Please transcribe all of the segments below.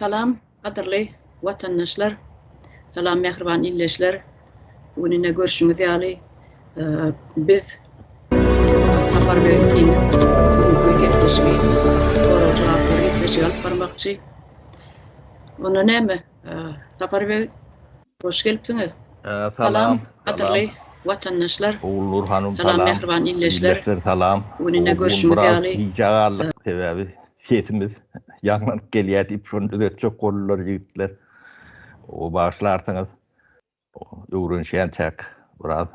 Salam gadyrly watandaşlar, salam mähriban ildeşler. Bu gün ine görşüňiz ýaly biz Sapar beg ikimiz bu günki gepleşigi sorag jogaplar gepleşigi alyp barmakçy. Onda näme Sapar beg hoş gelipsiňiz. Salam gadyrly watandaşlar. Ogulnur hanym salam. Salam mähriban ildeşler. Ildeşler salam. Bu gün ine görşüňiz ýaly. Gijä galdyk sebäbi sesimiz ýaňlanyp gelýär diýip şony düzetjek boldular ýigitler. O bagyşlarsyňyz. Öwrenişýänçäk biraz.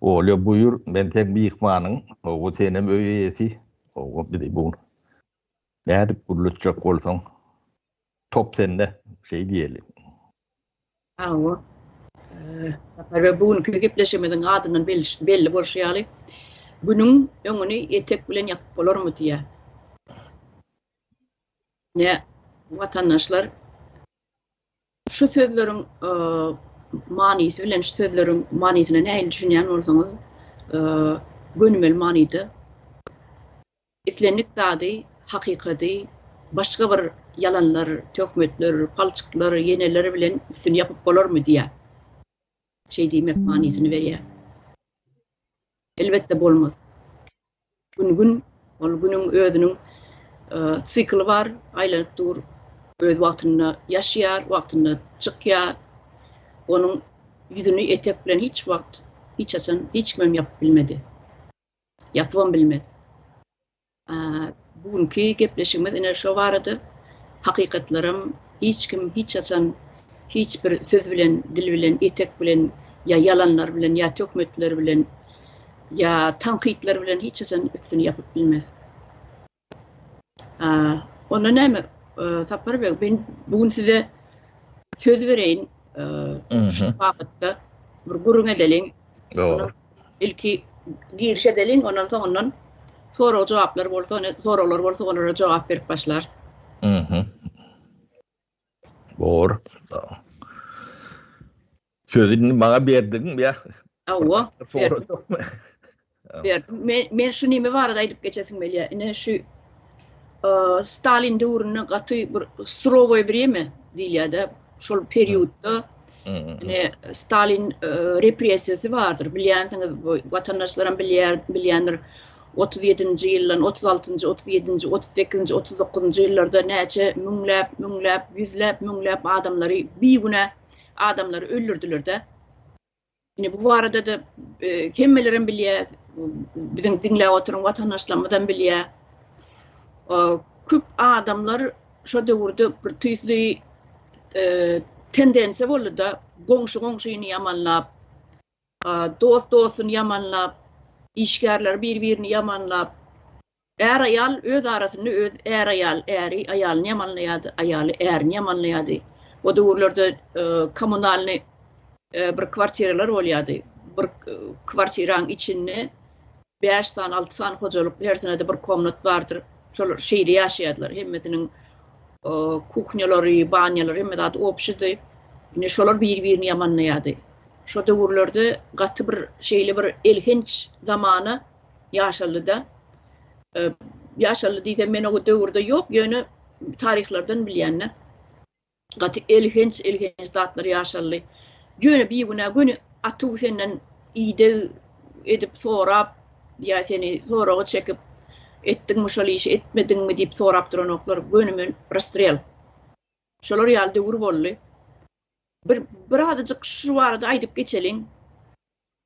Olýa buýur, men seň myhmanyň. Owo senem öý eýesi. Owo bizi bu nädip gürletjek bolsaň top sende şeý diýeli. Hawa. Sapar beg, bu günki gepleşigimiziň adyndan belli bolşy ýaly, Günüň öňüni etek bilen ýapyp bolarmy diýýär. Ine, watandaşlar, şu sözleriň manysy bilen şu sözleriň manysyna nähili düşünýän bolsaňyz, gönümel manyda Islendik zady, hakykady başga bir ýalanlar, töhmetler, palçyklar, ýeneler bilen üstüni ýapyp bolarmy diýýär. Şeý diýmek manysyny berýär. Elbetde bolmaz. Gün gün, ol günüň özüniň sikli bar, aýlanyp dur, öz wagtynda ýaşýar, wagtynda çykýar. Onuň ýüzüni etek bilen hiç wagt, hiç haçan hiç kimem ýapyp bilmedi. Ýapybam bilmez. Bu günki gepleşigimiz ine şo barada. Hakykatlaram hiç kim hiç haçan hiç bir söz bilen, dil bilen, etek bilen ýa ýalanlar bilen, ýa töhmetler bilen, ýa tankytlar bilen hiç haçan üstüni ýapyp bilmez. Onda näme, Sapar beg, men bu gün size söz bereýin. Şu babatda bir gürrüň edeliň. Dogry. Ilki giriş edeliň, ondan soňundan sorag-jogaplar bolsa, soraglar bolsa olara jogap berip başlarys. Mhm. Bor. Sözi indi maňa berdigiň ýa? Hawa. Sorajakmy? Berdim. Men, men şu nime barada aýdyp geçesim gelýär. Ine şu Stalin döwründe gaty bir surowoý wremýa diýilýär-de, şol periodda ine Stalin repressiýasy bardyr. Bilýänsiňiz, bu watandaşlaram bilýär, bilýändir. 37-nji ýyldan 36-njy, 37-nji, 38-nji, 39-njy ýyllarda näçe müňläp, müňläp, ýüzläp, müňläp adamlary bigünä adamlary öldürdiler-de. Indi bu barada-da hemmelerem bilýär, biziň diňläp oturan watandaşlarymyzam bilýär. Köp adamlar şo döwürde bir tüýsli tendensiýa boldy-da, goňşy goňşyny ýamanlap, dost dostuny ýamanlap, işgärler bir-birini ýamanlap, Är-aýal öz arasynda öz är-aýal, äri aýalyny ýamanlaýardy, aýaly ärini ýamanlaýardy. O döwürlerde kommunalnyý bir kwartiralar bolýardy. Bir kwartiraň içinde bäş sany, alty sany hojalyk, hersine-de bir komnat bardyr. Şolar şeýle ýaşaýardylar. Hemmesiniň kuhnýalary, banýalary, hemme zady obşydy. Indi şolar bir-birini ýamanlaýardy. Şo döwürlerde gaty bir şeýle bir elhenç zamana Ýaşalyda. Ýaşaly diýsem men o döwürde ýok, ýöne taryhlardan bilýän-de. Gaty elhenç, elhenç zatlar ýaşaldy. Ýöne bigünä göni atuw senden ideg edip sorap, ýa seni soraga çekip, etdiňmi şol işi, etmediňmi diýip sorap duranoklar. Gönümel rastrel. Şolar ýaly döwür boldy. Bir birazajyk şu barada aýdyp geçeliň.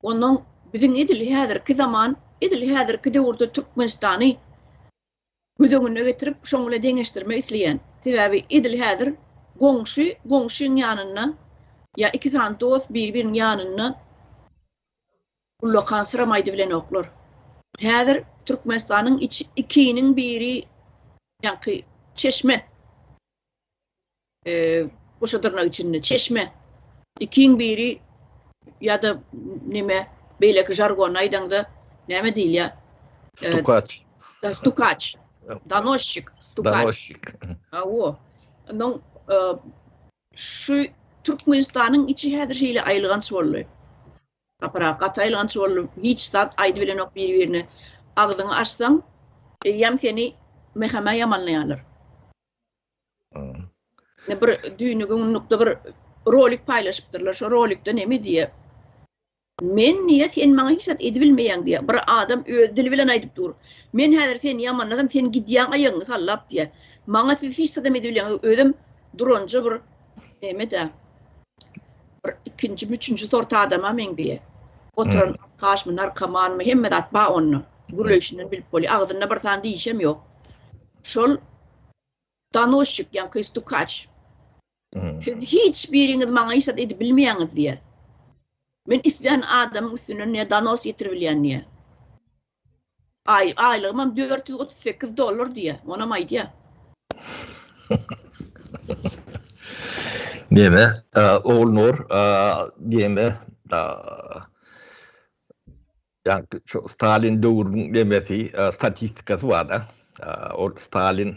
Onnoň biziň edil häzirki zaman, edil häzirki döwürde Türkmenistany göz öňüne getirip, şoň bilen deňeşdirmek isleýän. Sebäbi edil häzir goňşy goňşyň ýanynda ýa iki sany dost bir-biriniň ýanynda ullakan syram aýdybilenoklar. Häzir Türkmenistanyň içi ikiniň biri ýaňky çeşme. goşa dyrnak içinde çeşme ikiň biri ýa-da neme beýleki žargony aýdaňda näme diýilýär? Stukaç. Stukaç. Donosçik, stukaç. Donosçik. Hawa. Ondan şu Türkmenistanyň içi häzir şeýle aýylganç boldy. Gapyrak gaty aýylganç boldy. Hiç zat aýdybilenok bir-birine. Agzyňy açsaň, eýýäm seni MHM-ä ýamanlaýarlar. Bir düýni günlükde bir rolik paýlaşypdyrlar. Şo rolikde neme diýýär? Men diýýär, sen maňa hiç zat edibilmeýäň diýýär. Bir adam öz dili bilen aýdyp dur. Men häzir seni ýamanlasam, sen gidýäň aýagyňy sallap diýýär. Maňa siz hiç zadam edibilýäňiz. Özem duranja bir neme-dä. Bir ikinji, üçünji sort adama meňzeýär. Oturan alkaşmy, narkomanmy, hemme zat bar onda. Gürleýşinden bilip bolýar. Agzynda bir sany dişem ýok. Şol donosçik, ýaňky stukaç. Siz hiç biriňiz maňa hiç zat edip bilmeýäňiz diýýär. Men islän adamyň üstünden diýýär, donos ýetiribilýän diýýär. Aý, aýlygymam 438 dollar diýýär. Onam aýdýar. Neme, Ogulnur, neme, Ýaňky şu Stalin döwrüniň nemesi, statistikasy bar-da. Ol Stalin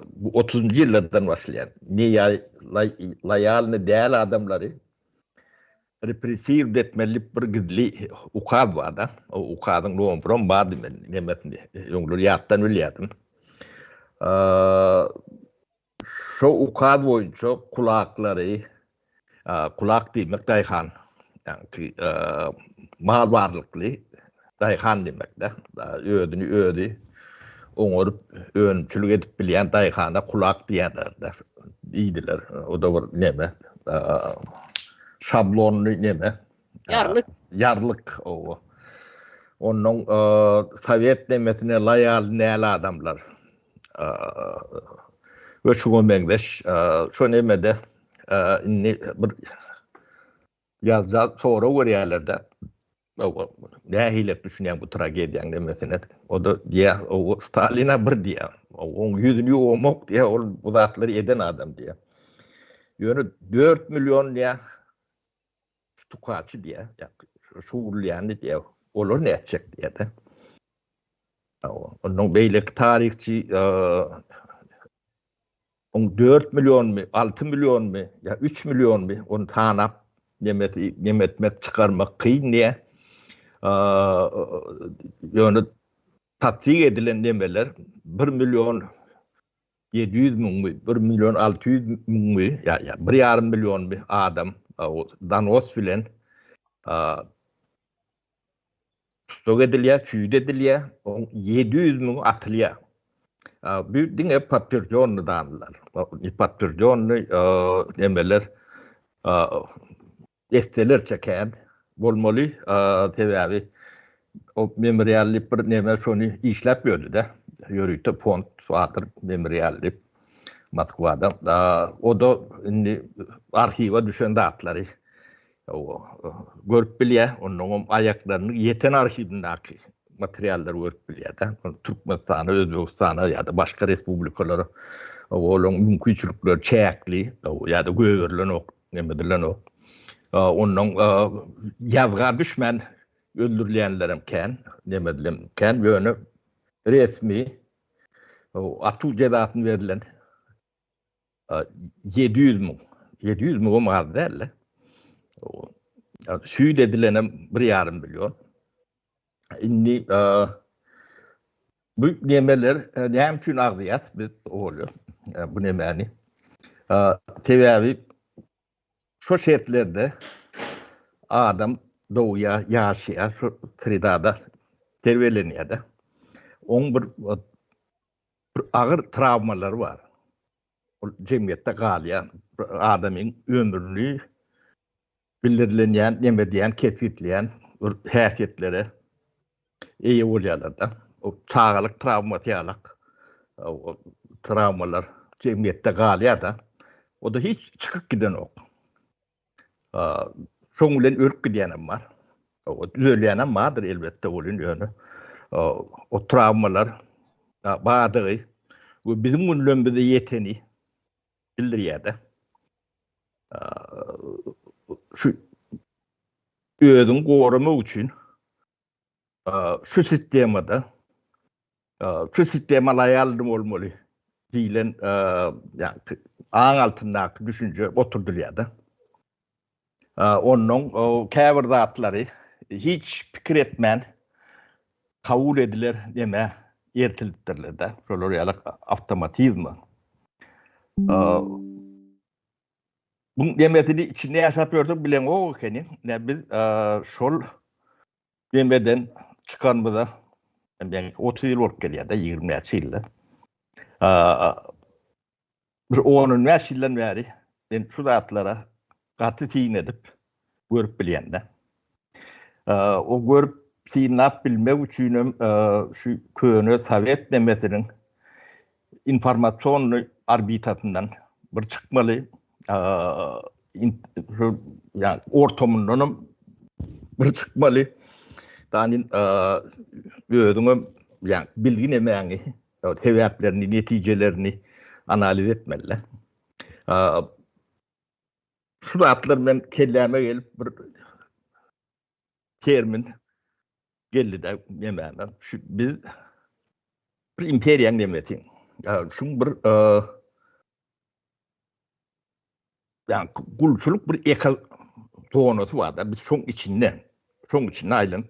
bu otuzynjy ýyllardan başlaýar. Loýalny däl adamlary repressiw etmeli diýip bir gizli ukaz bar-da. O ukazyň nombrem bardy men nemesini öňler ýatdan bilýärdim. Şo ukaz boýunça kulaklary, kulak diýmek daýhan, ýagny mal barlykly daýhan diýmek-de, özüni özi oňaryp önümçilik edip bilýän daýhana kulak diýýärler-de, diýdiler. O-da bir neme, şablonly neme. Ýarlyk. Ýarlyk, owa. Onnoň sowet nemesine loýal däl adamlar. We şuňa meňzeş şo nemede indi bir ýazja sorag berýärler-de. Nähili düşünýäň bu tragediýaň nemesine? O-da diýýär, o Stalina bir diýýär. Oň ýüzüni ýuwamok diýýär, ol bu zatlary eden adam diýýär. Ýöne 4 million diýýär, tukaçy diýýär, şugurlaýany diýýär. Olar nätjek diýýär-de. Ondan beýleki taryhçy oň 4 millionmy, 6 millionmy, ýa 3 millionmy ony tanap nemesi, neme etmek, çykarmak kyn diýýär. Ýöne tassyk edilen nemeler 1 million 700 müňmi, 1 million 600 müňmi, ýa ýa 1,5 millionmy adam donos bilen tussag edilýär, süýt edilýär, oň 700 müňi atylýar. Bu diňe podtwержденный danlar. Ne podtwержденный nemeler Etselerçe kän bolmaly, sebäbi o memorial diýip bir neme şony işläp ýördi-de. Ýörite fond bardyr memorial diýip Moskwada. O-da indi arhiwe düşen zatlary görüp bilýär. Onnoňam aýaklarynyň ýeten arhiwindäki materiallary görüp bilýär-de. Türkmenistana, Özbegistana ýa-da başga respublikalara olaryň mümkinçilikleri çäkli ýa-da göberilenok. Neme edilenok. Ondan ýazga düşmän öldürilýänlerem kän, neme edilen kän, ýöne resmi atuw jezasyny berlen 700 müň, 700 müňem az däl-de. Süýt edilenem bir ýarym million. Indi bu nemeler näme üçin agzaýas biz bolýar bu nemäni? Sebäbi şu şertlerde adam dogýar, ýaşaýar, şu sredada terbiýelenýär-de. Oň bir agyr trawmalary bar. Ol jemgyýetde galýar. Adamyň ömrüni bildirilenýän, neme diýen, kesgitleýän bir häsiýetlere eýe bolýarlar-da. O çagalyk trawmasy ýalak o trawmalar jemgyýetde galýar-da. O-da hiç çykyp gidenok. Şoň bilen ölüp gidýänem bar. O düzelýänem bardyr elbetde welin ýöne o trawmalar bardygy we biziň günlerimize ýeteni bildirýär-de. Şu özüňi goramak üçin şu sistemada şu sistema loýalny bolmaly diýlen ýa aň altyndaky düşünje oturdylýar-da. Onnoň käbir zatlary hiç pikir etmän kabul ediler neme ertilipdirler-de. Şolar ýaly awtomatizma. Buň demesini içinde ýaşap ýörsek bileňok ekeni. Ne biz şol demeden çykanymyza men 30 ýyl bolup gelýär-de, 20 näçe ýylda. Bir 10-15 ýyldan bäri men şu zatlara gaty syn edip görüp bilýän-de. O görüp synlap bilmek üçinem şu köne sowet nemesiniň informasionnyý orbitasyndan bir çykmaly, şu ýa ortamyndanam bir çykmaly. Dani özüňem ýa bilgi nemäňi, sebäplerini, netijelerini analiz etmeli. Şu zatlar men kelläme gelip bir termin geldi-de nemäme. Şu biz bir imperiýaň nemesi. Ýa şuň bir ýa gulçulyk bir eko zonasy bar-da, biz şoň içinde, şoň içinde aýlanyp,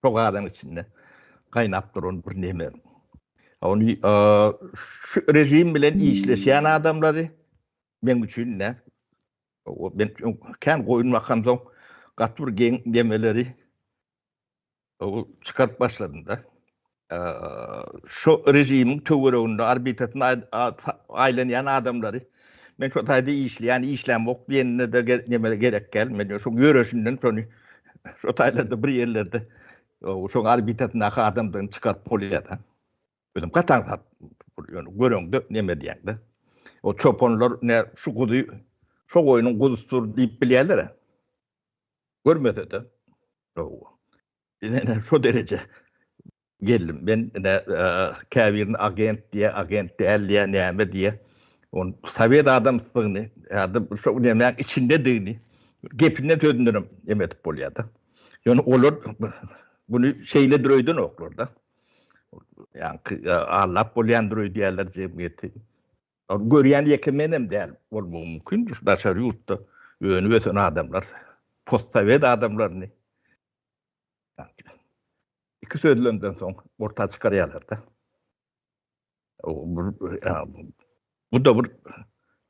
şo gazanyň içinde gaýnap duran bir neme. Ony şu rejim bilen işleşýän adamlary meň üçin ne? Men kän goýun bakamsoň gaty bir geň nemeleri çykaryp başladym-da. Şo režimiň töwereginde orbitasynda aýlanýan adamlary men şo taýda işleýän, işlämok diýenine-de neme gerek däl. Men şoň ýöreşinden şony şo taýlarda bir ýerlerde şoň orbitasyndaky adamdygyny çykaryp bolýar-da. Özüm gaty aňsat ýöne göreňde neme diýäňde. O çopanlar ne şu guzy şo goýnuň guzusydyr diýip bilýärler-ä. Görmese-de. Ine şo dereje geldim. Men ine käbirini agent diýä, agent däl diýä, näme diýä. On sowet adamsydygyny ýa-da şo nämäň içindedigini gepinden sözündenem neme edip bolýar-da. Ýöne olar muny şeýledir öýdenoklar-da. Ýaňky allap bolýandyr öýdýärler jemgyýeti. Görýän ýeke menem däl bolmagy mümkin. Şu daşary ýurtda önüp ösen adamlar, postsowet adamlaryny iki sözlemden soň orta çykarýarlar-da. Bu-da bir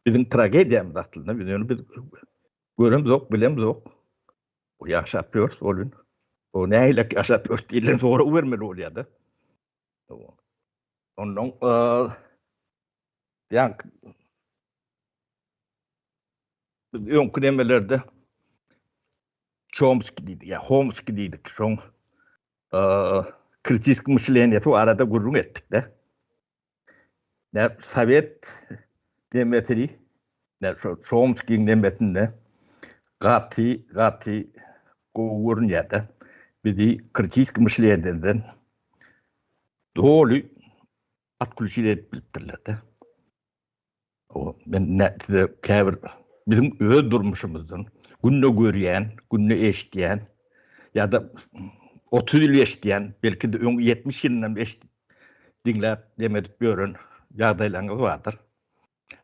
biziň tragediýamyz aslynda. Biz ýöne biz göremzok, bilemzok. Ýaşap ýörüs ol gün. O nähilek ýaşap ýörüs diýlen sorag bermeli bolýar-da. Ondan ýa biz öňki nemelerde Çomski diýdik, ýa Homski diýdik. Şoň kritiski myşleniýesi barada gürrüň etdik-de. Ne sowet nemesini, ne şo Çomskiň nemesinde gaty, gaty gowy görünýär-de. Bizi kritiski myşleniýeden doly otklýuçit edip bilipdirler-de. O men ne size käbir biziň öz durmuşymyzdan günde görýän, günde eşidýän ýa-da 30 ýyl eşidýän, belki-de öň 70 ýylyndan eşidip, diňläp, dem edip ýören ýagdaýlaryňyz bardyr.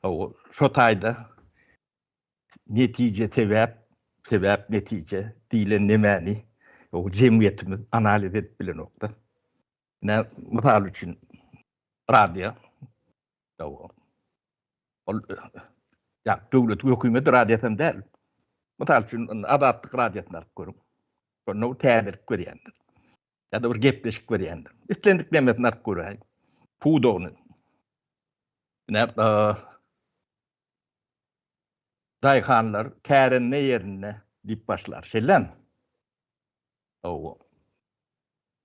O şo taýda netije sebäp, sebäp netije diýlen nemäni o jemgyýetimiz analiz edip bilenokda. Ine, mysal üçin radio Ol ýa döwlet hökümet radiosam däl. Mysal üçin Azatlyk radiosyny alyp görüň. Şonda bir täzelik berýändir. Ýa-da bir gepleşik berýändir. Islendik nemesini alyp göräý. Pudagyny. Ine, daýhanlar kärende ýerinde diýip başlar. Şeýlemi? Hawa.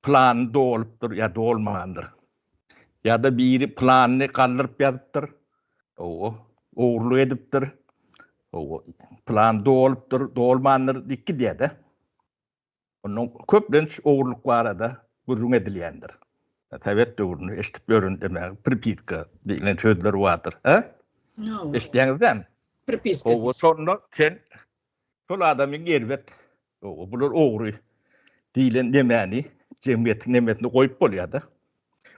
Plany dolupdyr ýa dolmandyr. Ýa-da biri planyny galdyryp ýazypdyr. Hawa. Ogurlyk edipdir. Hawa. Plan dolupdyr, dolmandyr diýip gidýär-de. Ondan köplenç ogurlyk barada gürrüň edilýändir. Sowet döwründe eşidip ýören demäge pripiska diýlen sözler bardyr. Hä? Eşidýäňiz dämi? Pripiska. Hawa, şonda sen şol adamyň erbet Ýok, bular ogry diýlen nemäni jemgyýetiň nemesine goýup bolýar-da.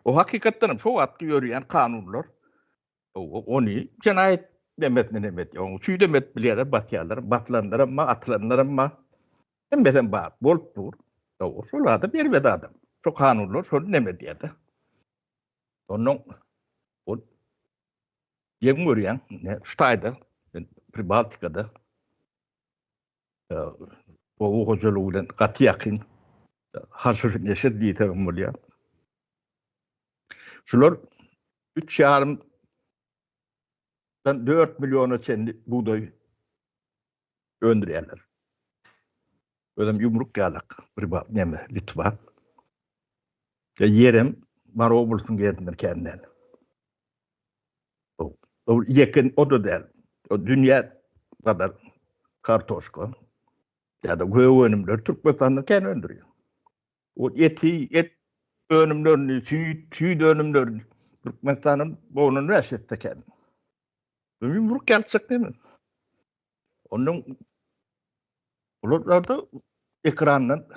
O hakykatdan hem şo wagtky ýörýän kanunlar ony jenaýat nemesine neme edýär. Onuň süýdem edip bilýärler, basýarlar. Basylanlaram bar, atylanlaram bar. Hemmesem bar, bolup dur. Şol adam erbet adam. Şo kanunlar şony neme edýär-de. Ondan ol geň görýän, şu taýda. Pribaltikada oba hojalygy bilen gaty ýakyn haşyr-neşir diýsegem bolýar. Şular üç ýarymdan 4 milliona çenli bugdaý öndürýärler. Özem ýumruk ýalak bir neme Litwa. Ýerem Mary oblastynyň ýerinden kän däl. O ýeke o-da däl. O dünýä gadar kartoşka ýa-da gök önümleri Türkmenistanda kän öndürýär. O eti, et önümlerini, süýt, süýt önümlerini Türkmenistanyň bognundan bäş etse kän. Ýumruk ýalyjak neme. Ondan bularda ekrandan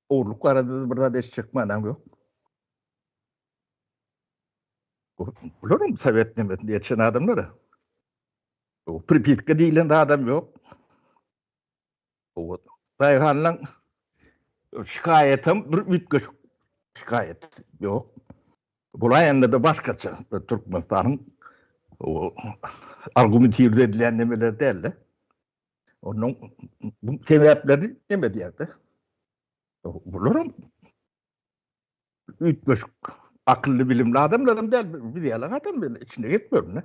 ogurlyk barada bir zat eşitjek manaň ýok. Bularam sowet nemesinde ýetişen adamlar. Pripitka diýlen zadam ýok. Daýhanlaň şikaýatam bir üýtgeşik şikaýat ýok. Bulaýanda-da başgaça Türkmenistanyň argumentirli edilýän nemeler däl-de. Onuň bu sebäpleri neme diýýär-de. Bularam üýtgeşik akylly bilimli adamlaram däl, biz ýaly adam bilen içine gitmegine.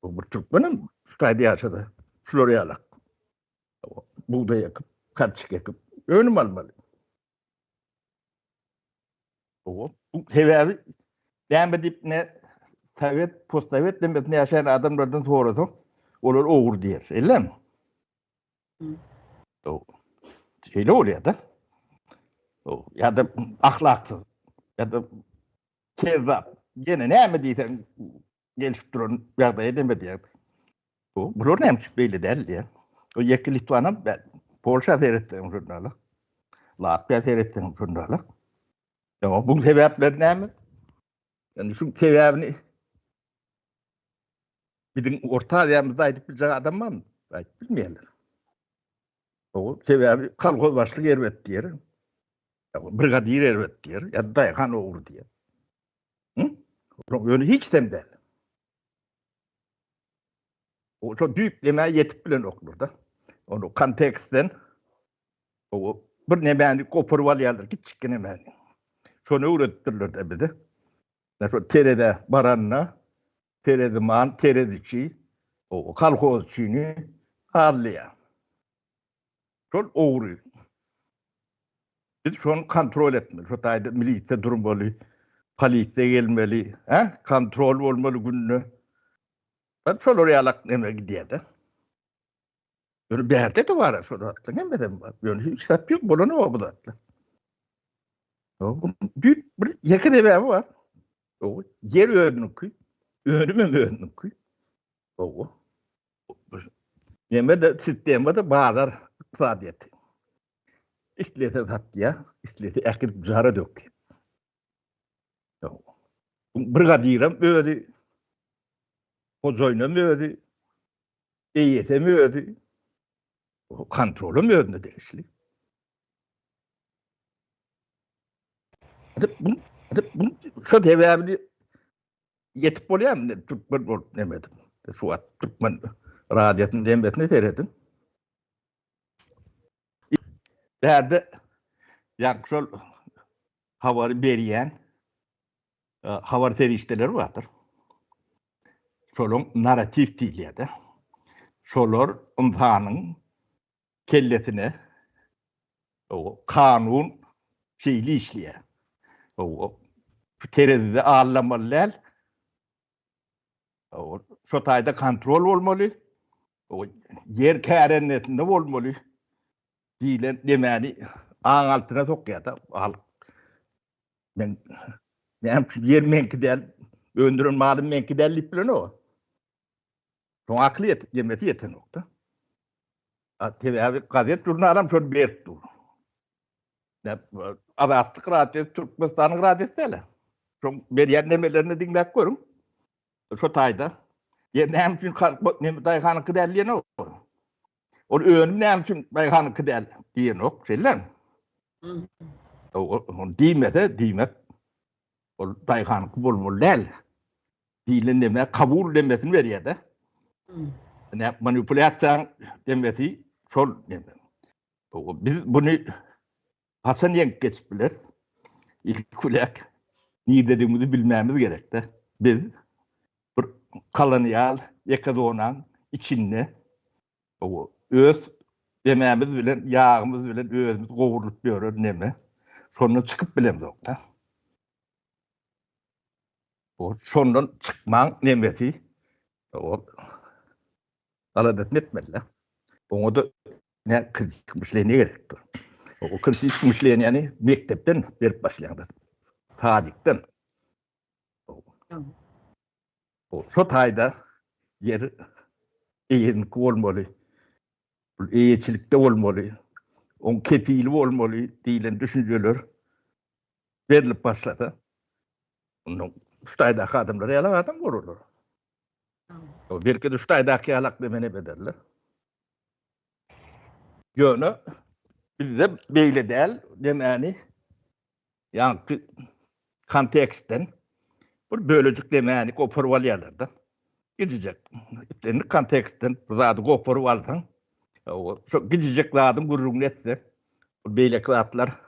Bu bir türkmenem şu taýda ýaşasa, şular ýalak. Bugdaý ekip, karçyk ekip, önüm almaly. Bu sebäbi näme diýip ne sowet, postsowet demesinde ýaşaýan adamlardan sorasaň, olar ogry diýer. Şeýlemi? Şeýle bolýar-da. Ýa-da ahlaksyz, ýa-da kezzap. Ýene näme diýseň gelişip duran ýagdaýa deme diýer. Bu bular näme üçin beýle däl diýer. O ýeke Litwanam däl. Polşa seretseň şonda. Latwiýa seretseň şonda. Ýa bu sebäpleri näme? Ýani şu sebäbini biziň Orta Aziýamyzda aýdyp biljek adam barmy? Aýdyp bilmeýärler. O sebäbi kolhoz başlyk erbet diýer. Brigadir erbet diýer, ýa daýhan ogry diýer. Hı? Ýöne hiç dem däl. O şo düýp demä ýetip bilenoklar-da. Onu kontekstden o bir nemäni goparyp alýarlar, kiçjik nemäni. Şony öwredipdirler-de bize. Şo terezä baranda tereziman, tereziçi, o kolhozçyny alýar. Şol ogry. Biz şony kontrol etmeli. Şo taýda milisiýa durmaly, polisiýa gelmeli, hä? Kontrol bolmaly günde. Şolar ýalak neme gidýär-de. Ýöne bärde-de bar şol zatlaryň hemmesem bar. Ýöne hiç zat ýok, bolanok bu zatlar. Düýp bir ýeke sebäbi bar. O ýer özüniňki, önüm hem özüniňki. O Neme-de sistema-da bazar ykdysadyýeti. Islese satýar, islese äkidip jara dökýär. Brigadirem özi, hojaýynam özi, eýesem özi, kontrolam özüne degişli. Bu şu sebäbini ýetip bolýarmy türkmen bolup neme edip. Şu wagt türkmen radiosynyň demesine serediň. Bärde ýa şol habary berýän habar serişdeleri bardyr. Şolaryň narratiw diýilýär-de. Şolar ynsanyň kellesine o kanun şeýle işleýär. O terezide allamaly däl. O şo taýda kontrol bolmaly. O ýer kärennesinde bolmaly diýlen demäni aň altyna sokýar-da halk. Men näme üçin ýer meňki däl, öndüren malym meňki däl diýip bilenok. Şoň akyly ýetip, ýemesi ýetenok-da. Sebäbi gazet žurnalam şony berip dur. Azatlyk radiosy Türkmenistanyň radiosy däl. Şoň berýän nemelerini diňläp görüň. Şo taýda. Ýer näme üçin neme daýhanyňky däl diýenok. Ol önüm näme üçin daýhanyňky däl diýenok, şeýlemi? Ol diýmese, diýmek ol daýhanyňky bolmaly däl. Diýlen neme kabul demesini berýär-de. Ine manipulýasiýaň demesi şol neme. Biz buny haçan ýeňip geçip bileris? Ilki bilen nirededigimizi bilmämiz gerekde. Biz bir kolonial ekozonaň içinde öz demämiz bilen, ýagymyz bilen özümiz gowrulyp ýören neme. Şondan çykyp bilemzok-da. Şondan çykmaň nemesi o aladasyny etmeli. Oňa-da ne kritik myşleniýe gerekdir. O kritik myşleniýäni mekdepden berip başlaýaňda. Sadikden. Şo taýda ýer eýeniki bolmaly. Eýeçilikde bolmaly. Oň kepili bolmaly diýlen düşünjeler berlip başlasa, onda şu taýdaky adamlar ýalak adam bolarlar. Belki-de şu taýdaky ýalak demene ederler. Ýöne bizde beýle däl demäni ýaňky kontekstden bir bölejik demäni goparyp alýarlar-da. Gijijek. Islendik kontekstden bir zady goparyp alsaň, şo gijijek zadyň gürrüňini etseň, beýleki zatlar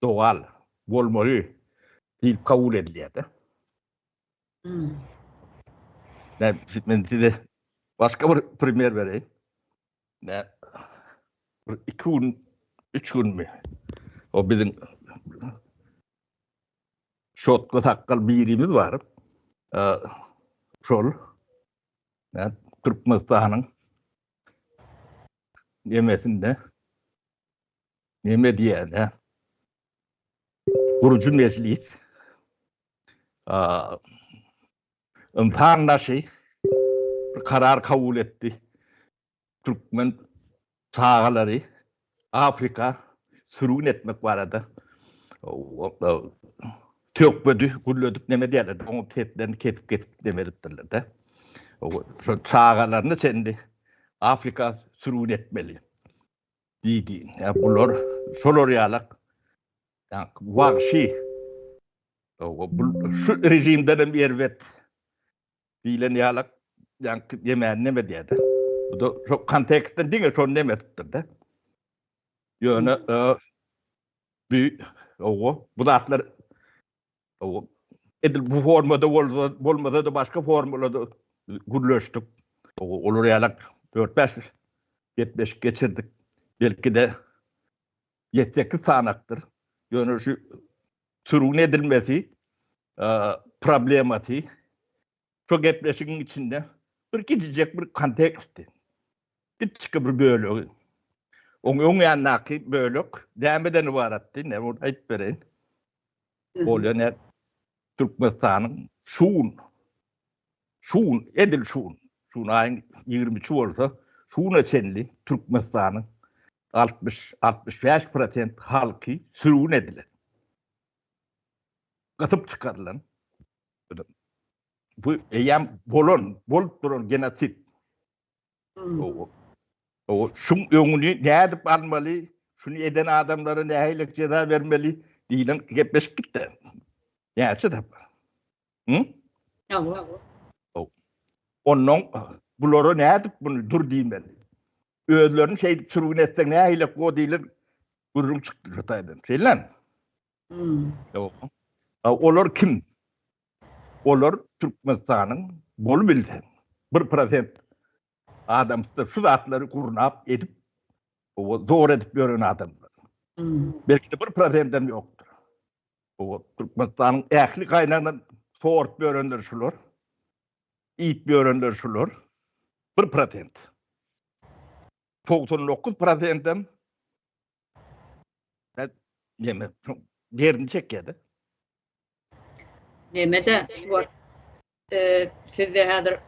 dogal bolmaly diýlip kabul edilýär-de. Men size başga bir primer bereýin. Ne bir iki gün, üç günmi? O biziň şotga sakgal birimiz bar. Şol Türkmenistanyň nemesinde Neme diýýär-dä? Gurujy mejlis ynsan daşy bir karar kabul etdi. Türkmen çagalary Afrika sürgün etmek barada söhbedi gürledip neme diýýärler, oňa seslerini kesip-kesip neme edipdirler-de. Şo çagalaryny çenli Afrika sürgün etmeli. Diýdi. Ýa bular şolar ýalak wagşy bu şu režimden hem erbet diýlen ýalak ýaňky ýemän neme diýýär-de. Bu da şo kontekstden diňe şony neme edipdir-de. Ýöne bu owo bu zatlar Edil bu formada bolsa, bolmasa-da başga formalarda gürleşdik. Olar ýalak 4-5 gepleşik geçirdik. Belki-de 7-8 sanakdyr. Ýöne şu sürgün edilmesi problemasy şu gepleşigiň içinde bir kiçijek bir kontekstdi. Kiçijik bir bölegi. Oň öň ýanyndaky bölek nämeden ybaratdy? Ne ony aýdyp bereýin. Bolýa ne Türkmenistanyň şu gün şu gün edil şu gün şu gün aýyň 23-i bolsa şu güne çenli Türkmenistanyň 60 65 prosent halky sürgün edilen. Gysyp çykarylan. Bu eýýäm bolan, bolup duran genosid. O şuň öňüni nädip almaly, şuny eden adamlara nähili jeza bermeli diýlen gepleşik gitdi. Näçe sapar? Hı? Hawa. Ondan bulara nädip bunu dur diýmeli? Özlerini şeýdip sürgün etseň nähili go diýlen gürrüň çykdy şu taýdan. Şeýlemi? Hmm. Olar kim? Olar Türkmenistanyň bolubilse 1% adamsy şu zatlary gurnap edip zor edip ýören adamlar. Hmm. Belki-de 1%-den ýokdur. O Türkmenistanyň ähli gaýnagyny sorup ýörenler şular. Iýip ýörenler şular. 1%. 99%-em Neme, derini çekýär-de. Neme-de, şu wagt e, sizde häzir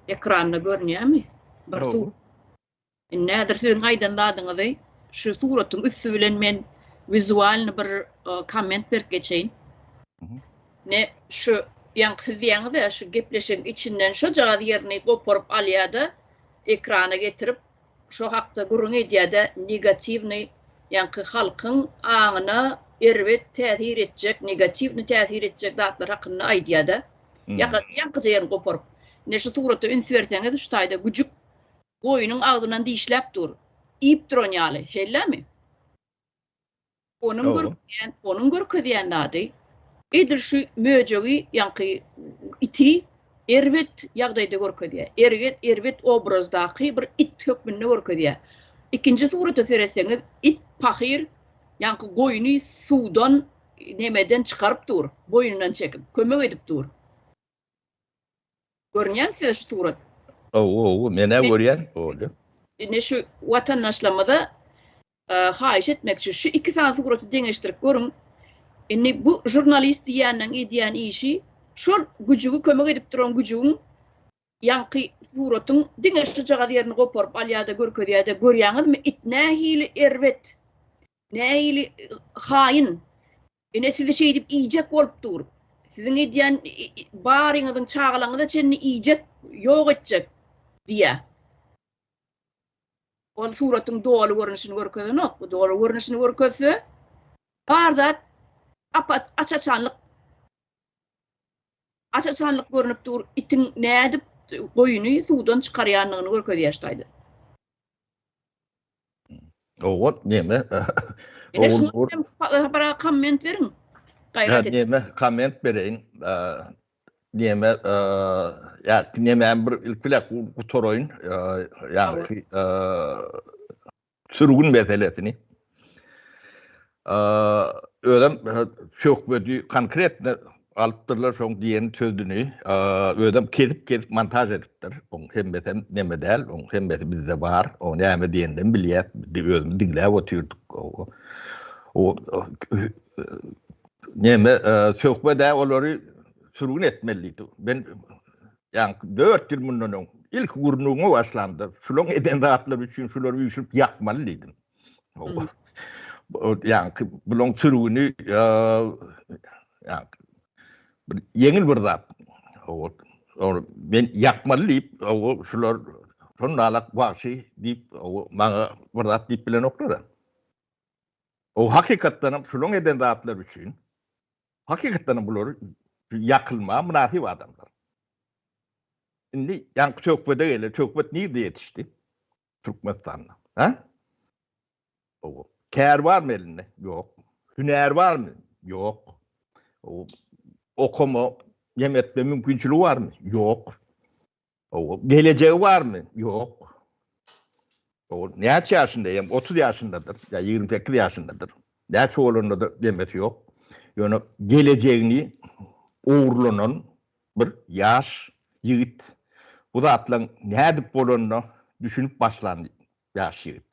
ekranda görünýärmi? Bir su. Indi häzir siziň aýdan zadyňyzy şu suratyň üsti bilen men wizualny bir e, komment berip geçeýin. Ne şu ýaňky siz diýýäňiz-ä şu gepleşigiň içinden şojagaz ýerini goparyp alýar-da ekrana getirip şo hakda gürrüň edýädä negatiwnyý ýaňky halkyň aňyna erbet täsir etjek negatiwnyý täsir etjek zatlar hakynda aýdýada ýaňkyja ýerini goparyp. Ine şu surata üns berseňiz şu taýda güjük goýunyň agzyndan dişläp dur. Iýip duran ýaly, şeýlemi? Onuň görkezýän, onuň görkezýän zady edil şu möjegi, ýaňky iti erbet ýagdaýda görkezýär. Erget, erbet obrazdaky bir it hökmünde görkezýär. Ikinji surata seretseňiz, it pahyr ýaňky goýny suwdan, nemeden çykaryp dur, boýnundan çekip, kömek edip dur. Görünýärmi size şu surat? Hawa, hawa, men-ä görýän, boldy. Indi şu watandaşlarymyza haýyş etmekçi, şu iki sany suraty deňeşdirip görüň. Indi bu žurnalist diýýänleň edýän işi şol güjügi kömek edip duran güjügiň ýaňky suratyň diňe şujagaz ýerini goparyp alýar-da görkezýär-de, görýäňizmi it nähili erbet, nähili haýyn. Ine sizi şeýdip iýjek bolup dur. Siziň edýän baryňyzyň çagalaňyza çenli iýjek, ýok etjek diýýär. Ol suratyň doly görnüşini görkezenok. Bu doly görnüşini görkezse, bar zat aç-açanlyk aç-açanlyk görnüp dur. Itiň nädip goýuny suwdan çykarýandygyny görkezýär şu taýda. Owa, neme? Ine şuňa hem komment beriň. Gaýrat et. Neme, komment bereýin. Neme, ýa nemäm bir ilk bilen gutaraýyn. Ýagny sürgün meselesini. Özem söhbedi konkretno alypdyrlar şoň diýen sözüni. Özem kesip-kesip montaž edipdir. Oň hemmesem neme däl, oň hemmesi bizde bar. O näme diýeninem bilýäs. Biz özümiz diňläp otyrdyk. O neme söhbed-ä olary sürgün etmeli diýdi. Men ýaňky 4 ýyl mundan öň ilki gürrüňe başlamda şulaň eden zatlary üçin şulary üýşürip ýakmaly diýdim. Ýaňky bulaň sürgüni ýaňky bir ýeňil bir zat. Men ýakmaly diýip, şular şonda wagşy diýip, maňa bir zat diýip bilenoklar. O hakykatdan hem şulaň eden zatlary üçin hakykatdan hem bular ýakylmaga mynasyp adamlar. Indi ýaňky söhbede gele, söhbet nirde ýetişdi? Türkmenistanda. Ha? O kär barmy elinde? Ýok. Hünär barmy? Ýok. O okama, ýem etme mümkinçiligi barmy? Ýok. O gelejegi barmy? Ýok. O näçe ýaşynda? Ýem 30 ýaşyndadyr, ýa 28 ýaşyndadyr. Näçe bolanda-da demesi ýok. Ýöne gelejegini ogurlanan bir ýaş ýigit bu zatlaryň nädip bolanyna düşünip başlan ýaş ýigit.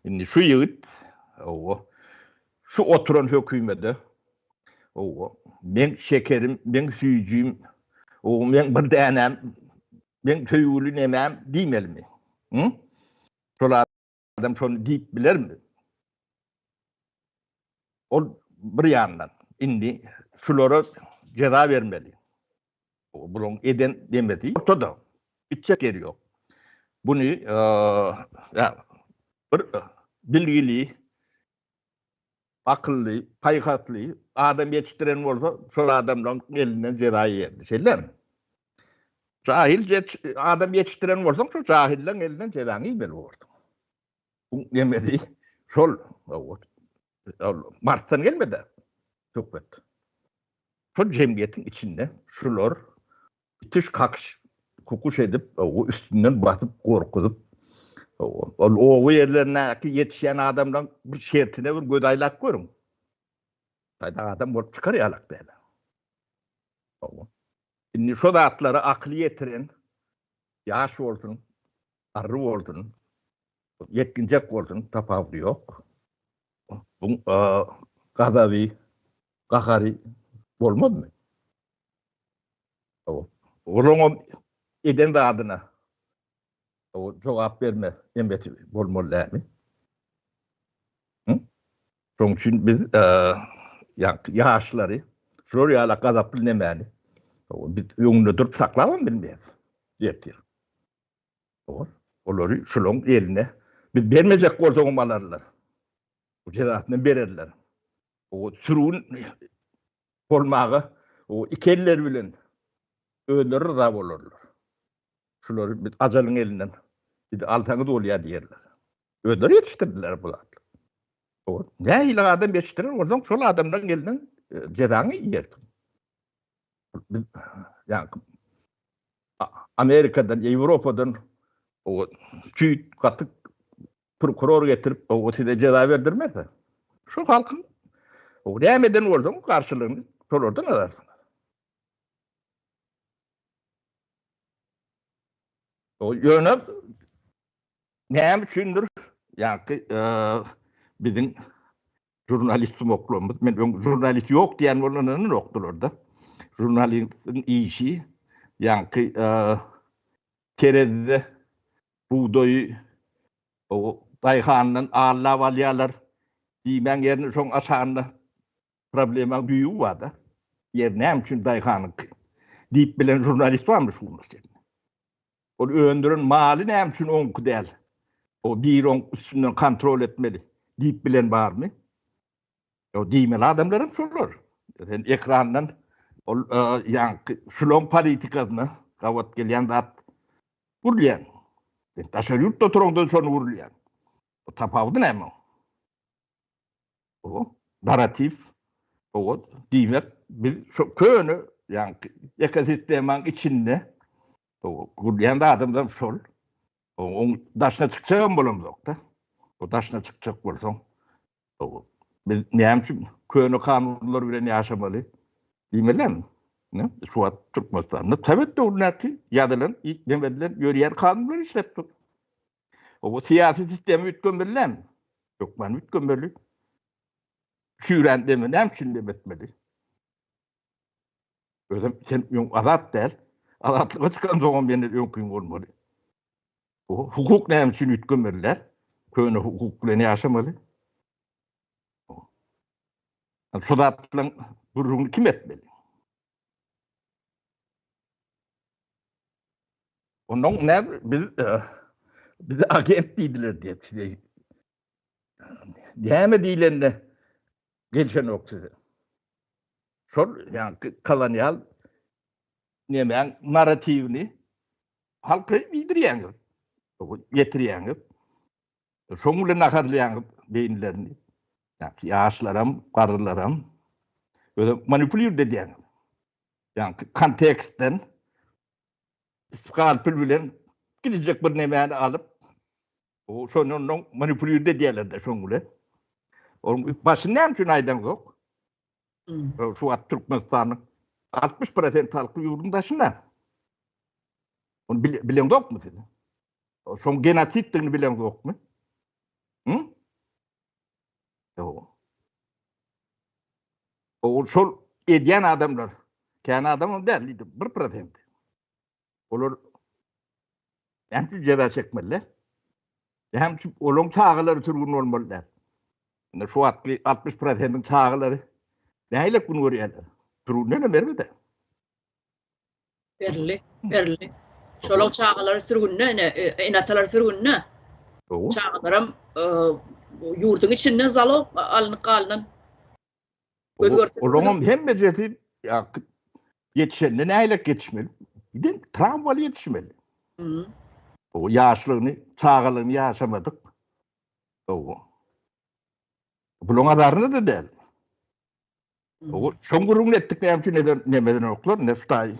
Indi şu ýigit, hawa, şu oturan hökümede, hawa, meň şekerim, meň süýjüm, hawa, meň bir dänäm, meň söýgüli nemäm diýmelimi? Hı? Şol adam şony diýip bilermi? Ol bir ýandan indi şulara jeza bermeli. Bularyň eden demesi ortada. Gitjek ýeri ýok. Buny bir bilgili, akylly, paýhasly adam ýetişdiren bolsa, şol adamlaryň elinden jeza iýerdi. Şeýlemi? Jahil adam ýetişdiren bolsaň, şol jahilleň elinden jezaňy iýmeli bolarsyň. Bu nemesi şol Marsdan gelmedi söhbet. Şol jemgyýetiň içinde şular itiş kakyş kukuş edip, üstünden basyp, gorkuzyp, ol oba ýerlerindäki ýetişýän adamlaryň bir şertine bir göz aýlap görüň. Gaýda adam bolup çykar ýalak däl. Indi şo zatlara akyl ýetiren ýaş bolsun, garry bolsun, ýetginjek bolsun, tapawudy ýok. Bu gazaby, gahary bolmazmy? Olaňam eden zadyna jogap berme emeti bolmaly dälmi? Şonuň üçin biz ýaşlary şular ýaly gazaply nemäni biz öňünde durup saklabam bilmeýäris ertir. Olary şularyň eline biz bermejek bolsagam alarlar. Jezasyny bererler. O sürgün bolmaga o iki elleri bilen özleri rıza bolarlar. Şulary biz ajalyň elinden bizi alsaňyz bolýar diýerler. Özleri ýetişdirdiler bu zatlary. Nähili adam ýetişdiren bolsaň, şol adamlaryň elinden e, jezaňy iýersiň. Biz ýa Amerikadan, Ýewropadan o süýt, gatyk prokuror getirip, o size jeza berdirmez. Şu halkyň o näme eden bolsaň garşylygyny şolardan alarsyň. O ýöne näme üçindir ýaňky e, biziň žurnalist sumoklarymyz, men öň žurnalist ýok diýen bolandan ýokdular-da. Žurnalistiň işi ýaňky e, terezide bugdaýy o daýhandan allap alýarlar diýmäň ýerine şoň aşagynda Problemaň düýbi barda. Ýer näme üçin daýhanyňky diýip bilen žurnalist barmy şu günler çenli? Ol öndüren maly näme üçin oňky däl? O biri oň üstünden kontrol etmeli diýip bilen barmy? O diýmeli adamlar hem şolar. Sen ekrandan ol e, ýaňky şulaň politikasyna gabat gelýän zat gurulýan. Sen daşary ýurtda oturaňda şony gurulýan. O tapawudy näme? O narratiw o diýmek biz şu köne ýaňky ekosistemaň içinde o gurýan adamlar şol. Oň daşyna çykjagam bolamzok-da. O daşyna çykjak bolsaň, o biz näme üçin köne kanunlar bilen ýaşamaly diýmelimi? Ne? Şu wagt Türkmenistanda Sowet döwründäki ýazylan, neme edilen ýörýän kanunlar işläp dur. O syýasy sistema üýtgemeli däl. Hökman üýtgemeli. Çüýrän deme näme üçin dem etmeli? Özem sen öň azat däl. Azatlyga çykan soňam ýene öňküň bolmaly. O hukuk näme üçin üýtgemeli däl? Köne hukuk bilen ýaşamaly. Şu zatlaryň gürrüňini kim etmeli? Ondan ne biz e, bizi agent diýdiler diýip size. Näme diýlende gelşenok size. Şol ýa kolonial nemäň narratiwini halka iýdirýäňiz. Getirýäňiz. Şoň bilen naharlaýaňyz beýinlerini. Ýaşlaram, garrylaram özi manipulird edýäňiz. Ýa kontekstden skalpel bilen gidecek bir nemäni alyp o şondan manipulird edýärler-de şoň bilen. Onuň başyny näme üçin aýdaňzok? Hmm. Şu wagt Türkmenistanyň 60% halky ýurduň daşynda. Ony bileňzokmy siz? Şoň genosiddigini bileňzokmy? Hı? Ýok. O şol edýän adamlar, kän adam däl, 1%. Olar näme üçin jeza çekmeliler? Näme üçin olaryň çagalary sürgün bolmaly däl? Indi şu wagtky 60%-iň çagalary nähili gün görýärler? Sürgünden hem erbet. Berildi, berildi. Şolaň çagalary sürgünde, ene, e, ene-atalary sürgünde. Çagalaram e, ýurduň içinde zalog alnyp galynan. Olaryň hemmejesi ýetişende nähili ýetişmeli? Giden trawmaly ýetişmeli. O ýaşlygyny, çagalygyny ýaşamadyk. O. Bularyň azaryna da däl. O şoň gürrüňini etdik näme üçin eden neme edenoklar, ne şutaý.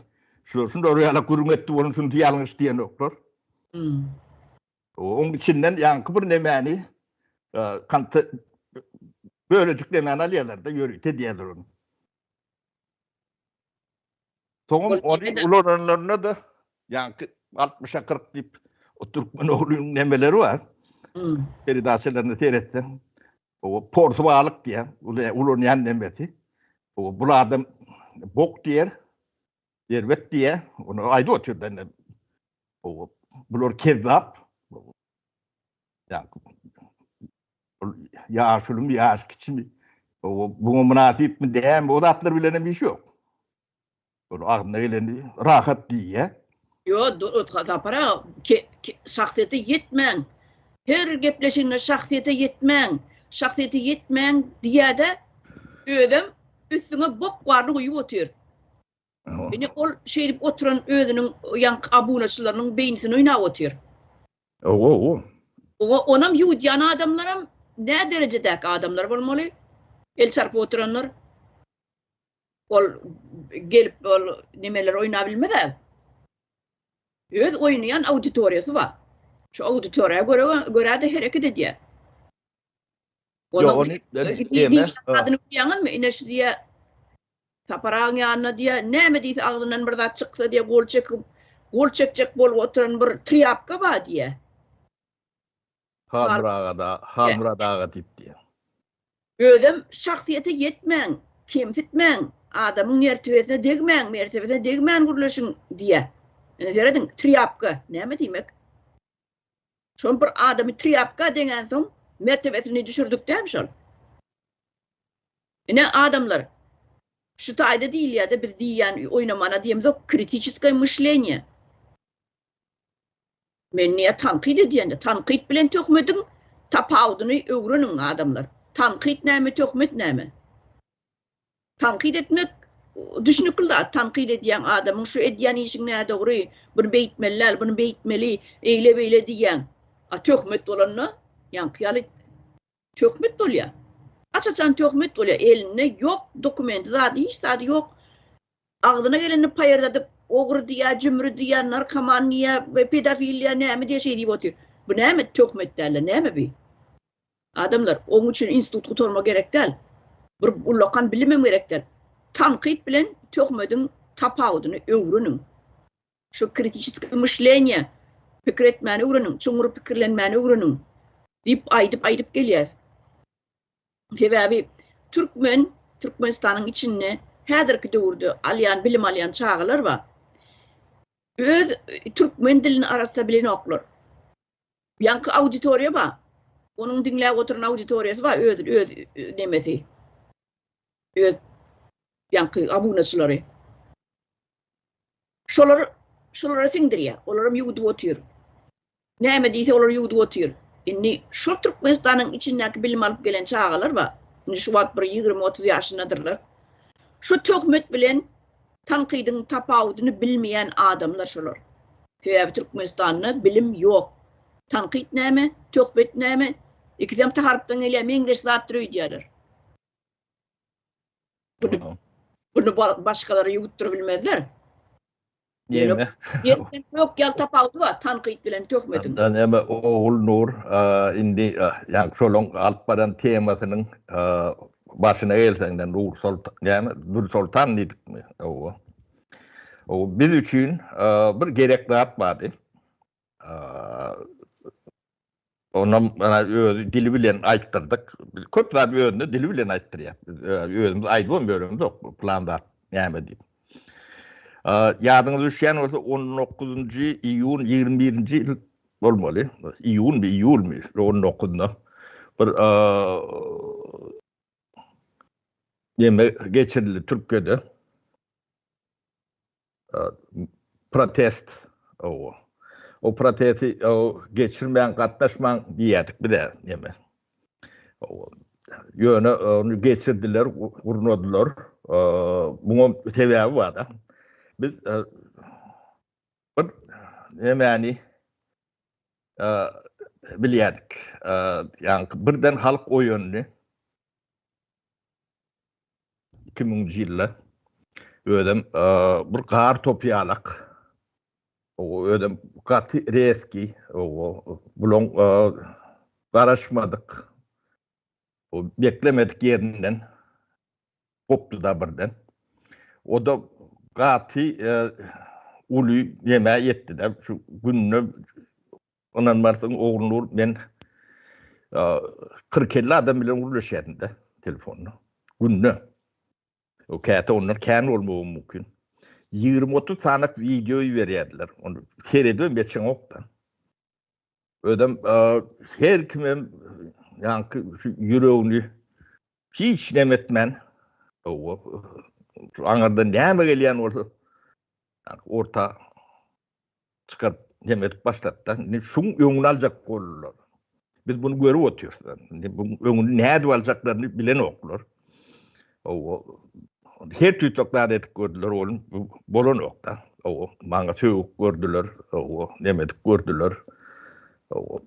Şular şunda ýala gürrüň etdi bolun şuny ýalňyş diýenoklar. Hmm. Oň içinden ýaňky bir nemäni e, kanta bölejik nemäni alýarlar da ýörite diýerler ony. Soňam ony ulananlarynda da ýaňky 60-a 40 diýip o türkmen oglunyň nemeleri bar. Hmm. Peredaçalarynda seretseň O porsy balyk diýýär, ulanýan nemesi. O bul adam bok diýer, erbet diýer, ony aýdyp otyr da. O bular kezzap. Ýa ýaşulymy, ýaş kiçimi, o buňa mynasypmy, dälmi, o zatlar bilen hem işi ýok. Ol agzyna geleni rahat diýýär. Ýo, Sapar aga, şahsyýete ýetmäň. Her gepleşiginde şahsyýete ýetmäň, şahsyýete ýetmäň diýýär-de, özem üstüňe bok baryny guýup otyr. Ine ol şeýdip oturan özüniň ýaňky abunaçylarynyň beýnisini oýnap otyr. Owo, owo. Owo, onam ýuwudýan adamlaram nä derejedäki adamlar bolmaly? El çarpyp oturanlar. Ol gelip ol nemeler oýnabilmez-ä. Öz oýnaýan auditoriýasy bar. Şu auditoriýa görä görä-de hereket edýär. Ýok, ony diýme. Adyny bilýäňizmi? Ine şu diýýär, Sapar agaň ýanyna diýýär, näme diýse agzyndan bir zat çyksa diýýär, gol çekip, gol çekjek bolup oturan bir trýapka bar diýýär. Halmyrat aga, Halmyrat aga diýip diýýär. Özem şahsyýete ýetmäň, kemsitmäň, adamyň mertebesine degmäň, mertebesine degmän gürleşiň diýýär. Ine serediň, trýapka näme diýmek? Şol bir adamy trýapka deňänsoň mertebesini düşürdik dämi şol? Ine adamlar, şu taýda diýilýärde biz diýýän oýnamana diýemzok kritiçeskoý myşleniýe. Men niýe tankyt edýän-de, tankyt bilen töhmediň tapawudyny öwreniň adamlar. Tankyt näme, töhmet näme? Tankyt etmek düşnükli zat, tankyt edýäň adamyň şu edýän işiň nädogry, buny beýtmeli däl, buny beýtmeli, eýle-beýle diýýäň. A töhmet bolanda, ýaňky ýaly töhmet bolýar. Aç-açan töhmet bolýar, elinde ýok dokumenti zady, hiç zady ýok. Agzyna gelenini paýyrdadyp, ogry diýýär, jümri diýýär, narkoman diýýär, pedofil diýýär, näme diýýär, şeý diýip otyr. Bu näme töhmet däl-de, näme bi? Adamlar, oň üçin institut gutarma gerek däl. Bir ullakan bilimem gerek däl. Tankyt bilen töhmediň tapawudyny öwreniň. Şu kritiçeskiý myşleniýe, pikir etmäni öwreniň, çuňňur pikirlenmäni öwreniň diýip aýdyp-aýdyp gelýäs. Sebäbi türkmen, Türkmenistanyň içinde häzirki döwürde alýan, bilim alýan çagalar bar. Öz türkmen dilini arassa bilenoklar. Ýaňky auditoriýa bar. Onuň diňläp oturan auditoriýasy bar, öz öz nemesi. Öz ýaňky abunaçylary. Şolar şolara siňdirýär. Olaram ýuwdup otyr. Näme diýse olar ýuwdup otyr. Indi şol Türkmenistanyň içindäki bilim alyp gelen çagalar bar. Indi şu wagt bir 20-30 ýaşyndadyrlar. Şu töhmet bilen tankydyň tapawudyny bilmeýän adamlar şolar. Sebäbi Türkmenistanda bilim ýok. Tankyt näme, töhmet näme, ikisem tarypdan gelýär, meňzeş zatdyr öýdýärler. Bunu, bunu başgalara ýuwutdyryp bilmezler. Näme? Ýerden gök ýaly tapawudy bar tankyt bilen töhmetiň. Näme Ogulnur indi ýa şolaň alyp baran temasynyň başyna gelseňde Nur Soltan näme Dür Soltan diýdikmi? Owa. O biz üçin bir gerek zat bardy. Onam mana özi dili bilen aýtdyrdyk. Köp zat özüne dili bilen aýtdyrýar. Özümiz aýdybam ýöremzok plan zat näme diýip. Ýadyňyza düşýän bolsa 19-njy iýun 21-nji ýyl bolmaly. Iýunmy, iýulmy, 19-nda bir neme geçirildi Türkiýede. Protest. Owo. O protesti geçirmäň, gatnaşmaň diýýärdik biz-ä neme. Owo. Ýöne ony geçirdiler, gurnadylar. Muňa sebäbi bar-da. Biz bir nemäni bilýärdik. Ýaňky birden halk oýandy. 2000-nji ýylda özem bir gar topy ýalak. Özem gaty reski, bulaň garaşmadyk, beklemedik ýerinden gopdy-da birden. O-da gaty uly nemä ýetdi-de, şu günde Ynanmarsyň Ogulnur men 40-50 adam bilen gürleşýärdim-de telefonda. Günde. O käte ondan kän bolmagy mümkin. 20-30 sanak wideo iberýärdiler. Ony seredibem geçeňok-da. Özem her kimem ýaňky şu ýüregini hiç neme etmän, aňyrdan näme gelýän bolsa orta çykaryp neme edip başlady-da. Indi şuň öňüni aljak boldular. Biz buny görüp otyrys. Indi buň öňüni nädip aljaklaryny bilenoklar. Owo. Her tüýtlek zat edip gördüler, oglum, bolanok-da. Hawa, maňa sögüp gördüler, hawa, neme edip gördüler. Hawa,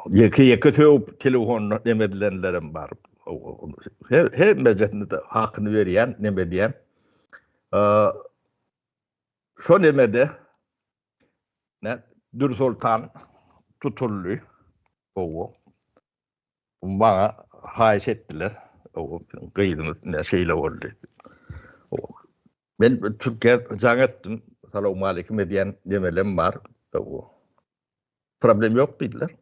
ýeke-ýeke sögüp telefonda neme edilenlerem bar. Hawa, her hemmejesine-de hakyny berýän, neme edýän. Şo nemede ne Dürsoltan tutuldy. Hawa. Maňa haýyş etdiler. O gyzymyz ne şeýle boldy. Men Türkiýä jaň etdim. Salowmaleýkim edýän nemelem bar. Problem ýok diýdiler.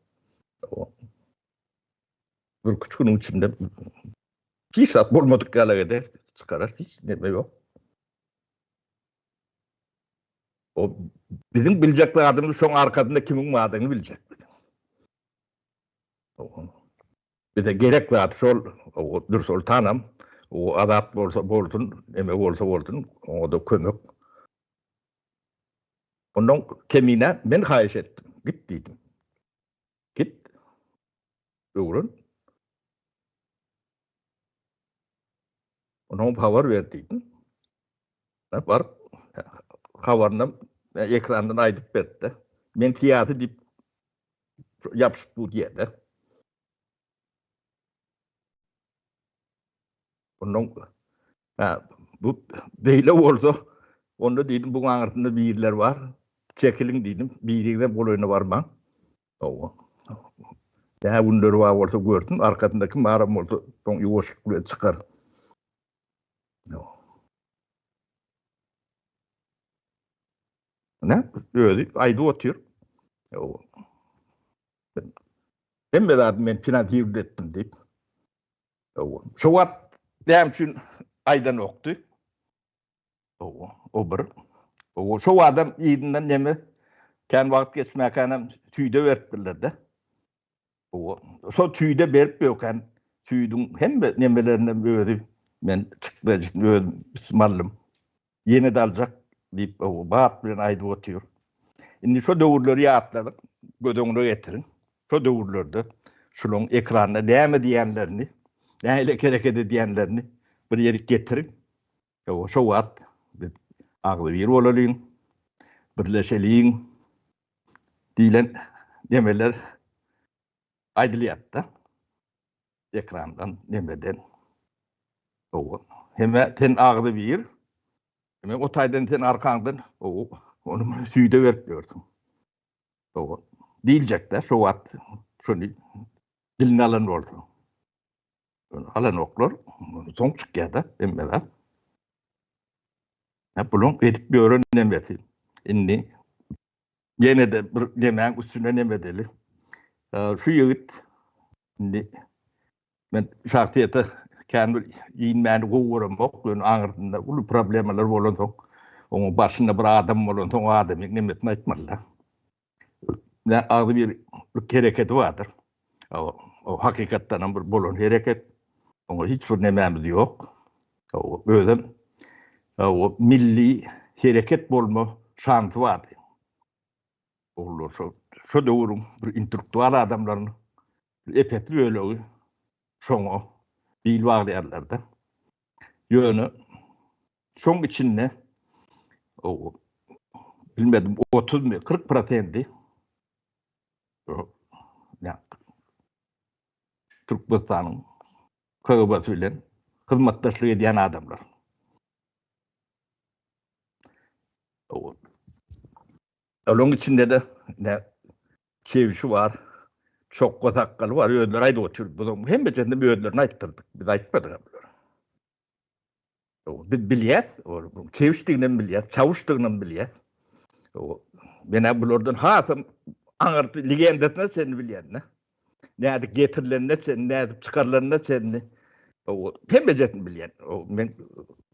Bir küçük günüň içinde hiç zat bolmadyk ýaly eder, çykarar hiç neme ýok. O biziň biljek zadymyz şoň arkasynda kimiň bardygyny biljek biz. Bize gerek zat şol, Dürsoltanam, o azat bolsa bolsun, neme bolsa bolsun, oňa-da kömek. Ondan Kemine men haýyş etdim, git diýdim. Git, öwren. Ondan habar ber diýdim. Baryp, habarynam ekrandan aýdyp berdi. Men syýasy diýip ýapyşyp dur diýýär-de. Ondan ha, bu beýle bolsa, onda diýdim, bu aňyrsynda biriler bar. Çekiliň diýdim, biriňizem golaýyna barmaň. Hawa. Dä günleri bar bolsa görsün, arkasynda kim baram bolsa, soň ýuwaşlyk bilen çykar. Ne? Özi aýdyp otyr. Hemme zady men finansirowat etdim diýip. Şo wagt näme üçin aýdanokdy? O bir. O şo adam yzyndan neme kän wagt geçmäkänem tüýde beripdirler-de. Şo tüýde berip ýöken tüýdüň hemme nemelerinden özi men çykdajysyny özüm üstüme aldym. Ýene-de aljak diýip, bat bilen aýdyp otyr. Indi şo döwürleri ýatladyk, göz öňüne getiriň. Şo döwürlerde şularyň ekranda näme diýenlerini, nähili hereket edýänlerini bir ýerik getiriň. Şo wagt biz agzybir bolalyň, birleşeliň diýlen nemeler aýdylýardy-da. Ekrandan, nemeden. Hawa. Heme sen agzybir. Heme o taýdan sen arkaňdan, hawa, ony muny süýde berip ýörsüň. Hawa. Diýiljek-dä, şo wagt şony diline alan bolsa. Alanoklar, soň çykýar-da hemme zat. Hä, bulaň edip ýören nemesi. Indi Ýene-de bir nemäň üstüne neme edeli. Şu ýigit indi men şahsyýete kän bir inmäni gowy göremok, ýöne aňyrsynda uly problemalar bolansoň, onuň başynda bir adam bolansoň, o adamyň nemesini aýtmaly-da. Ine, agzy bir hereketi bardyr. O hakykatdan hem bir bolan hereket. Oňa hiç bir nemämiz ýok. Özem o milli hereket bolma şansy bardy. Ogullar şo şo döwrüň bir intellektual adamlarynyň bir epesli bölegi şoňa bil baglaýarlar-da. Ýöne şoň içinde o bilmedim 30-my, 40 prosendi Türkmenistanyň KGB-si bilen hyzmatdaşlyk edýän adamlar. Olaryň içinde-de ne çebşi bar, çokga sakgaly bar, özleri aýdyp otyr. Bunuň hemmesini özlerine aýtdyrdyk. Biz aýtmadyk bulara. Biz bilýäs, çebişdigini hem bilýäs, çawuşdygyny hem bilýäs. Men bulardan hasam aňyrdy legendasyna çenli bilýän-de. Nädip getirilenine çenli, nädip çykarylanyna çenli hemmejesini bilýän. Men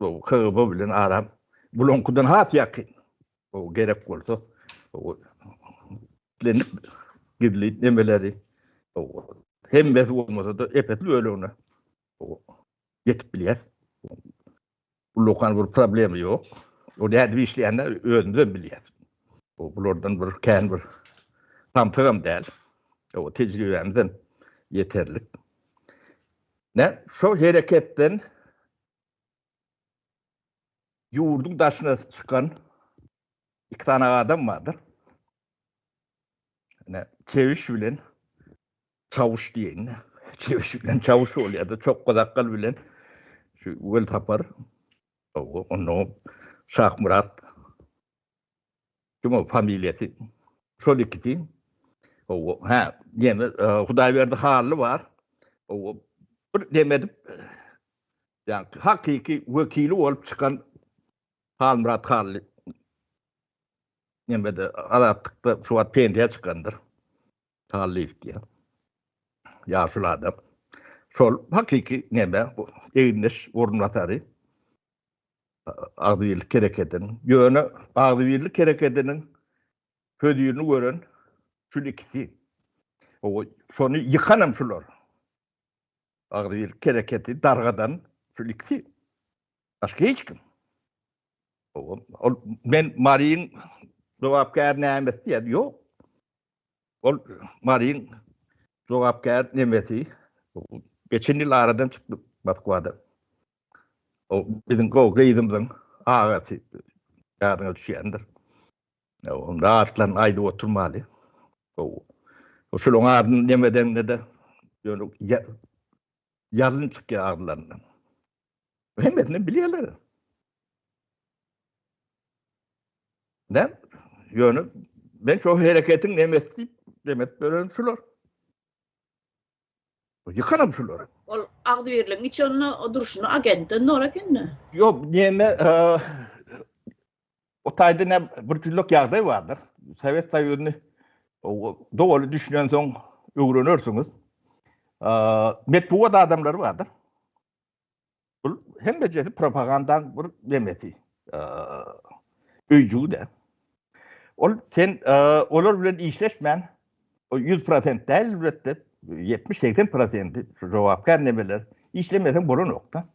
KGB bilen aram bulaňkydan has ýakyn. O gerek bolsa islendik gizli nemeleri hemmesi bolmasa-da epesli bölegine ýetip bilýäs. Ullakan bir problema ýok. O nädip işleýänini özümizem bilýäs. O bulardan bir kän bir samsygam däl. O tejribämizem ýeterlik. Ne şo hereketden. Ýurduň daşyna çykan iki sany adam bardyr. Ine, Çewiş bilen Çawuş diýeýin. Çewiş bilen Çawuş bolýar-da, Çokgazakgal bilen şu Welsapar. Onda Şahmyrat kim o familiýasy? Şol ikisi. Hawa, hä, ýene Hudaýberdi Hally bar. Hawa, bir dem edip, ýa hakyky wekili bolup çykan Halmyrat Hally nemede Azatlykda şu wagt pensiýa çykandyr. Hallyýew diýen. Ýaşuly adam. Şol hakyky neme egindeş orunbasary Agzybirlik herekediniň. Ýöne Agzybirlik herekediniň hözirini gören şul ikisi. Şony ýykanam şular. Agzybirlik hereketi dargadan şul ikisi. Başga hiç kim. Ol men Maryň jogapkär nämesi diýýär. Ýok. Ol Maryň jogapkär nemesi geçen ýyl aradan çykdy Moskwada. O biziň gowy gyzymyzyň agasy ýadyňa düşýändir. Onda atlaryny aýdyp oturmaly. Gowy. Şularyň adyny nemedende-de ýöne ýalyn çykýar agzlaryndan. Hemmesini bilýärler. Näme? Ýöne men şo hereketiň nemesi diýip demek beren şular. Ýykanam şular. Ol agzybirligiň içi onda o durşuna agentden dor ekende. Ýok, neme o taýda ne bir tüllük ýagdaý bardyr. Sowet Soýuzyny doly düşünensoň öwrenersiňiz. Metbugat adamlary bardyr. Bu hemmejesi propagandaň bir nemesi. Öýjügi-de. Ol sen olar bilen işleşmän 100% däl elbetde 70-80 prosenti şu jogapkär nemeler işlemeseň bolanok-da.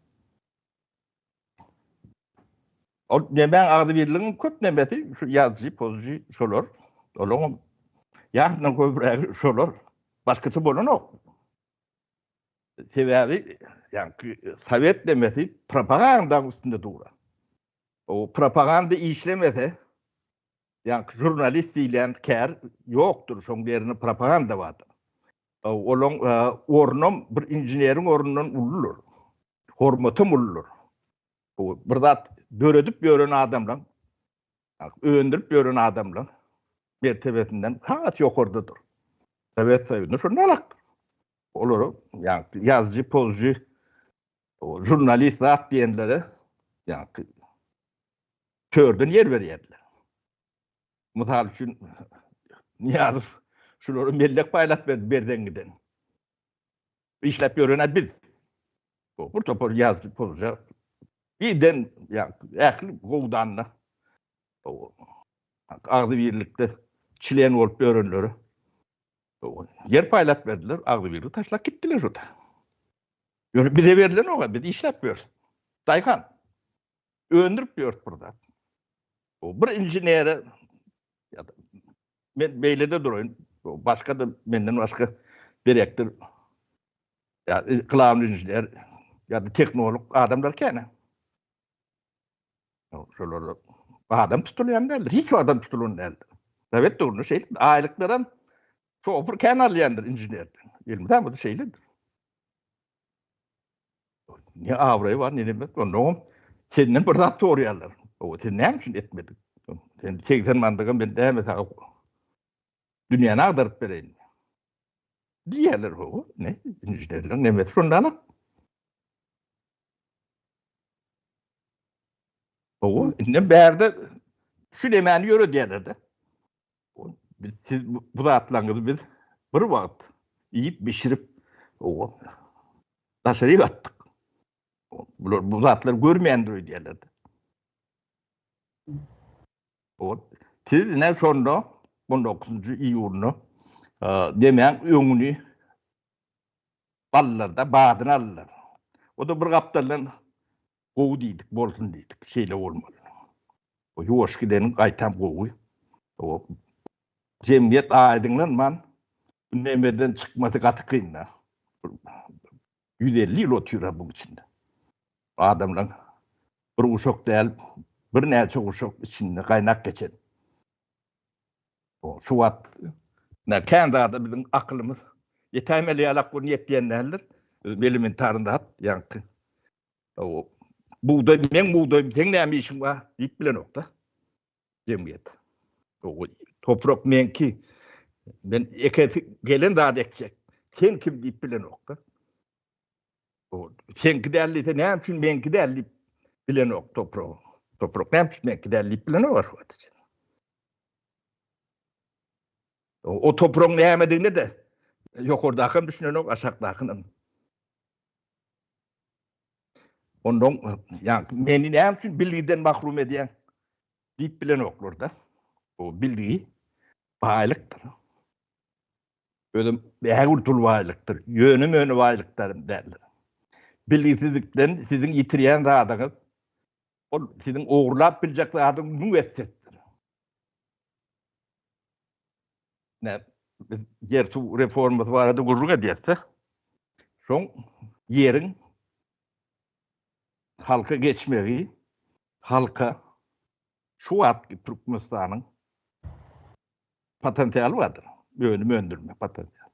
Ol nemäň agzybirligiň köp nemesi şu ýazyjy, pozujy şolar. Olaryň ýarysyndan köprägi şolar. Başgaça bolanok. Sebäbi ýaňky sowet nemesi propagandaň üstünde durar. O propaganda işlemese, ýaňky žurnalist diýilýän kär ýokdur, şoň ýerine propaganda bardyr. Olaň ornam bir inženeriň ornundan uludyr. Hormatam uludyr. Bu bir zat döredip ýören adamlaň, öndürip ýören adamlaň mertebesinden has ýokardadyr. Sowet Soýuzynda şonda alakdyr. Olara ýaňky ýazyjy, pozujy, žurnalist zat diýenlere ýaňky törden ýer berýärdiler. Mysal üçin Nyýazow şulara mellek paýlap berdi Berzeňňiden. Işläp ýören-ä biz. Bir topar ýazyjy, pozuja birden ýaňky ähli gowdanda agzybirlikde çlen bolup ýörenlere Ýer paýlap berdiler, agzybirligi taşlap gitdiler şurada. Ýöne bize berlen oga, biz işläp ýörüs. Daýhan. Öndürip ýörüs bir zat. O bir inženere ýa-da men beýle-de duraýyn, başga da menden başga direktor ýa glawny inžener ýa-da tehnolog adamlar kän. Şolar adam tutulýan däldir. Hiç adam tutulan däldir. Sowet döwründe şeýle aýlyklaram şoför kän alýandyr inženerden. Elmydama da şeýledir. Ne abraýy bar, ne neme. Onda senden bir zat soraýarlar. O sen näme üçin etmediň? Sen 80 mandyga men näme saňa dünýäni agdaryp bereýin. Diýerler o. Ne? Inženerler nemesi şonda Hawa, indi bärde şu nemäni ýöredýärler-de. Biz siz bu zatlaryňyzy biz bir wagt iýip bişirip, hawa, daşaryk atdyk. Bular bu zatlary görmeýändir öýdýärler-de. Hawa, siz ine şonda 19-njy iýunda nemäň öňüni aldylar-da, badyny aldylar. O-da bir gapdaldan gowy diýdik, bolsun diýdik. Şeýle bolmaly. O ýuwaş gideniň gaýtam gowy. O jemgyýet aýdyňlanman bu nemeden çykmasy gaty kyn-da. 150 ýyl otyr-a bu içinde. Adamlaryň. Bir guşak däl, birnäçe guşak içinde gaýnap geçen. Şu wagt ne kän zada biziň akylymyz ýetäýmeli ýalak bunu ýetýän däldir. Elementarny zat, ýaňky. Bugdaý meň bugdaýym, seň näme işiň bar diýip bilenok-da. Jemgyýet. Toprak meňki. Men ekesi gelen zat ekjek. Sen kim diýip bilenok-da. Seňki däl diýse näme üçin meňki däl diýip bilenok toprak. Toprak näme üçin meňki däl diýip bilenok aşgabatda. O topragyň nämedigine de ýokardakam düşünenok, aşakdakynam. Ondan ýa meni näme üçin bilgiden mahrum edýäň diýip bilenoklar-da. O bilgi baýlykdyr. Özem ägirt uly baýlykdyr. Ýöne-möne baýlyklar däldir. Bilgisizlikden siziň ýitirýän zadyňyz ol siziň ogurlap biljek zadyň müň essesidir. Näme biz ýer-suw reformasy barada gürrüň edýäs-de. Şoň ýeriň halka geçmegi halka şu wagtky Türkmenistanyň potensialy bardyr. Önüm öndürme potensialy.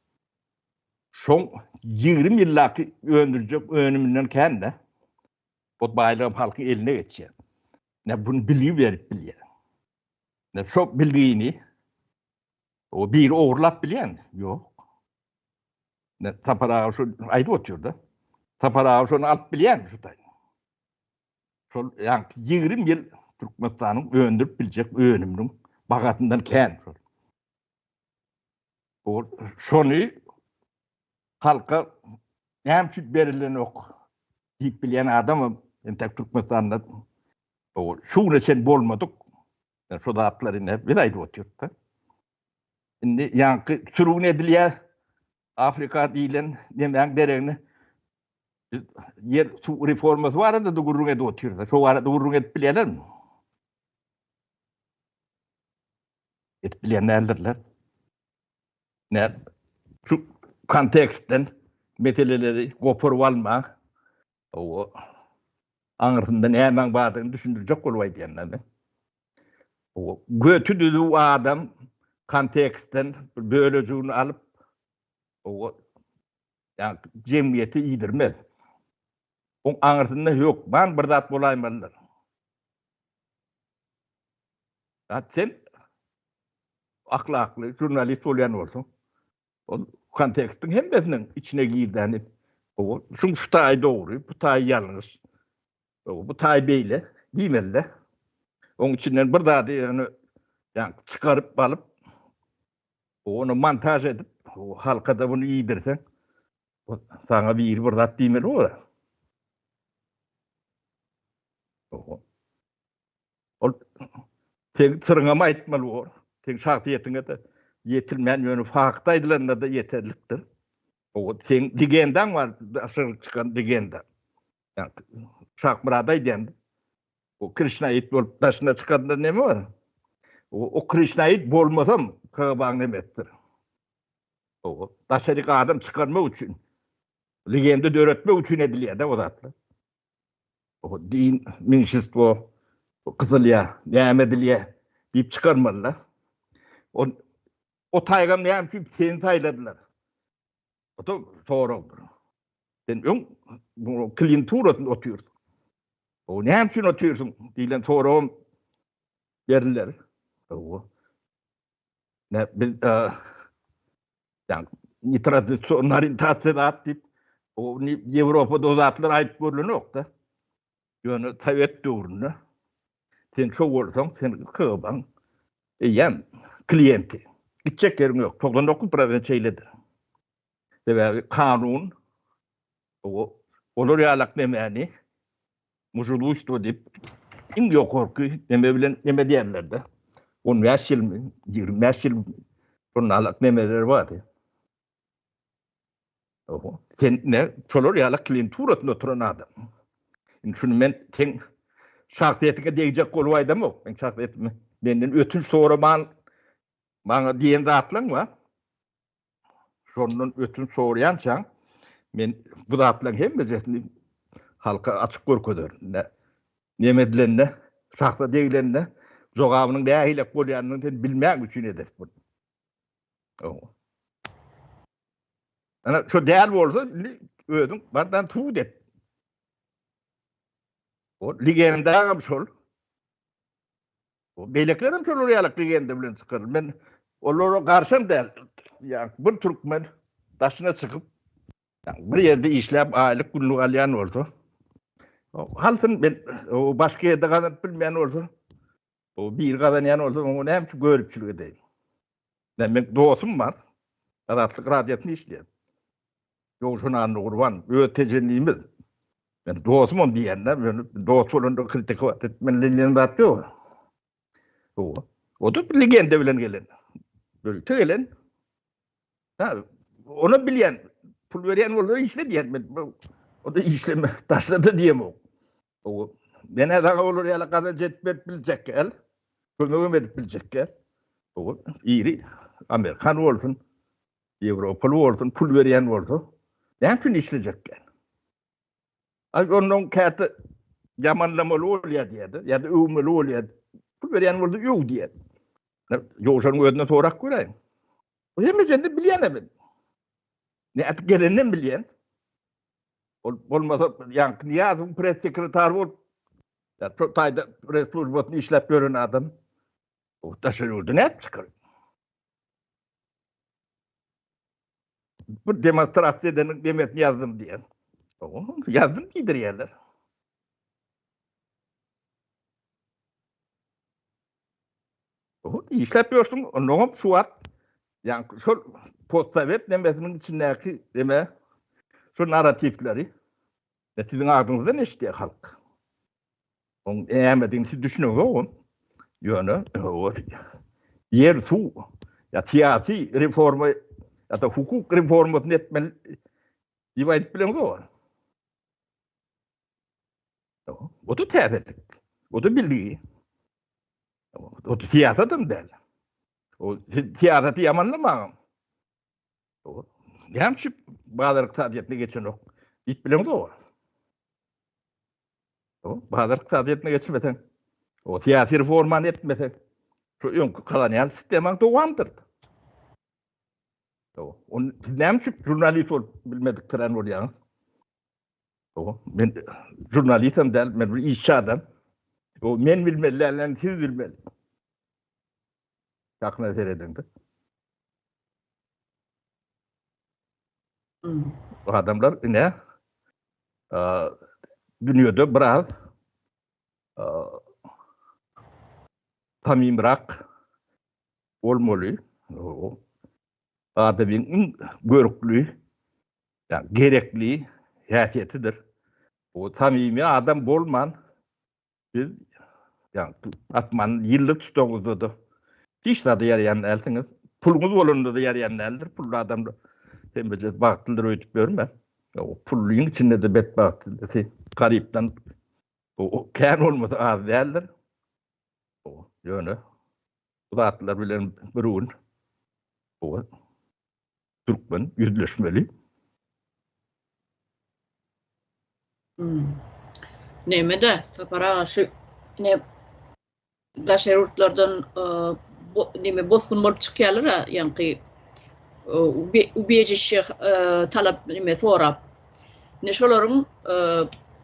Şoň 20 ýyldaky öndürjek önüminden kän-de. O baýlygam halkyň eline geçýär. Ne bunu bilgi berip bilýär. Ne şo bilgini o biri ogurlap bilýän? Ýok. Ne Sapar aga şu aýdyp otyr-da. Sapar aga şony alyp bilýän şu taý. Şol ýaňky 20 ýyl Türkmenistanyň öndürip biljek önüminiň bahasyndan kän şol. Ol şony halka näme üçin berilenok diýip bilýän adam entek Türkmenistanda şu güne çenli bolmadyk. Şu zatlary indi biz aýdyp otyrys-da. Indi ýaňky sürgün edilýär Afrika diýlen nemäň deregine biz ýer suw reformasy barada da gürrüň edip otyrys. Şo barada gürrüň edip bilýärlermi? Edip bilýän däldirler. Ne şu kontekstden meseleleri goparyp alma. O aňyrsynda nämäň bardygyny düşündirjek bolup aýdýanlar men. O göti düzüw adam kontekstden bir bölejigini alyp o ýa jemgyýeti iýdirmez. Oň aňyrsynda hökman bir zat bolaýmalydyr. Zat sen ahlakly žurnalist bolýan bolsaň, ol kontekstiň hemmesiniň içine girdäni, o şuň şu taýy dogry, bu taýy ýalňyş, bu taýy beýle diýmeli-de. Oň içinden bir zady ýöne ýa çykaryp alyp, ony montaž edip, halka-da bunu iýdirseň, saňa biri bir zat diýmeli bolar. Ol seň syryňam aýtmaly bor. Seň şahsyýetiňe-de ýetilmän ýöne fakt aýdylanda-da ýeterlikdir. O seň legendaň bar, daşary çykan legenda. Şahmyrat aýdýan. O Krişnaýit bolup daşyna çykanda näme bar? O, o Krişnaýit bolmasam KGB-nyň nemesidir. O daşary adam çykarmak üçin legenda döretmek üçin edilýär-de o zatlar. O din menşinstwo gyzylýar, näme edilýär diýip çykarmalylar. O o taýgam näme üçin seni saýladylar? O da soragdyr. Sen öň bu klienturatynda otyrsyň. O näme üçin otyrsyň diýlen soragam berdiler. O ne biz ýa netraditsion orientasiýa zat diýip, o Ýewropada o zatlar aýyp görlenok-da. Ýöne sowet döwründe sen şo bolsaň, sen KGB-niň eýýäm kliýenti. Gitjek ýeriň ýok. 99 prosent şeýledir. Sebäbi kanun o olar ýalak nemäni mužulustwo diýip iň ýokarky neme bilen neme diýerler-de. 15 ýylmy, 25 ýylmy şonalak nemeler bardy. Oho. Sen ne şolar ýalak klienturatynda oturan adam. Indi şuny men seň şahsyýetiňe degjek bolup aýdamok. Men şahsyýetime menden ötünç soraman maňa diýen zatlaň bar. Şondan ötünç soraýançaň men bu zatlaryň hemmesini halka açyk görkezerin. Neme edilende, şahsa degilende jogabynyň nähilek bolýanyny sen bilmäň üçin ederis bunu. Ana şu däl bolsa indi özüň bardan subut et. O legendagam şol. O beýlekiler hem şolar ýaly legenda bilen çykar. Men olara garşam däl. Ýa bir türkmen daşyna çykyp bir ýerde işläp aýlyk günlük alýan bolsa, halsyn men o başga ýerde gazanyp bilmeýän bolsa, o bir gazanýan bolsa oňa näme üçin göripçilik edeýin? Men men dostum bar. Azatlyk radiosynda işleýär. Ýowşan Annagurban öz tejenlimiz. Men dostum on diýende, men dost bolanda kritika etmeli diýen zat ýok. O, o da bir legenda bilen gelen. Bölüte gelen. Ha, ona bilýän, pul berýän bolsa işle diýen. Men o da işleme, taşla da diýemok. O men saňa olar ýaly gazanç edip berip biljek gel. Kömegem edip biljek gel. O iri Amerikan bolsun, Ýewropaly bolsun, pul berýän bolsa, näme üçin işlejek gel? Ay ondan käte ýamanlamaly bolýar diýýär-de, ýa-da öwmeli bolýar. Pul berýän bolsa öw diýýär. Ýowşanyň özüne sorap göräýiň. Bu hemme jende bilýän men. Ne atyp gelenden bilýän. Ol bolmasa ýaňky Nyýazowyň press sekretary bolup ýa taýda press službasyny işläp ýören adam o daşary ýurda nädip çykar? Bir demonstrasiýa edeniň demesini ýazdym diýen. Ýazdym diýdirýärler. Işläp ýörsüň, onnoňam şu wagt ýaňky şol postsowet nemesiniň içindäki neme şu narratiwleri siziň agzyňyzdan eşidýär halk. Oň nämedigini siz düşüneňzogam. Ýöne ýer suw ýa syýasy reforma ýa-da hukuk reformasyny etmeli diýip aýdyp bileňzok. O-da täzelik. O-da bilgi. O syýasatam däl. O syýasaty ýamanlamaň. Näme üçin bazar ykdysadyýetine geçenok diýip bileňzok. Bazar ykdysadyýetine geçmeseň, o syýasy reformany etmeseň, şu öňki kolonial sistemaň dowamydyr. On siz näme üçin žurnalist bolup bilmedik tiren bolýaňyz? Men žurnalistem däl, men bir işçi adam. O men bilmeli däl, siz bilmeli. Ýakyna serediňde. Bu adamlar ine dünýede biraz samimirak bolmaly. Adamyň iň görkli, gerekli häsiýetidir. O samimi adam bolman Siz ýa asman ýyldyz tutaňyzda-da hiç zada ýaraýan dälsiňiz. Puluňyz bolanda-da ýaraýan däldir. Pully adamlar hemmeje bagtlydyr öýdüp ýörme. Pullyň içinde-de betbagtlysy garypdan kän bolmasa az däldir. Ýöne bu zatlar bilen bir gün türkmen ýüzleşmeli. Neme-de, Sapar aga, şu ine daşary ýurtlardan neme bosgun bolup çykýarlar-a, ýaňky ubežişe talap neme sorap. Ine şolaryň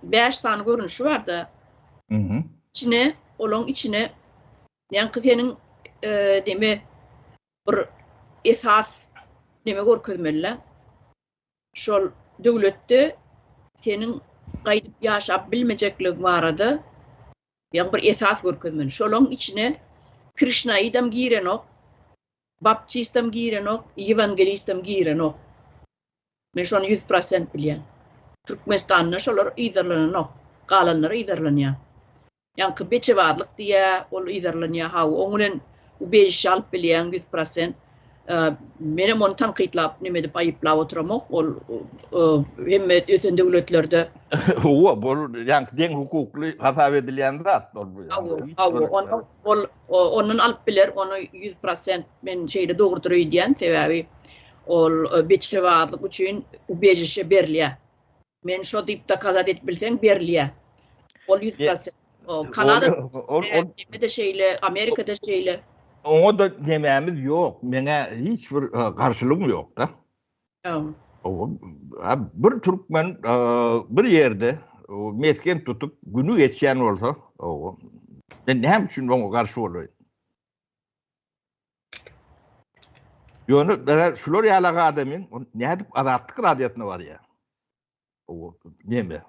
5 sany görnüşi bar-da. Içine, olaň içine ýaňky seniň neme bir esas neme görkezmeli-dä. Şol döwletde seniň gaýdyp ýaşap bilmejekligiň barada ýagny bir esas görkezmeli. Şolaň içine Krişnaidam girenok, Baptistam girenok, Ýewangelistam girenok. Men şony 100% bilýän. Türkmenistanda şolar yzarlananok, galanlary yzarlanýar. Ýaňky beçebazlyk diýýä, ol yzarlanýar, hawa, oň bilen ubežişe alyp bilýäň 100%. Menem ony tankytlap, neme edip aýyplap oturamok, ol hemme ösen döwletlerde. Hawa, bol ýaňky deň hukukly hasap edilýän zat ol bu. Hawa, hawa, ony ol ondan alyp biler, ony 100% men şeýle dogrudyr öýdýän, sebäbi ol beçebazlyk üçin ubežişe berilýär. Men şo diýip dokazat edip bilseň berilýär. Ol 100%. O Kanada ol de şeýle, Amerikada şeýle. Oňa da nemämiz ýok. Meňä hiç bir garşylygym ýok-da. Bir türkmen bir ýerde mesgen tutup günü geçýän bolsa, men näme üçin oňa garşy bolaýyn? Ýöne şular ýaly adamyň nädip Azatlyk radiosyna barýar? Neme?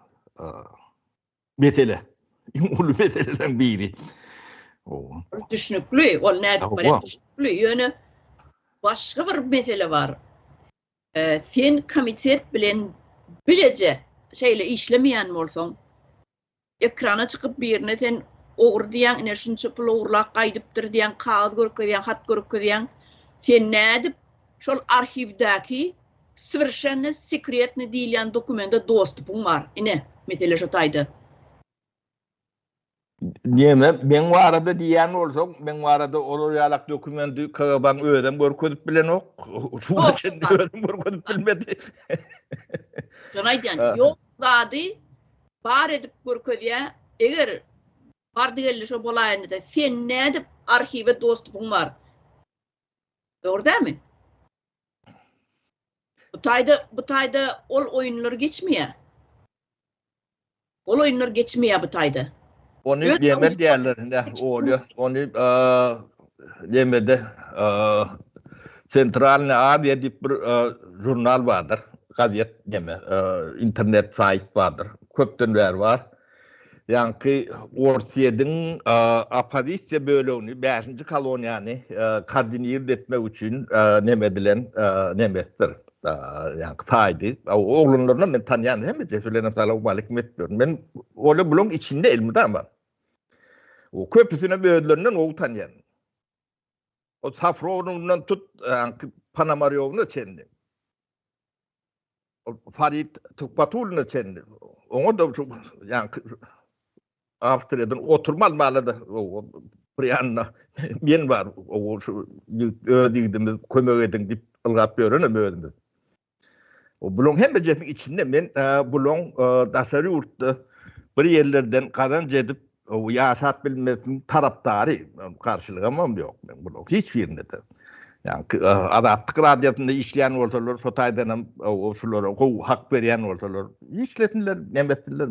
Mesele. Iň uly meseleleriň biri. Ol düşnükli, ol nädip barýar düşnükli. Ýöne başga bir mesele bar. Sen komitet bilen bileje şeýle işlemeýän bolsaň, ekrana çykyp birine sen ogry diýýäň, ine şunça pul ogurlap gaýdypdyr diýýäň, kagyz görkezýäň, hat görkezýäň. Sen nädip şol arhiwdäki Swerşenno sekretny diýilýän dokumende dostupyň bar. Ine, mesele şo taýda. Neme, meň barada diýýän bolsaň, meň barada olar ýalak dokumendi KGB-niň özem görkezip bilenok. Şu güne çenli özem görkezip bilmedi. Şony aýdýan, ýok zady bar edip görkezýär. Eger bardy-geldi şo bolaýanda-da, sen nädip arhiwe dostupyň bar? Dogry dälmi? Bu taýda, bu taýda ol oýunlar geçmeýär. Ol oýunlar geçmeýär bu taýda. Ony neme diýerler, ne olýa, ony nemede Sentralnyý Aziýa diýip bir žurnal bardyr, gazet neme, internet saýt bardyr, köpden bäri bar. Ýaňky Orsýetiň oppozisiýa bölegini, bäşinji koloniýany koordinird etmek üçin neme edilen nemesdir. Ýaňky saýdy. Oglanlaryny men tanýan, hemmejesi bilenem salowmaleýkim edip ýörün. Men ola bulaň içinde elmydama. O köpüsinem özlerinden gowy tanýan. O Safronowyndan tut, ýaňky Ponomarýowyna çenli. Farid Tuhbatullina çenli. Oňa da şu ýaňky Awstriýadan oturma almaly-da bir ýanynda men bar, o şu ýigit öz ýigidimiz kömek ediň diýip ylgap ýörenem özümiz. O bulaň hemmejesiniň içinde men bulaň daşary ýurtda bir ýerlerden gazanç edip ýaşap bilmesiniň tarapdary, garşylygamam ýok meň bulaň hiç birine-de. Ýaňky Azatlyk radiosynda işleýän bolsalar, şo taýdanam şulara gowy hak berýän bolsalar, işlesinler, neme etsinler,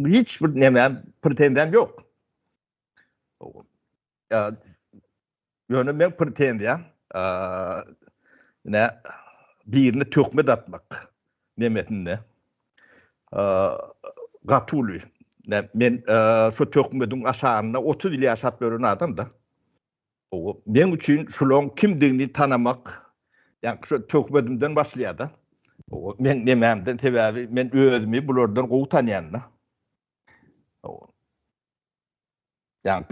hiç bir nemem, pretenziýam ýok. Ýöne meň pretenziýam ine birine töhmet atmak nemesinde gaty uly. Men şu töhmediň aşagynda 30 ýyl ýaşap ýören adam-da. Meň üçin şulaň kimdigini tanamak ýa şu töhmetimden başlaýar-da. Meň nemämden sebäbi men özümi bulardan gowy tanýan-da. Ýa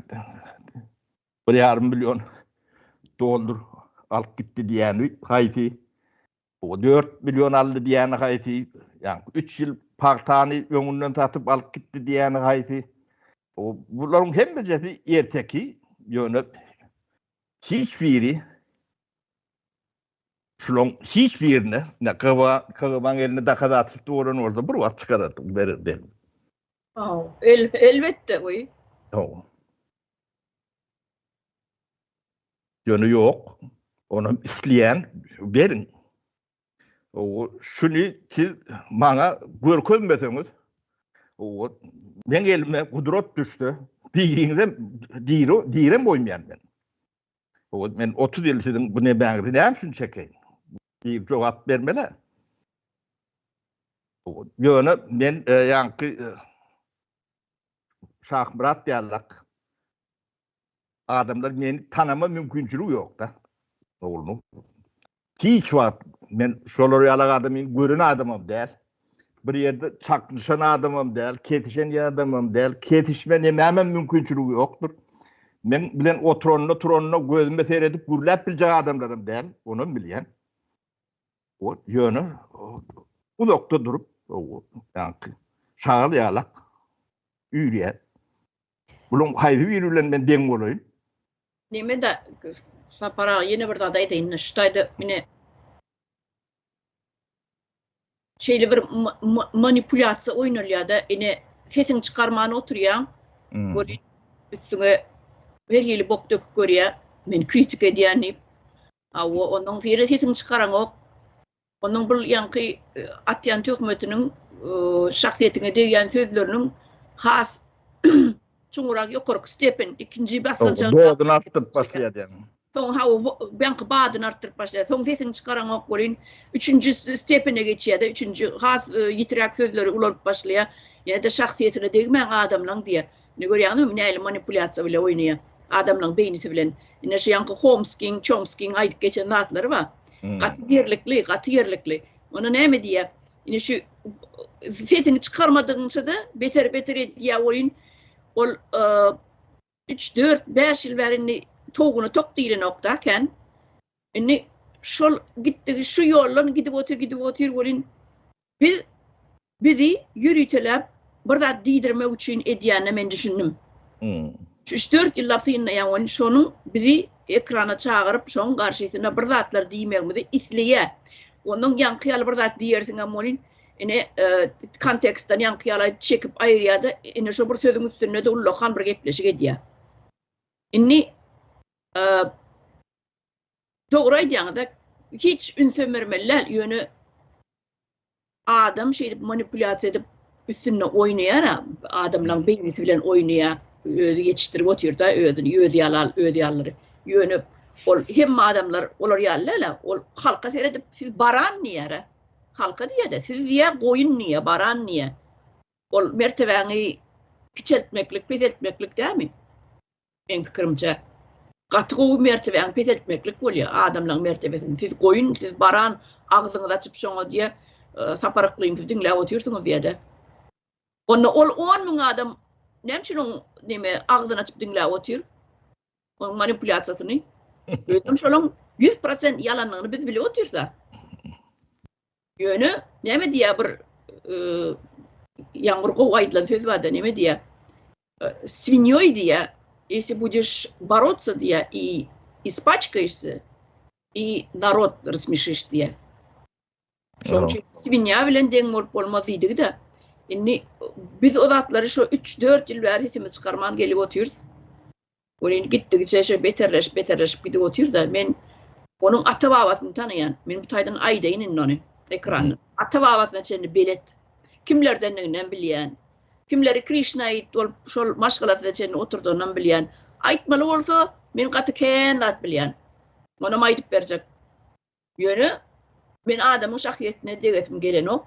1,5 million dollar alyp gitdi diýýäni haýsy? O 4 million aldy diýýäni haýsy? Ýa 3 ýyl pagtany öňünden satyp alyp gitdi diýýäni haýsy? O bularyň hemmejesi erteki, ýöne hiç biri şularyň hiç birine ne KGB-niň elinde dokazatelstwo bolan bolsa bir wagt çykarardy, bererdi. El, elbetde goý. Hawa. Ýöne ýok. Onam isleýän beriň. O şuny siz maňa görkezmeseňiz, o meň elime gudrat düşse, biriňizem diri direm goýmaýan men. O men 30 ýyl siziň bu nemäňizi näme üçin çekeýin? Bir jogap bermeli. Ýöne men e, ýaňky e, Şahmyrat ýalak adamlar meni tanama mümkinçiligi ýok-da. Dogrumy? Hiç wagt men şolar ýalak adamy gören adamam däl. Bir ýerde çaknyşan adamam däl, kesişen adamam däl, kesişme nemämem mümkinçiligi ýokdur. Men bilen oturanda, turanda gözüme seredip gürläp biljek adamlaram däl, onam bilýän. O ýöne uzakda durup, ýaňky şagal ýalak üýrýär. Buluň haýsy biri bilen men deň bolaýyn? Neme-de Sapar aga ýene bir zat aýdaýyn, şu taýda ine şeýle bir manipulýasiýa oýnalýar-da, ine sesiňi çykarman oturýaň. Welin üstüňe her hili bok döküp görýär. Men kritika edýän diýip. Hawa, onnoň ýene sesiňi çykaraňok. Onuň bul ýaňky atýan töhmetiniň, şahsyýetiňe degýän sözleriniň has çuňrak ýokarky stepen, ikinji basgançagy Dozuny artdyryp başlaýar diýýäň. Soň hawa, ýaňky badyny artdyryp başlaýar. Soň sesiňi çykaraňok welin, üçünji stepene geçýär-de, üçünji has ýitiräk sözleri ulanyp başlaýar. Ýene-de şahsyýetine degmäň adamlaň diýýär. Indi görýäňizmi, nähili manipulýasiýa bile oýnaýar. Adamlaň beýnisi bilen. Ine şu ýaňky Homskiň, Çomskiň aýdyp geçen zatlary bar. Gaty ýerlikli, gaty ýerlikli. Onda näme diýýär? Ine şu sesini çykarmadygyňça-da beter-beter edýär oýun. Ol 3, 4, 5 ýyl bäri indi towugyna tok diýlenok-da kän. Indi şol gitdigi şu ýoldan gidip otyr, gidip otyr welin biz bizi ýöriteläp bir zat diýdirmek üçin edýänine men düşündim. Şu üç-dört ýyllap synlaýan welin şonuň bizi ekrana çagyryp şoň garşysyna bir zatlar diýmegimizi isleýär. Ondan ýaňky ýaly bir zat diýersiňem welin ine kontekstden ýaňky ýaly çekip aýyrýar-da ine şo bir sözüň üstünde-de ullakan bir gepleşik edýär. Indi Dogry aýdýaňyzda hiç ünsem bermeli däl ýöne adam şeýdip manipulýasiýa edip üstünde oýnaýara adamlaň beýnisi bilen oýnaýar özi ýetişdirip otyrda özüni özi ýaly özi ýalylary ýöne ol hemme adamlar olar ýaly däl ol halka seredip siz baran diýýär halka diýýär-de siz diýýär goýun diýýär baran diýýär ol mertebäňi kiçeltmeklik peseltmeklik dälmi Meň pikirimçe, gaty gowy mertebäňi peseltmeklik bolýar, adamlaň mertebesini. Siz goýun, siz baran, agzyňyzy açyp şoňa diýä, Sapar Yklymowy diňläp otyrsyňyz diýä-de. Onda ol 10 müň adam näme üçin oň neme agzyny açyp diňläp otyr? Onuň manipulýasiýasyny. Özem şolaň 100% ýalanlygyny biz bilip otyrys-a. Ýöne näme diýýär bir ýaňy bir gowy aýdylan söz barda näme diýýär? Swinýoý diýýär, если будешь бороться diýýär и испачкаешься и narod rassmyşyş diýýär. Şonuň üçin swinýa bilen deň bolup bolmaz diýdigi-de. Indi biz o zatlary şo 3-4 ýyl bäri sesimizi çykarman gelip otyrys. Welin gitdigiçe şo beterleşip beterleşip gidip otyr-da, men onuň ata-babasyny tanaýan. Men bu taýdan aýdaýyn indi ony ekrandan. Ata-babasyna çenli belet. Kimlerdendiginem bilýän. Kimleri Krişnait bolup şol maşgalasyna çenli oturdanynam bilýän. Aýtmaly bolsa, men gaty kän zat bilýän. Onam aýdyp berjek. Ýöne men adamyň şahsyýetine degesim gelenok.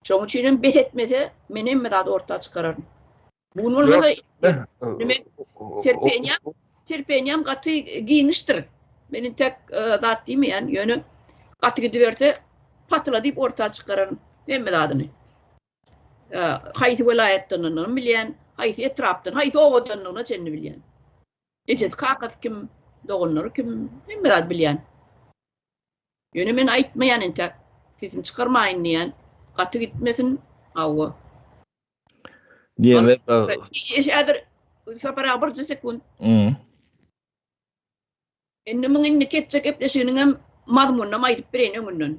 Şonuň üçin hem bes etmese, men hemme zady orta çykararyn. Bu gün bolmasa, men terpeniýam, terpeniýam gaty giňişdir. Men intek e, zat diýmeýän, ýöne gaty gidiberse patyla diýip orta çykararyn hemme zadyny. E, haýsy welaýatdandygyny bilýän, haýsy etrapdan, haýsy obadandygyna çenli bilýän. Ejesi kakasy kim, doganlary kim, hemme zady bilýän. Ýöne men aýtmaýan entäk. Sesimi çykarmaýyn diýýän. Gaty gitmesin. Hawa. Diýeme. Häzir Sapar aga birje sekunt. Indi muň indiki etjek gepleşiginiň hem mazmunynam aýdyp bereýin öňünden.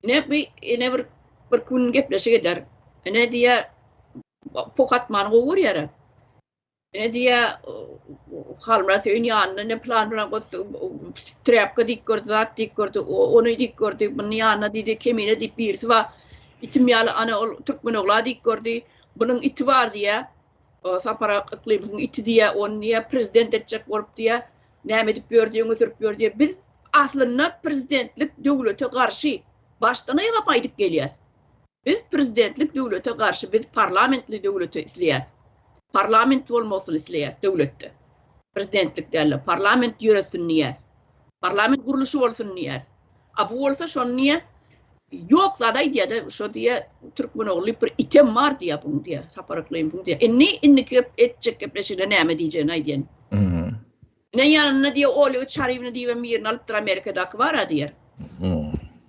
Ine bu ene bir bir gün gepleşik eder. Ine diýýär, pok atmany gowy görýär. Ine diýýär, Halmyrat öýüň ýanynda ne plan bilen trýapka diýip gördi, zat diýip gördi, ony diýip gördi, munuň ýanynda diýdi, Kemine diýip birisi bar. Itim ýaly ana ol türkmen ogla diýip gördi. Bunuň iti bar diýýär. Sapar Yklymowyň iti diýýär, ony diýýär, prezident etjek bolup diýýär. Näme edip ýör diýip, öňe sürüp ýör diýýär. Biz aslynda prezidentlik döwlete garşy başdan aýagap aýdyp gelýäs. Biz prezidentlik döwlete garşy, biz parlamentli döwleti isleýäs. Parlament bolmasyny isleýäs döwletde. Prezidentlik däl-de, parlament ýöretsin diýýäs. Parlament gurluşy bolsun diýýäs. A bu bolsa şony diýýä, ýok zat aýdýa-da, şo diýýä, türkmen ogly diýip bir item bar diýýä buň diýýä, Sapar Yklymowyň diýýä. Indi indiki etjek gepleşiginde näme diýjegini aýdýan. Ine ýanynda diýýär Olýa Çaryýewna diýibem birini alypdyr Amerikadaky bar-a diýýär.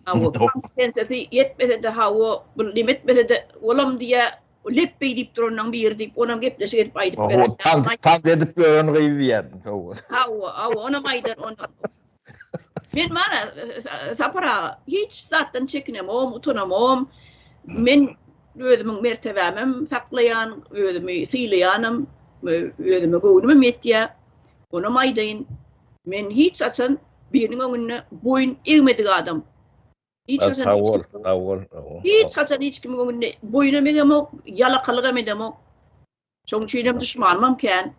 Hawa, kompetensiýasy ýetmese-de, hawa, bu neme etmese-de, olam diýýär, lepbeý diýip duranyň biri diýip, onam gepleşik edip aýdyp berer. Hawa, tans edip ýören gyz diýýär. Hawa. Hawa, hawa, onam aýdar, onam. Men bar-a, Sapar aga, hiç zatdan çekinemogam, utanamogam. Men. özümiň mertebämem saklaýan, özümi sylaýanam, özüme göwnümem ýetýär. Onam aýdaýyn, men hiç haçan biriniň öňünde boýun egmedik adam. Hiç haçan Sag bol, sag bol. Hiç haçan hiç kimiň öňünde boýunam egemok, ýalakalygam edemok. Şonuň üçinem duşmanymam kän.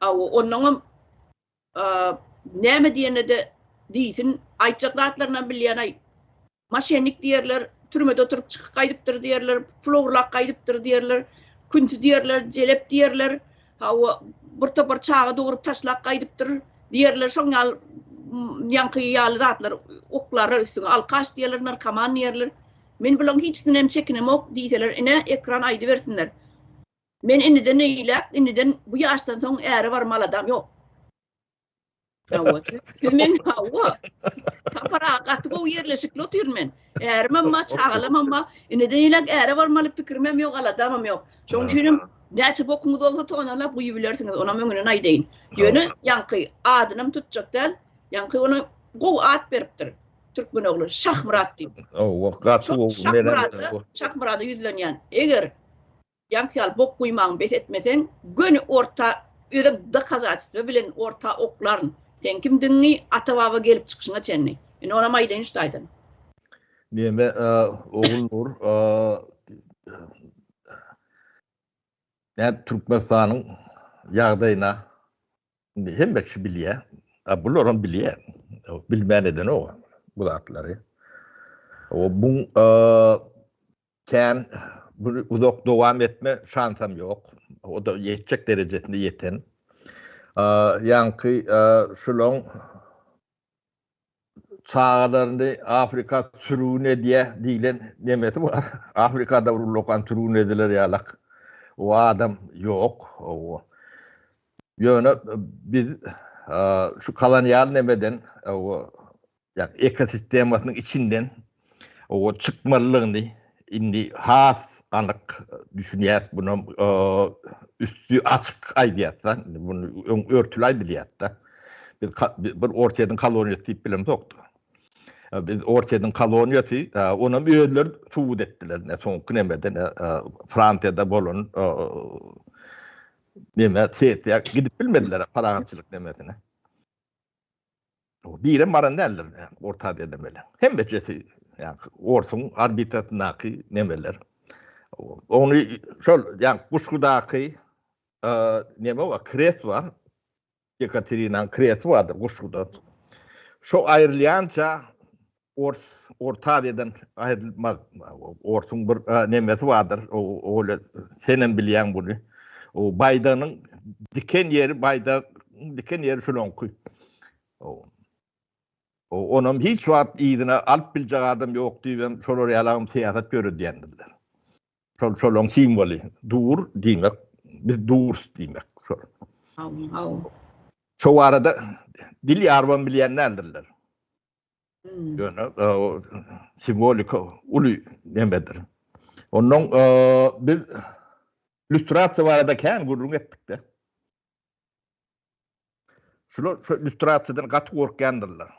Hawa, onnoňam näme diýende-de diýsin, aýtjak zatlarynam bilýän-aý. Moşennik diýerler, türmede oturyp çykyp gaýdypdyr diýerler, pul ogurlap gaýdypdyr diýerler, künti diýerler, jelep diýerler, hawa, bir topar çaga dogrup taşlap gaýdypdyr diýerler, şoň ýaly ýaňky ýaly zatlar oklarlar üstüňe, alkaş diýerler, narkoman diýerler. Men bularyň hiçisinden çekinemok diýseler, ine, ekran aýdybersinler. Men indiden eýläk, indiden bu ýaşdan soň äre barmaly adam ýok. Hawa, siz men hawa. Sapar aga gaty gowy ýerleşikli otyryn men. Ärimem bar, çagalamam bar. Indiden eýläk äre barmaly pikirimem ýok, aladamam ýok. Şonuň üçin hem näçe bokuňyz bolsa tonalap guýup bilersiňiz, onam öňünden aýdaýyn. Ýöne ýaňky adynam tutjak däl. Ýaňky ona gowy at beripdir. Türkmen ogly Şahmyrat diýip. Hawa, gaty gowy. Şahmyrada, Şahmyrada ýüzlenýän. Eger Ýaňky ýaly bok guýmagyňy bes etmeseň, göni orta, özem dokazatelstwo bilen orta oklaryn. Seň kimdigiňi, ata-baba gelip çykyşyňa çenli. Indi onam aýdaýyn şu taýdan. Neme, Ogulnur, nädip Türkmenistanyň ýagdaýyna indi hemme kişi bilýär. A bularam bilýär. Bilmän edenok bu zatlary. O bu Kän bu uzak dowam etme şansam ýok. O-da ýetjek derejesine ýeten. Ýaňky şulaň çagalaryny Afrika sürgün edýä diýlen nemesi bar. Afrikada bir ullakan sürgün ediler ýalak. O adam ýok. Ýöne biz şu kolonial nemeden Ýagny ekosistemasynyň içinden o çykmalydygyny indi has anyk düşünýäs. Bunam üsti açyk aýdýas-da. Indi muny öň örtüli aýdylýardy-da. Biz bir Orsýetiň koloniýasy diýip bilemzokdy. Biz Orsýetiň koloniýasy, onam özleri subut etdiler. Ine soňky nemede, Fransiýada bolan neme sessiýa gidip bilmediler parahatçylyk nemesine. Birem baran däldir Orta Aziýada mele. Hemmejesi ýa orsuň orbitasyndaky nemeler. Ony şol ýa Guşgudaky neme bar, krest bar. Ýekaterinanyň kresti bardyr Guşguda. Şo aýrylýança Ors Orta Aziýadan aýrylmaz. Orsuň bir nemesi bardyr. O senem bilýäň buny. O baýdagynyň diken ýeri baýdagyň diken ýeri şulaňky. O onam hiç wagt yzyna alyp biljek adam ýok diýibem şolar ýalagam syýasat ýöredýändirler. Şol şolaň simwoly dur diýmek, biz durus diýmek şol. Hawa. Şo barada dil ýarybam bilýän däldirler. Ýöne simwolika uly nemedir. Ondan biz lýustrasiýa barada kän gürrüň etdik-de. Şular şu lýustrasiýadan gaty gorkýandyrlar.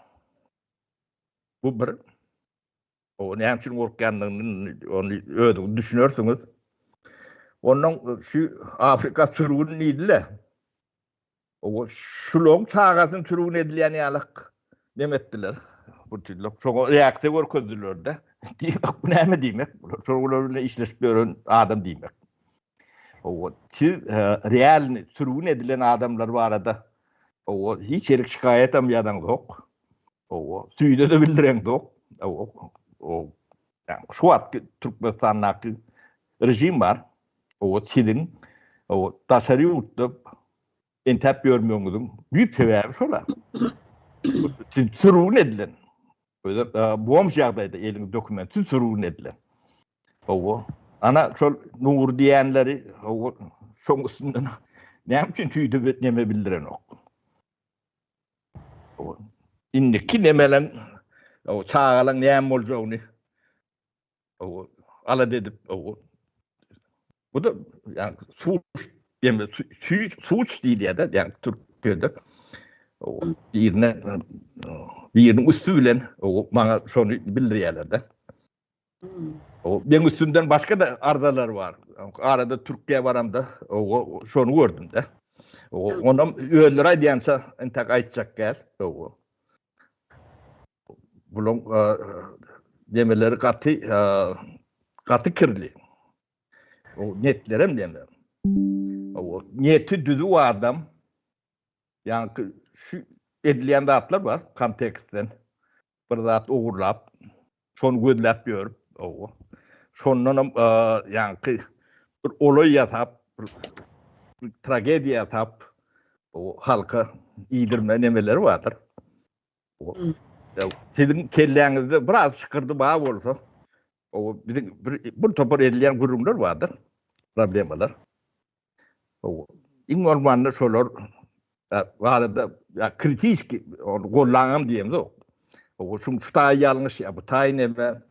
Bu bir. O näme üçin gorkýandygyny ony özüňiz düşünersiňiz. Ondan şu Afrika sürgün diýdiler. O şulaň çagasyny sürgün edilýän ýalyk neme etdiler. Bu tüýlük şoňa reaksiýa görkezdiler-de. Diýmek bu näme diýmek? Şolar bilen işleşip ýören adam diýmek. O siz realny sürgün edilen adamlar barada o hiç ýerik şikaýatam ýazaňzok. O süýde-de bildireňzok. O o şu wagt Türkmenistandaky rejim bar. O siziň o daşary ýurtda entäp ýörmegiňiziň düýp sebäbi şol-a. Siz sürgün edilen. Özi bomž ýagdaýda eliňiz dokumentsiz sürgün edilen. Hawa. Ana şol Nury diýenleri hawa şoň üstünden näme üçin tüýde neme bildirenok. Indiki nemeleň çagalaň näme boljagyny alada edip bu da ýa suç ýa suç diýilýär-de ýa türkçede birine biriniň üsti bilen maňa şony bildirýärler-de. O meň üstümden başga-da arzalar bar. Arada Türkiýä baramda, o şony gördüm-de. O onam özleri aýdýança entek aýtjak däl. O bulaň demeleri gaty gaty kirli. O netlerem deme. O neti düzüw adam ýaňky şu edilýän zatlar bar kontekstden. Bir zat ogurlap, şony gözläp ýörüp, owa. Şondanam ýaňky bir olaý ýasap, bir tragediýa ýasap, o halka iýdirme nemeleri bardyr. Siziň kelläňizde biraz şykyrdy bar bolsa, o biziň bir, bir topar edilýän gürrüňler bardyr, problemalar. O iň bolmanda şolar barada ya kritiski ony gollaňam diýemzok. O şuň şu taýy ýalňyş ýa bu taýy neme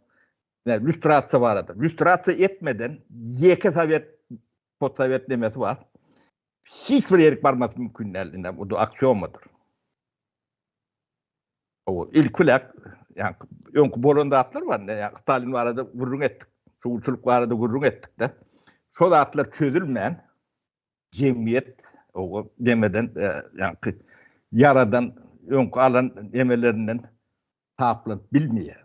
ne lýustrasiýa barada. Lýustrasiýa etmeden ýeke sowet postsowet nemesi bar. Hiç bir ýerik barmasy mümkin däl. Indi bu aksiomadyr. O ilki bilen ýa öňki bolan zatlar bar. Ýa Stalin barada gürrüň etdik. Şuwçulyk barada gürrüň etdik-de. Şo zatlar çözülmän jemgyýet o demeden ýa ýaradan öňki alan emelerinden taplanyp bilmeýär.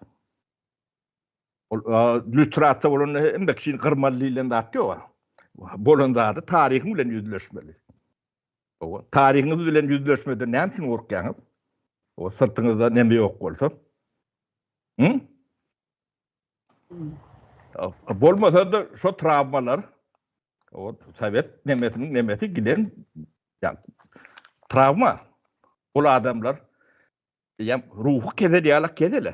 Ol lýustrasiýa bolanda hemme kişini gyrmaly diýlen zat ýok. Bolan zady taryhyň bilen ýüzleşmeli. Owa, taryhyňyz bilen ýüzleşmeden näme üçin gorkýaňyz? O syrtyňyzda neme ýok bolsa. Hı? Bolmasa-da şo trawmalar o sowet nemesiniň nemesi giden ýa trawma. Ol adamlar ýa ruhy kesel ýaly kesele.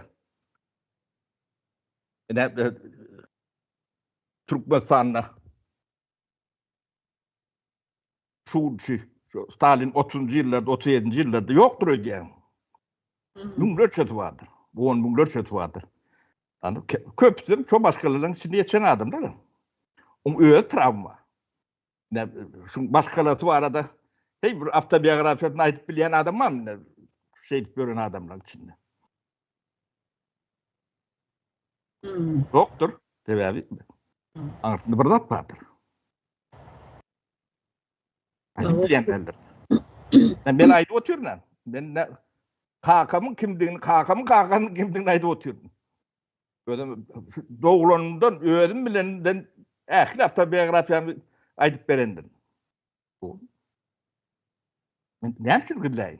Ine e, Türkmenistanda Şugunçy, şu Stalin otuzynjy ýyllarda, 37-nji ýyllarda ýokdur öýdýän. Müňlerçesi bardyr. On müňlerçesi bardyr. Ýani köpüsi şo maşgalalaryň içinde ýetişen adamlar. Oň özi trawma. Ne şu maşgalasy barada heý bir awtobiografiýasyny aýdyp bilýän adam barmy? Şeýdip ýören adamlaryň içinde. Ýokdur. Sebäbi aňyrsynda bir zat bardyr. Aýdyp bilýän däldir. Men aýdyp otyryn. Men ne kakamyň kimdigini, kakamyň kakasynyň kimdigini aýdyp otyryn. Özüm doglanymdan özüm bilenden ähli awtobiografiýamy aýdyp berendim. Men näme üçin gizläýin?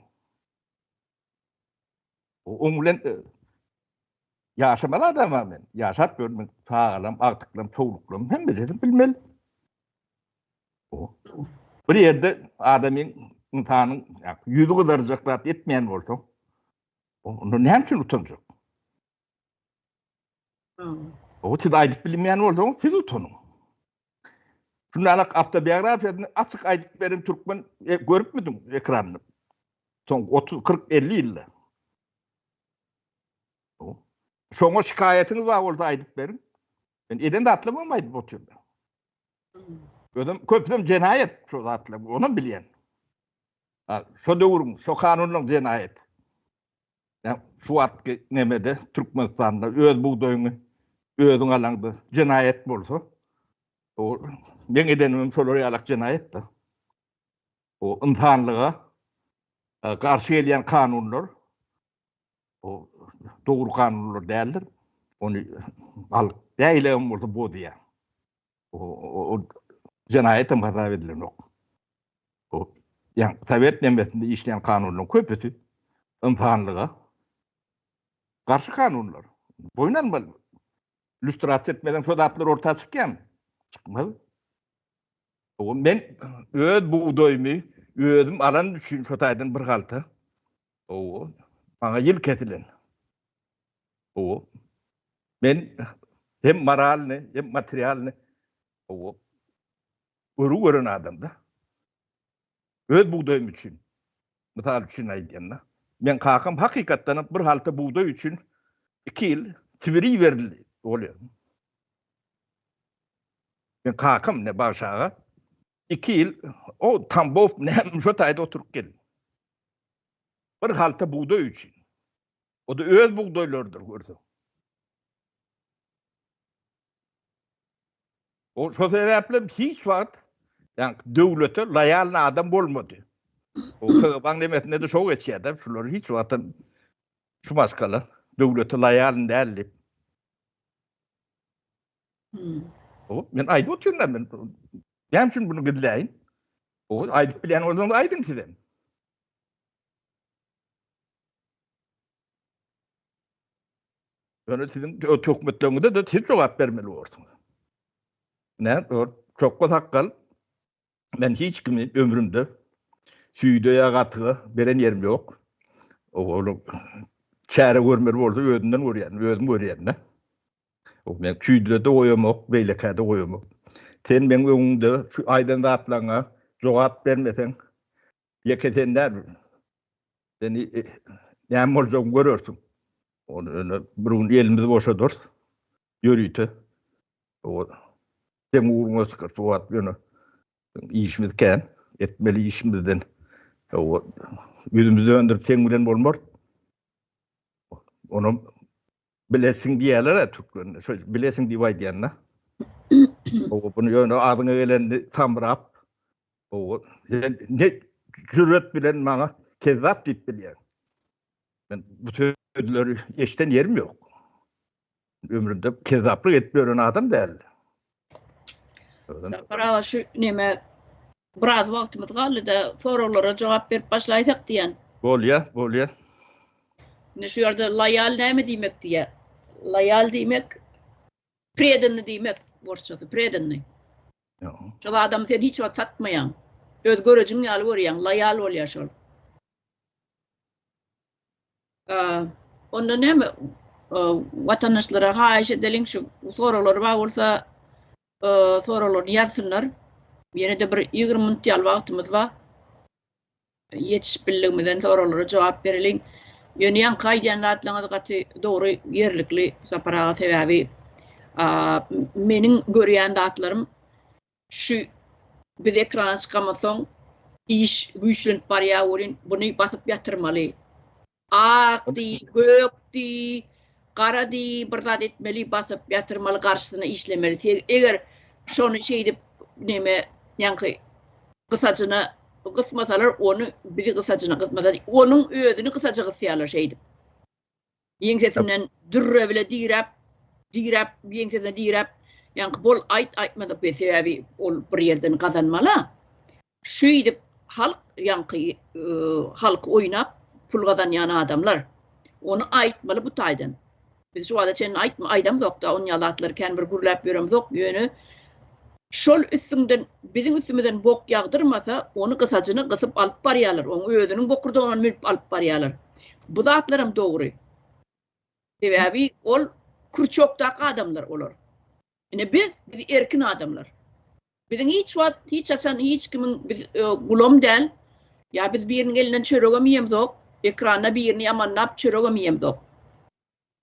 Oň bilen e, ýaşamaly adam men. Ýaşap ýörün, çagalam, agtyklarym, çowluklarym hemmesini bilmeli. Bir ýerde adamyň, ynsanyň ýüzi gyzarjak zat etmeýän bolsa, onda näme üçin utanjak? O siz aýdyp bilmeýän bolsaňyz, siz utanyň. Şundan awtobiografiýasyny açyk aýdyp beren türkmen e, görüpmidiň ekranda? Soň 30, 40, 50 ýylda. Şoňa şikaýatyňyz bar bolsa aýdyp beriň. Men eden zatlarymy aýdyp otyryn. Özüm köpüsem jenaýat şu zatlar, onam bilýän. Ha, şo döwrüň, şo kanunlaryň jenaýat. Ýa şu wagtky nemede Türkmenistanda öz bugdaýyňy özüň alaňda jenaýat bolsa, o meň edenimem şolar ýalak jenaýat-da. O ynsanlyga e, garşy gelýän kanunlar o dogry kanunlar däldir. Ony halk däýlegem bolsa bozýar. O, o, o jenaýat hem hasap edilenok. O ýa sowet nemesinde işleýän kanunlaryň köpüsi ynsanlyga garşy kanunlar. Boýun almaly. Lýustrasiýa etmeden şo zatlar orta çykýarmy? Çykmaz. O men öz bugdaýymy özüm alan üçin şo taýdan bir halta. O maňa ýyl kesilen. O men hem moralny, hem materialny o görü gören adamda. Öz bugdaýym üçin. Mysal üçin aýdýanda, men kakam hakykatdan bir halta bugdaý üçin 2 ýyl Sibire berildi bolýar. Men kakam ne Bagşy aga 2 ýyl o Tambow näme şo taýda oturyp geldi. Bir halta bugdaý üçin. O da öz bugdaýlarydyr görseň. O şo sebäpli hiç wagt ýa döwlete loýal adam bolmady. O KGB-nyň nemesinde-de şo geçýär-de, şular hiç wagtam şu maşgala döwlete loýal däl diýip. Hmm. O, men aýdyp otyryn men. Näme üçin bunu gizläýin? O, aýdyp bilýän bolsaňyz aýdyň sizem. Ýöne siziň töhmetleriňize-de siz jogap bermeli borsuňyz. Nä, çokga sakgal men hiç kimi ömrümde süýde ýa gatyga beren ýerim ýok. Ol çäre görmeli bolsa özümden görýän, özüm görýän-de. Men süýdüde-de goýamok, beýlekä-de goýamok. Sen meň öňüňde şu aýdan zatlaryňa jogap bermeseň, ýeke sen däl, Seni näme boljagyny görersiň. Ony ýöne bir gün elimizi boşadarys. Ýörite. O seň ugruňa çykar. Bu wagt ýöne işimiz kän. Etmeli işimizden. O ýüzümizi döndürip seň bilen bolmaz. Onam bilesiň diýerler-ä türkmenler. Şo bilesiň diýip aýdýan-da. O bunu ýöne agzyňa gelenini samrap Owa, sen ne jüret bilen maňa kezzap diýip bilýäň? Men bu sözleri eşiden ýerim ýok. Ömrümde kezzaplyk edip ýören adam däl. Sapar aga şu neme biraz wagtymyz galdy-da soraglara jogap berip başlaýsak diýen. Bolýa, bolýa. Indi şu ýerde loýal näme diýmek diýýär. Loýal diýmek predanny diýmek orsçasy, predanny. Şol adamy sen hiç wagt satmaýaň. Öz görejiň ýaly görýäň, loýal bolýar şol. Onda näme watandaşlara haýyş edeliň şu soraglary bar bolsa soraglaryny ýazsynlar. Ýene-de bir 20 minut ýaly wagtymyz bar. Ýetişip bildigimizden soraglara jogap bereliň. Ýöne ýaňky aýdýan zatlaryňyz gaty dogry, ýerlikli Sapar aga sebäbi meniň görýän zatlarym şu biz ekrana çykamyzsoň iş güýçlenip barýar welin buny basyp ýatyrmaly. Ak diý, gök diý, gara diý, bir zat etmeli, basyp ýatyrmaly, garşysyna işlemeli. Eger şony şeýdip neme ýaňky gysajyna gysmasalar, ony bizi gysajyna gysmasa, onuň özüni gysaja gysýarlar şeýdip. Ýeňsesinden dürre bile diräp, diräp, ýeňsesine diräp, ýaňky bol aýt aýtmadyk bir sebäbi ol bir ýerden gazanmaly. Şeýdip halk ýaňky halky oýnap pul gazanýan adamlar. Ony aýtmaly bu taýdan. Biz şu wagta çenli aýtma aýdamzokda on ýaly zatlary kän bir gürläp ýöremzok ýöne şol üstüňden biziň üstümizden bok ýagdyrmasa ony gysajyna gysyp alyp barýarlar oň özüniň bokurdagyndan münüp alyp barýarlar. Bu zatlaram dogry. Sebäbi ol krçokdaky adamlar olar. Ine biz biz erkin adamlar. Biziň hiç wagt, hiç haçan hiç kimiň biz gulam däl. Ýa biz biriniň elinden çöregem iýemzok, ekranda birini ýamanlap çöregem iýemzok.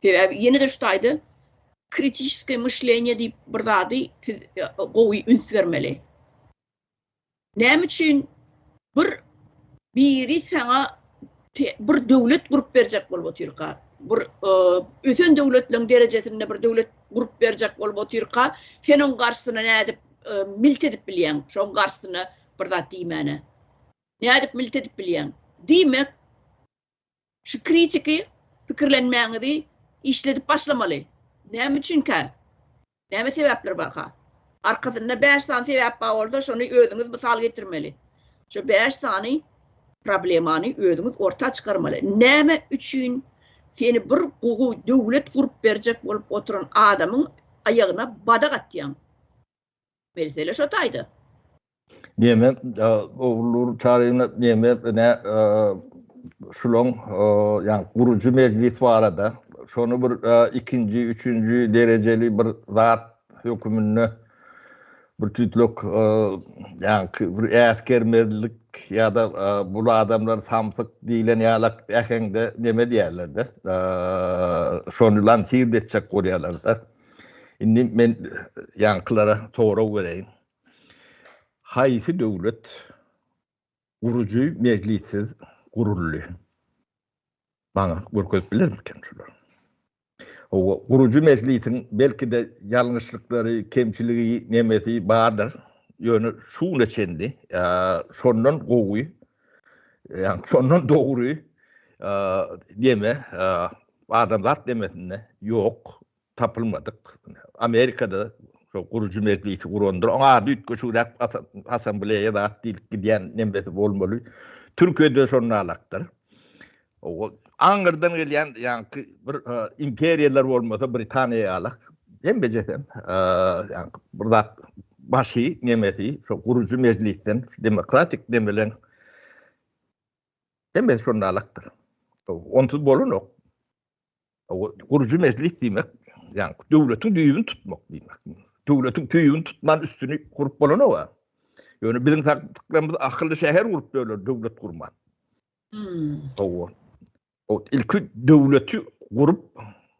Sebäbi ýene-de şu taýda kritiçeskiý myşleniýe diýip bir zady siz gowy üns bermeli. Näme üçin bir biri saňa bir döwlet gurup berjek bolup otyrka, bir ösen döwletleriň derejesinde bir döwlet gurup berjek bolup otyrka, sen oň garşysyna nädip milt edip bilýäň, şoň garşysyna bir zat diýmäne? Nädip milt edip bilýäň? Diýmek, Şu kritiki pikirlenmäňizi işledip başlamaly. Näme üçinkä? Näme sebäpler barka? Arkasynda bäş sany sebäp bar bolsa, şony özüňiz mysal getirmeli. Şu bäş sany problemany özüňiz orta çykarmaly. Näme üçin seni bir gowy döwlet gurup berjek bolup oturan adamyň aýagyna badak atýaň? Mesele şo taýda. Neme Ogulnur Çaryýewna neme nä şulaň ýa gurujy mejlis barada şony bir ikinji, üçünji derejeli bir zat höküminde bir tüýtlük ýaňky bir äsgermezlik ýa-da bul adamlar samsyk diýlen ýalak äheňde neme diýerler-de şony lansir etjek bolýarlar-da. Indi men ýaňkylara sorag bereýin. Haýsy döwlet gurujy mejlissiz guruldy? Maňa görkezip bilermikin şular? Hawa, gurujy mejlisiň belki-de ýalňyşlyklary, kemçiligi, nemesi bardyr. Ýöne şu güne çenli şondan gowy, ýagny şondan dogry neme adamzat nemesinde ýok, tapylmadyk. Amerikada şo gurujy mejlisi gurandyr. Oň ady üýtgeşigräk assambleýa zat diýlip gidýän nemesi bolmaly. Türkiýede şonalakdyr. Aňyrdan gelýän ýaňky bir imperiýalar bolmasa Britaniýa ýalak hemmejesem ýaňky bir zat başy nemesi şo gurujy mejlisden demokratik nemeleň hemmesi şonalakdyr. Onsuz bolanok. Gurujy mejlis diýmek ýaňky döwletiň düýbüni tutmak diýmek. Döwletiň düýbüni tutman üstüni gurup bolanok. Ýöne biziň saklarymyz akylly şäher gurup ýörler döwlet gurman. Hawa. O ilki döwleti gurup,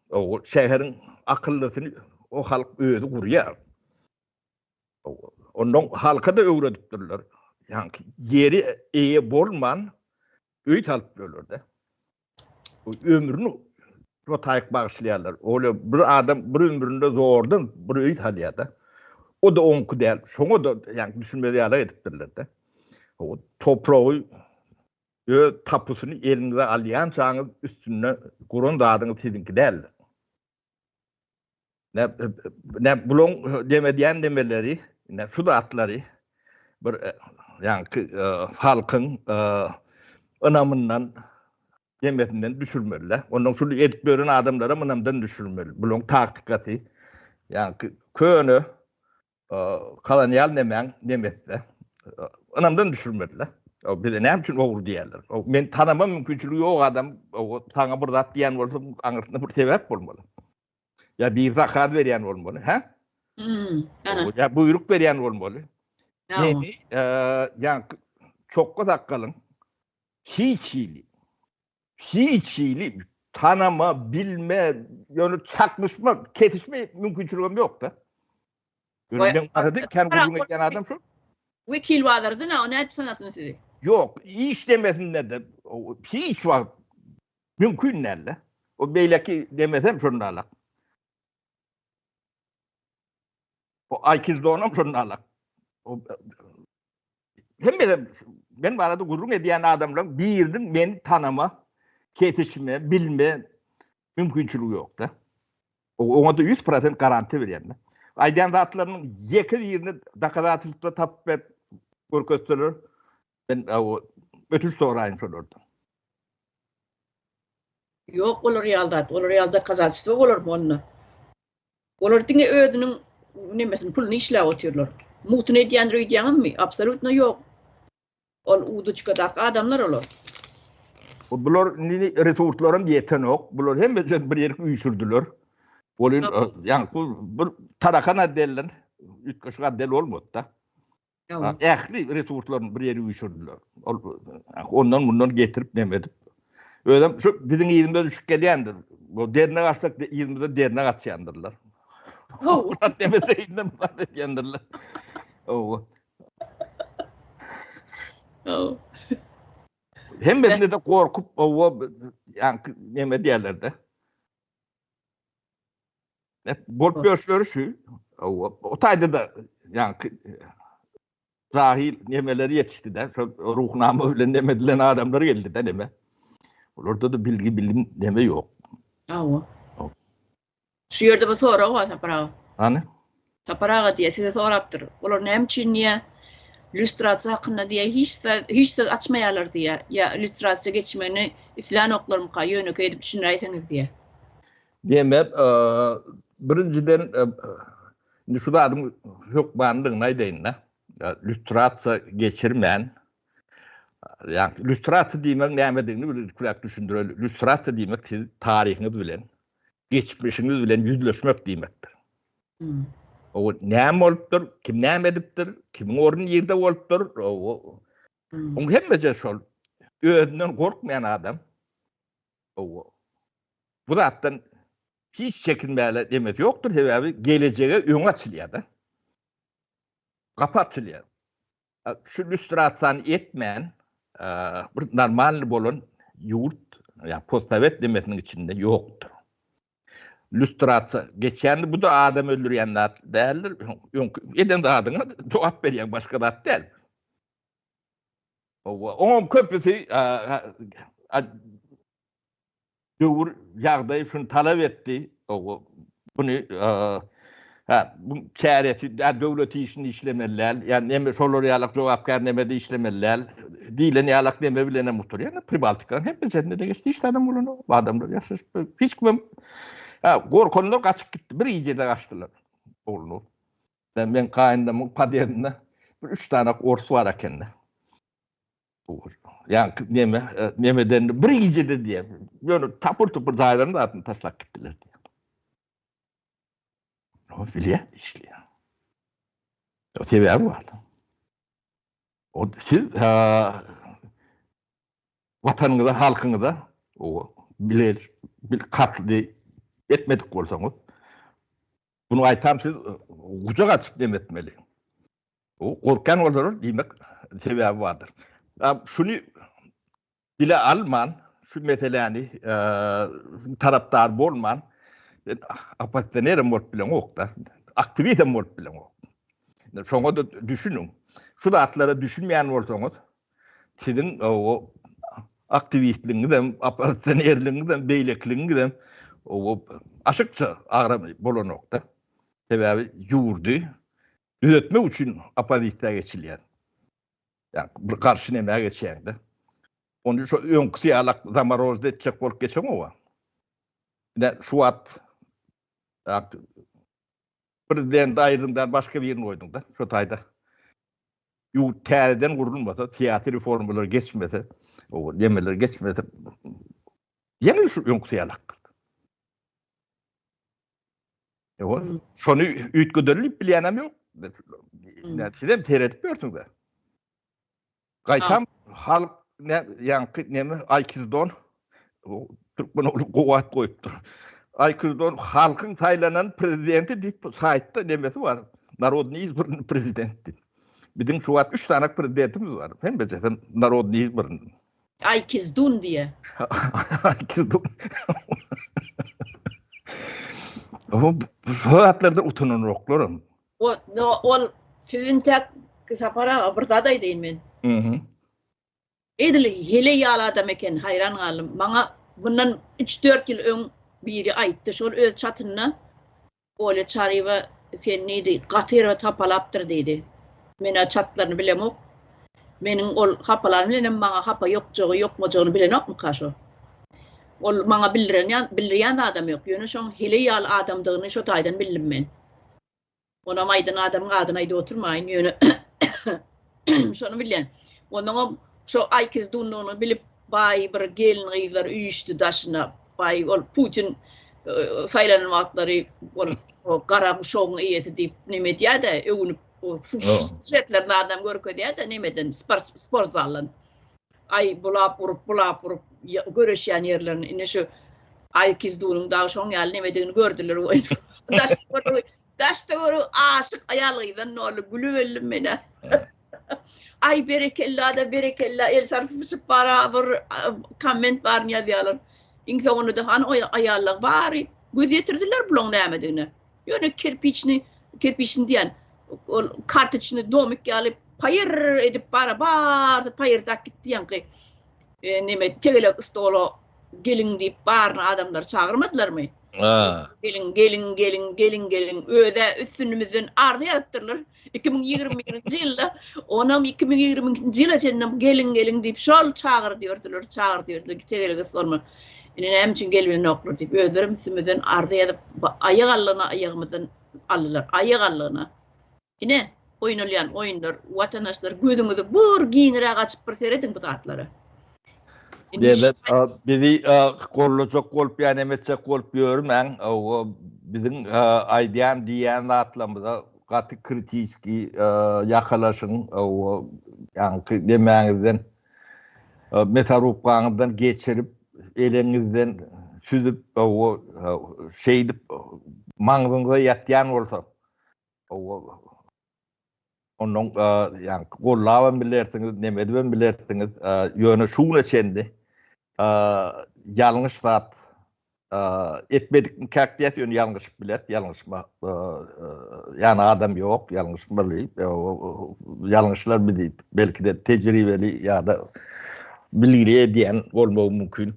o şäheriň akyllysyny o halk özi gurýar. Ondan halka da öwredipdirler. Ýaňky ýeri eýe bolman öý salyp ýörler-de. Ömrüni şo taýyk bagyşlaýarlar. Ol bir adam bir ömründe zordan bir öý salýar-da. O-da oňky däl. Şoňa-da ýaňky düşünmez ýaly edipdirler-de. O topragy öz tapusyny eliňize alýançaňyz üstünde guran zadyňyz siziňki däldir. Ne ne bulaň dem edýän demeleri, ne şu zatlary bir ýaňky halkyň ynamyndan demesinden düşürmeliler. Ondan şuny edip ýören adamlaram ynamdan düşürmeli. Bulaň taktikasy ýaňky köne kolonial nemäň nemesi-de ynamdan düşürmeliler. Bize näme üçin ogry diýýärler? Men tanama mümkinçiligi ýok adam saňa bir zat diýen bolsa aňyrsynda bir sebäp bolmaly. Ýa bir zakaz berýän bolmaly, hä? Hmm, ana. Ýa buýruk berýän bolmaly. Meni, ýa çokga sakgalyň hiç hili hiç hili tanama, bilme, ýöne çaknyşma, kesişme mümkinçiligim ýok-da. Ýöne men barada kän gürrüň edýän adam şu. Wekil bazarda na, o nädip tanasyn sizi? Ýok, iş demesinde-de hiç wagt mümkin däl-de. O beýleki demesem şonda alak. O Aýkizdonam şonda alak. O hemmeden men barada gürrüň edýän adamlaryň biriniň meni tanama, kesişme, bilme mümkinçiligi ýok-da. Oňa-da 100% garantiýa berýän-de. Aýdýan zatlarynyň ýeke birini dokazatelstwo tapyp berip görkezseler, men ötünç soraýyn şolardan. Ýok olar ýaly zat, olar ýaly dokazatelstwo bolarmy onda? Olar diňe özüniň nemesini, puluny işläp otyrlar. Mugtuny edýändir öýdýäňizmi? Absolýutno ýok. Ol uduçkadaky adamlar olar. Bular indi resurslaram ýetenok. Bular hemmesini bir ýerik üýşürdiler. Ol ýaňky bir tarakan otdelden üýtgeşik otdel bolmady-da. Ähli resurslaryny bir ýere üýşürdiler. Ol ondan mundan getirip neme edip. Özem şu biziň yzymyza düşüp gelýändir. Bu dernek açsak yzymyza dernek açýandyrlar. Hawa. Demese yzyndan zat edýändirler. Hawa. Hawa. Hemmesinde de gorkup, hawa, ýaňky neme diýerler-de. Bolup ýörüşleri şu. O taýda-da ýaňky jahil nemeler ýetişdi-de, şol ruhnama bilen neme edilen adamlar geldi-de neme. Olarda-da bilgi, bilim neme ýok. Hawa. Şu ýerde bir sorag bar Sapar aga. Hany? Sapar aga diýýär, size sorapdyr. Olar näme üçin diýýär, lýustrasiýa hakynda diýýär, hiç zat, hiç söz açmaýarlar diýýär. Ýa lýustrasiýa geçmegini islänoklarmyka, ýönekeý edip düşündiräýseňiz diýýär. Diýmek, birinjiden, indi şu zadyň hökmanydygyny aýdaýyn-da. Lýustrasiýa geçirmän, ýagny lýustrasiýa diýmegiň nämedigini bir ilkiräk düşündireli. Lýustrasiýa diýmek siz taryhyňyz bilen, geçmişiňiz bilen ýüzleşmek diýmekdir. O näme bolupdyr, kim näme edipdir, kimiň orny nirde bolupdyr, o oň hemmesi şol özünden gorkmaýan adam. O bu zatdan hiç çekinmäli demesi ýokdur, sebäbi gelejege öň açylýar-da. Gapy açylýar. Şu lýustrasiýany etmän bir normalny bolan ýurt, ýa postsowet demesiniň içinde ýokdur. Lýustrasiýa geçýändir. Bu-da adam öldürýän zat däldir. Öňki eden zadyňa jogap berýäň, başga zat däl. Oňam köpüsi döwür ýagdaý şuny talap etdi. Buny ha bu çäresi döwlet işini işlemeli däl. Ýa neme şolar ýalak jogapkär nemede işlemeli däl. Diýlen ýalak neme bilen hem oturýar. Pribaltikanyň hemmesinde de geçdi. Hiç adam bolanok. Adamlar ýaşaşyp hiç kim ha gorkanlar gaçyp gitdi. Bir gijede gaçdylar. Ogluny. Men gaýyndamyň podýezdinde bir üç sany ors bar ekende. Ýa neme, nemeden bir gijede diýýär. Ýöne tapur-tupur jaýlaryň zadyny taşlap gitdiler diýýär. O bilýär işleýär. O sebäbi bar. O siz watanyňyza, halkyňyza o bile bil katly etmedik bolsaňyz, bunu aýtam siz gujak açyp dem etmeli. O gorkýan bolsalar diýmek sebäbi bardyr. Şuny dile alman, şu meseläni tarapdar bolman, oppozisionerem bolup bileňok-da, aktiwistem bolup bileňok. Şoňa-da düşüniň. Şu zatlara düşünmeýän bolsaňyz, siziň o aktiwistligiňizem, oppozisionerligiňizem, beýlekiligiňizem o aşykça agramy bolanok-da. Sebäbi ýurdy Düzetmek üçin oppozisiýa geçilýär. Ýa bir garşy nämä geçýäňde. Ony şo öňküsi ýalak zamorozda etjek bolup geçeňoga. Ine şu wagt prezidenti aýyrdyň da başga birini goýduň da şo taýda. Ýurt täzeden gurulmasa, syýasy reformalar geçmese, o nemeler geçmese ýene şu öňküsi ýalakdyr. Ýok, şony üýtgedeli diýip bilýänem ýok. Sizem seredip ýörsüňiz. Gaýtam halk ne ýaňky neme Aýkizdon türkmen ogly gowy at goýupdyr. Aýkizdon halkyň saýlanan prezidenti diýip saýtda nemesi bar. Narodny izbranny prezident diýip. Biziň şu wagt 3 sany prezidentimiz bar. Hemmesi narodny izbranny. Aýkizdun diýe. Aýkizdun. O bu zatlarda utananoklar. O no, ol sizin tek Sapar aga bir zat aýdaýyn men. Mhm. Edil heleý ýaly adam eken, haýran galdym. Maňa bundan 3-4 ýyl öň biri aýtdy, şol öz çatynda Olýa Çaryýewa seni diýdi, gaty erbet hapalapdyr diýdi. Men-ä çatlaryny bilemok. Meniň ol hapalany bilenem maňa hapa ýokjagy, ýokmajagyny bilenokmyka şo? Ol maňa bildiren, bildirýän zadam ýok. Ýöne şoň heleý ýaly adamdygyny şo taýdan bildim men. Onam aýdan adamyň adyny aýdyp oturmaýyn, ýöne şony bilýän. Onnoňam şo Aýkizdunlygyny bilip baý bir gelin-gyzlar üýşdi daşyna. Baý ol Putin saýlanan wagtlary ol gara guşagyň eýesi diýip neme edýär-de, öwünip şertlerini adam görkezýär-de nemeden sport zaldan. Aý bulap urup, bulap urup göreşýän ýerlerini ine şu Aýkizdunyň dagy şoň ýaly nemedigini gördüler welin. Daş-töweregi aşyk aýal-gyzdan doly gülüp öldüm men-ä. Aý berekella-da berekella el çarpyşyp bara bir komment baryny ýazýarlar. Iň soňunda-da hany o aýallar bary göz ýetirdiler bulaň nämedigine. Ýöne kerpiçni, kerpiçni diýen ol kartoçny domik ýaly paýyr edip bara barysy paýyrdap gitdi ýaňky neme tegelek stola geliň diýip baryny adamlary çagyrmadylarmy? Geliň, geliň, geliň, geliň, geliň. Özä üstünimizden arza ýazypdyrlar. 2021-nji ýylda, onam 2022-nji ýyla çenlem geliň, geliň diýip şol çagyrdy ýördüler, çagyrdy ýördüler, tegelek stoluma. Indi näme üçin gelmeýänoklar diýip, özlerem üstümizden arza ýazyp, aýak allygyna aýagymyzdan aldylar. Aýak allygyna. Ine, oýnalýan oýunlar, watandaşlar gözüňizi bur giňräk açyp bir serediň bu zatlara. Indi bizi gollajak bolup ýa neme etjek bolup ýörmäň. Biziň aýdýan diýýän zatlarymyza gaty kritiski ýakalaşyň. Ýaňky nemäňizden mesorubkaňyzdan geçirip, eleňizden süzüp, şeýdip maňzyňyza ýatýan bolsa Ondan ýa gollabam bilersiňiz, neme edibem bilersiňiz. Ýöne şu güne çenli ýalňyş zat. Etmedikmikäk diýýäs, ýöne ýalňyşyp bileris, ýalňyşma ýany adam ýok, ýalňyşmaly. Ýalňyşlar bizi belki-de tejribeli ýa-da bilgili edýän bolmagy mümkin.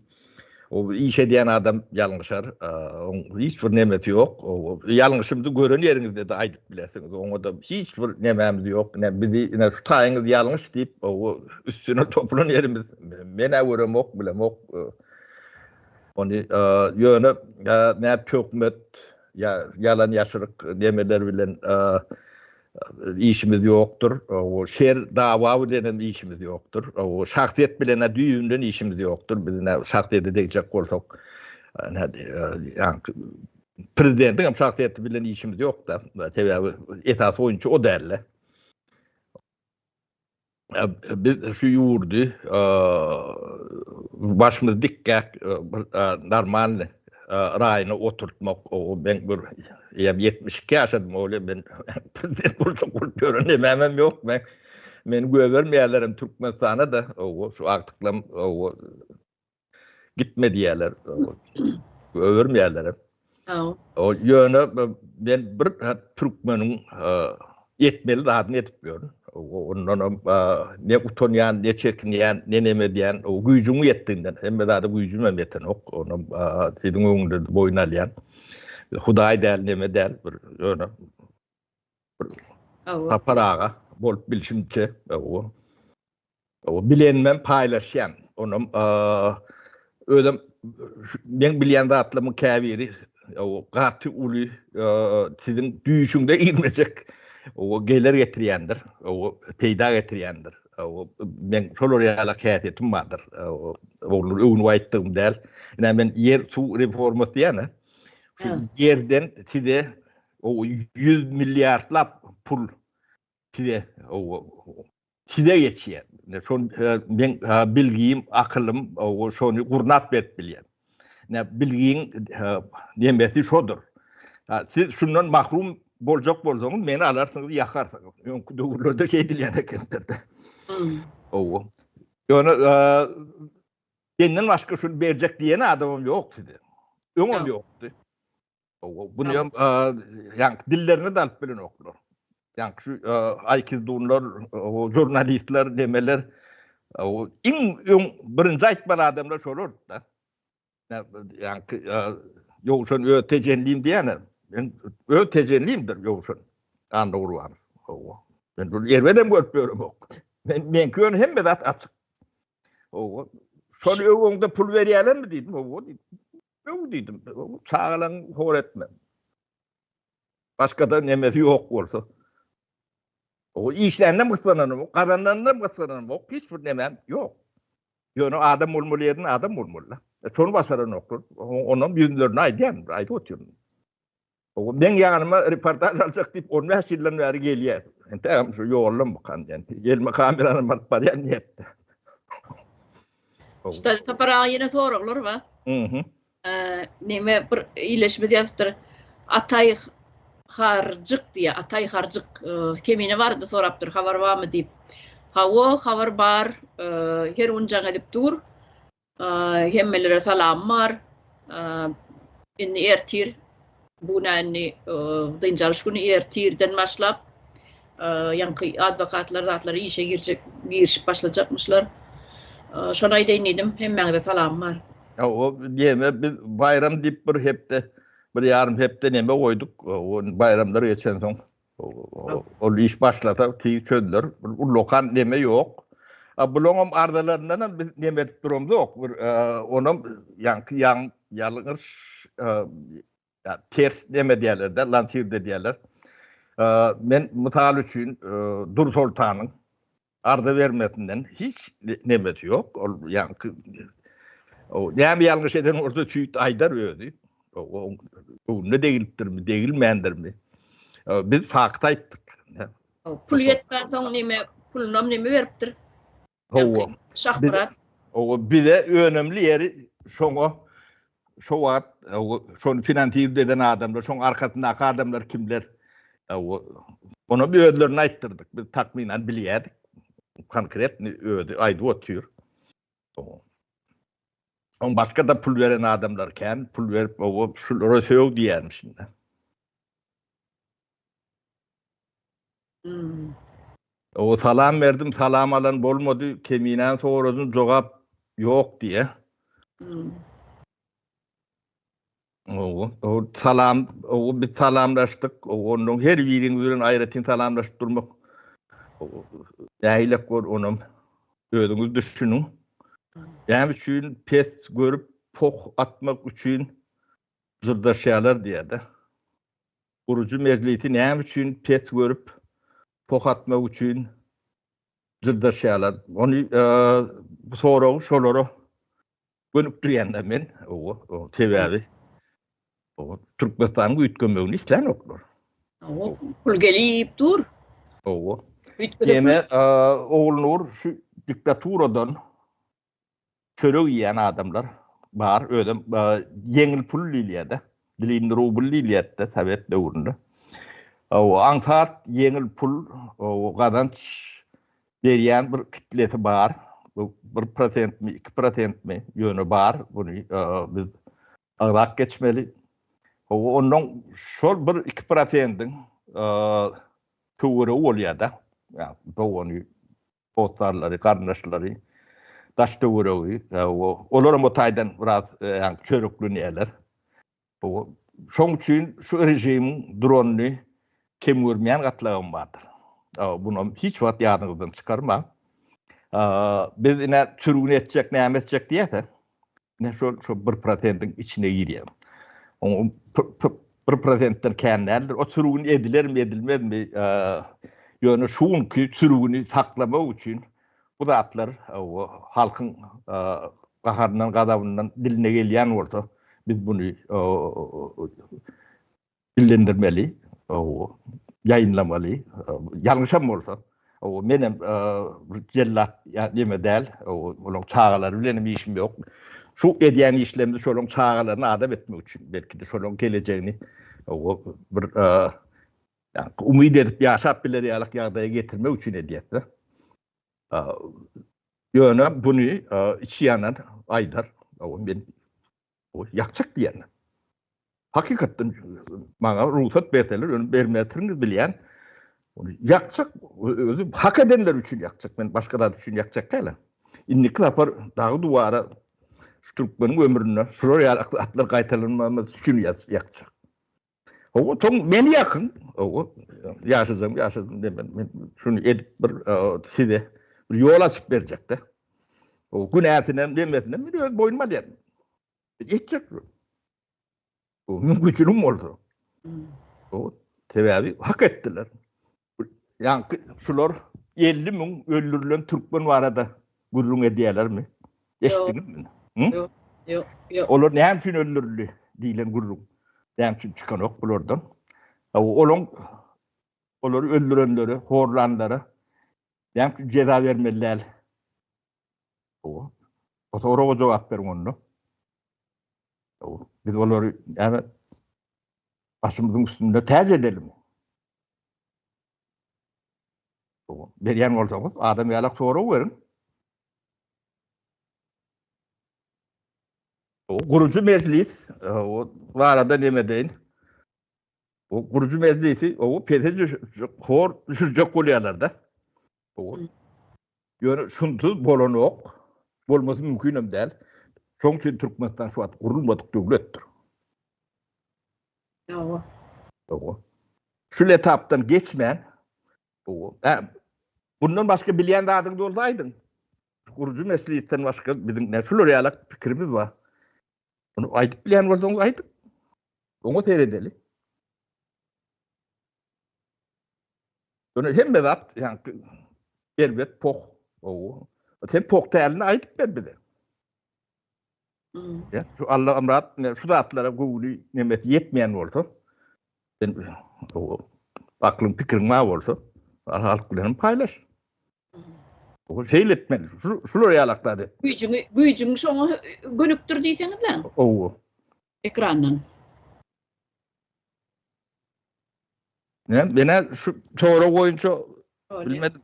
O iş edýän adam ýalňyşar, oň hiç bir nemesi ýok. Ýalňyşymyzy gören ýeriňizde-de aýdyp bilersiňiz. Oňa-da hiç bir nemämiz ýok. Ine bizi ine şu taýyňyz ýalňyş diýip, üstüne topulan ýerimiz men-ä göremok, bilemok. Ony ýöne nä töhmet ýa ýalan ýaşyryk nemeler bilen işimiz ýokdur. O şer dawa bilen hem işimiz ýokdur. O şahsyýet bilen düýbünden işimiz ýokdur. Biz nä şahsyýete degjek bolsak, ýa prezidentiň hem şahsyýeti bilen işimiz ýok-da. Sebäbi esasy oýunçy o däl-de. Biz şu ýurdy başymyz dikkäk bir normalny raýyna oturtmak o men bir ýa 72 ýaşadym ol men prezident boljak bolup ýören nemämem ýok men meni göbermeýärler hem Türkmenistana da o şu agtyklam o Gitme diýýärler. Öwürmeýärler. O ýöne men bir türkmeniň etmeli zadyny edip ýörün. Ondan hem ne utanýan, ne çekinýän, ne neme edýän, o güýjüň ýetdiginden, hemme zada güýjüm hem ýetenok. Onam siziň öňünde boýun alýan. Hudaý däl, neme däl, bir ýöne bir Sapar aga bolup bilşimçe. Bilenimem paýlaşýan. Onam özem meň bilýän zatlarymyň käbiri gaty uly siziň düýşüňde girmejek gelir getirýändir, peýda getirýändir. Meň şolar ýaly häsiýetim bardyr. Oglum öwünip aýtdygym däl. Ine men ýer suw reformasy diýýän-ä. Şu ýerden size 100 milliardlap pul size size geçýär. Şol meň bilgim, akylym şony gurnap berip bilýär. Ne bilgiň nemesi şodur. Siz şundan mahrum boljak bolsaňyz, meni alarsyňyz, ýakarsyňyz. Öňki döwürlerde şeýdilýän ekendir-de. Hawa. Ýöne menden başga şuny berjek diýen adamam ýok size. Öňem ýokdy. Bunu hem ýaňky dillerine de alyp bilenoklar. Ýaňky şu aýkizdunlar, žurnalistler, nemeler iň öň birinji aýtmaly adamlar şolar-da. Ýaňky Ýowşan öz tejenliyim diýýän. Men öz tejenliyimdir Ýowşan Annagurbanow. Hawa. Men bu erbedem görüp ýöremok. Men meňki ýöne hemme zat açyk. Hawa. Şony öňüňde pul berýärlermi diýdim. Hawa diýdim. Öw diýdim. Çagalaň hor etme. Başga-da nemesi ýok bolsa. O işländem gyssananam, gazanandam gyssananam, hiç bir nemem ýok. Ýöne adam bolmaly ýerinde adam bolmaly. Şony başaranoklar. Onam ýüzlerine aýdýan, aýdyp otyryn. O meň ýanyma reportaž aljak diýip 15 ýyldan bäri gelýär. Entägem şu ýoldan bakan diýen. Elime kamerany alyp barýan niýetde. Şuda Sapar aga ýene soraglar bar. Mhm. Neme bir ileşimiz ýazypdyr. Ataý Harjyk diýýär. Ataý Harjyk Kemine barada sorapdyr, habar barmy diýip. Hawa, habar bar. Her gün jaň edip dur. Hemmelere salam bar. Indi ertir bu gün indi dynç alyş güni ertirden başlap ýaňky adwokatlar zatlar işe girjek girişip başlajakmyşlar. Şony aýdaýyn diýdim. Hemmäňize salam bar. O diýeme biz baýram diýip bir hepde, bir ýarym hepde neme goýduk. O baýramlar geçensoň Ol iş başlasa tiz çözüler. Bir ullakan neme ýok. A bulaňam arzalaryndan hem biz neme edip duramzok. Bir onam ýaňky ýaň ýalňyş ters neme diýerler-de, lansirde diýerler. Men mysal üçin Dursoltanyň Arza bermesinden hiç nemesi ýok. Ol ýaňky o näme ýalňyş eden bolsa tüýt aýdar özi. O göwnüne degilipdirmi, degilmändirmi? Biz fakt aýtdyk. Pul ýetmänsoň neme, pulunam neme beripdir? Hawa. Şahmyrat. Hawa, bize önemli ýeri şoňa Şo wagt şony finansird eden adamlar, şoň arkasyndaky adamlar kimler? Onam özlerine aýtdyrdyk. Biz takmynan bilýärdik. Konkretny özi aýdyp otyr. Oň başga-da pul beren adamlar kän, pul berip owa şulara sög diýýärmişin-de. Hmm. Owa salam berdim, salam alan bolmady, Keminäni soradym, jogap ýok diýýä. Hmm. Owa, o salam, owa biz salamlaşdyk, owa ondan her biriňiz bilen aýratyn salamlaşyp durmak nähilek bor onam özüňiz düşüniň. Näme üçin pes görüp poh atmak üçin jyrdaşýarlar diýýär-de. Gurujy mejlisi näme üçin pes görüp poh atmak üçin jyrdaşýarlar? Ony bu soragy şolara gönükdirýän-de men. Owa, sebäbi owa Türkmenistanyň üýtgemegini islänoklar. Owa, pul gelip dur. Owa. Ýene Ogulnur şu diktaturadan çörek iýen adamlar bar, özem ýeňil pul diýilýär-de. Dlinny rubl diýilýärdi sowet döwründe. Owa, aňsat ýeňil pul, owa, gazanç berýän bir kitlesi bar. Bu bir prosentmi, 2 prosentmi, ýöne bar. Buny biz agzap geçmeli. Owa, ondan şol bir 2 prosentiň töweregi bolýar-da. Ýa dogany, dostarlary, garyndaşlary, daş töweregi, olaram o taýdan biraz ýa çöreklenýärler. Şoň üçin şu režimiň duranyny kem görmeýän gatlagam bardyr. Bunam hiç wagt ýadyňyzdan çykarmaň. Biz ine sürgün etjek, näme etjek diýýäs-ä. Ine şol şo bir prosentiň içine girýär. Oň bir prosentden kän däldir. O sürgün edilermi, edilmezmi? Ýöne şu günki sürgüni saklamak üçin bu zatlar halkyň gaharyndan, gazabyndan diline gelýän bolsa, biz buny dillendirmeli, ýaýynlamaly. Ýalňyşam bolsa, menem bir jellat ýa neme däl, olaryň çagalary bilenem işim ýok. Şu edýän işlerimizi şolaryň çagalaryny adam etmek üçin, belki-de şolaryň gelejegini bir umyt edip ýaşap biler ýalyk ýagdaýa getirmek üçin edýäs-de. Ýöne buny içi ýanan aýdar, men ýakjak diýen. Hakykatdan maňa rugsat berseler, ony bermezsiniz bilýän. Ony ýakjak, özi hak edenler üçin ýakjak, men başga zat üçin ýakjak däl. Indiki sapar dagy duwara şu türkmeniň ömründe şular ýaly zatlar gaýtalanmaz üçin ýakjak. Hawa, soň meni ýakyň. Hawa, ýaşajagym, ýaşadym diýmän, men şuny edip bir size bir ýol açyp berjek-de. Hawa, günäsinem, nemesinem men öz boýnuma alýan. Etjek. Mümkinçiligim bolsa. Hawa, sebäbi hak etdiler. Ýaňky şular 50 müň öldürilen türkmen barada gürrüň edýärlermi? Eşitdiňizmi? Ýok, ýok, ýok. Olar näme üçin öldürildi diýlen gürrüň näme üçin çykanok bulardan? Olaň olary öldürenlere, horlanlara näme üçin jeza bermeli däl? O soraga jogap beriň onda. Biz olary näme başymyzyň üstünde täç edelimi? Berýän bolsaňyz, adam ýalak sorag beriň. Gurujy mejlis o barada neme deýin? O gurujy mejlisi o pese düşürjek, hor düşürjek bolýarlar-da. Ýöne şunsuz bolanok. Bolmasy mümkin hem däl. Şoň üçin Türkmenistan şu wagt gurulmadyk döwletdir. Hawa. Hawa. Şul etapdan geçmän, hawa. Bundan başga bilýän zadyňyz bolsa aýdyň. Gurujy meslisden başga biziň ne şular ýaly pikirimiz bar. Bunu aýdyp bilýän bolsaňyz aýdyň. Oňa seredeli. Ýöne hemme zat ýaňky erbet poh. Hawa. Sen poh dälini aýdyp ber bize. Ya, şu Allamyrat şu zatlara göwni nemesi ýetmeýän bolsa, sen aklyň pikiriň bar bolsa, halk bilen hem paýlaş. O şeýle etmeli. Şular ýaly zat et. Güýjüňi, güýjüňi şoňa gönükdir diýseňizle. Owo. Ekrandan. Ne, menä şu sorag boýunça bilmedim.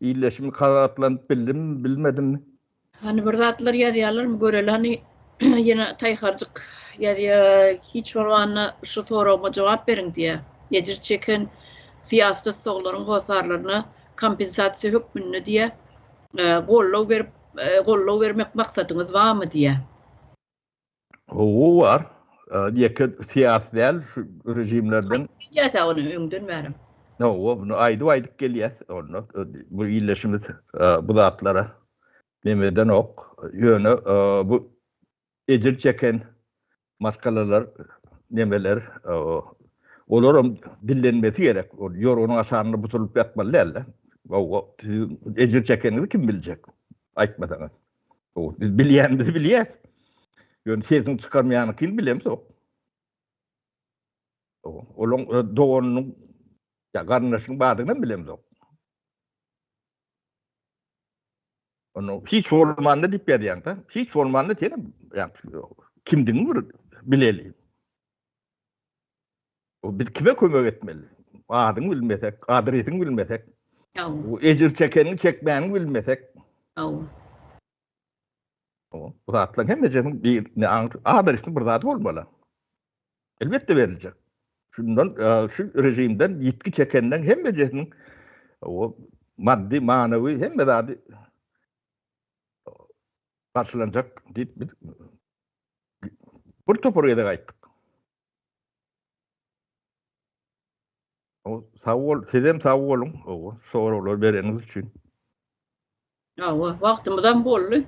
Illeşimi kanagatlandyp bildim, bilmedim. Hany bir zatlar ýazýarlarmy göreli hany. Ýene taýharjyk ýazýar, hiç bolmanda şu soragyma jogap beriň diýýär. Ejir çeken syýasy tussaglaryň hossarlaryna kompensasiýa hökmünde diýýär, goldaw berip, goldaw bermek maksadyňyz barmy diýýär. Hawa bar. Ýeke syýasy däl şu režimlerden. Aýdyp gelýäs-ä ony öňden bäri. Hawa, muny aýdyp-aýdyp gelýäs. Onda bu illeşimiz bu zatlara Neme edenok. Ýöne bu ejir çeken maşgalalar nemeler olaram dillenmesi gerek. Ol ýorganyň aşagynda busulyp ýatmaly dälde. Siziň ejir çekeniňizi kim biljek? Aýtmasaňyz. Biz bilýänimizi bilýäs. Ýöne sesini çykarmaýanyňkyny bilemzok. Olaň doganynyň ýa garyndaşynyň bardygyny hem bilemzok. Onu hiç bolmanda diýip ýazýaň-da. Hiç bolmanda sen kimdigiňi bir bileli. O biz kime kömek etmeli? Adyňy bilmesek, adresiňi bilmesek. Bu ejir çekeniňi çekmäniňi bilmesek. Bu zatlaryň hemmesiniň bir ne adresini bir zady bolmaly. Elbetde beriljek. Şundan e, şu rejimden ýitgi çekenden hemmejesiniň o maddy, manawy hemme zady garşylanjak diýip biz bir topar gezek aýtdyk. O sag bol, sizem sag boluň, o soraglar bereniňiz üçin. Hawa, wagtymyzam boldy.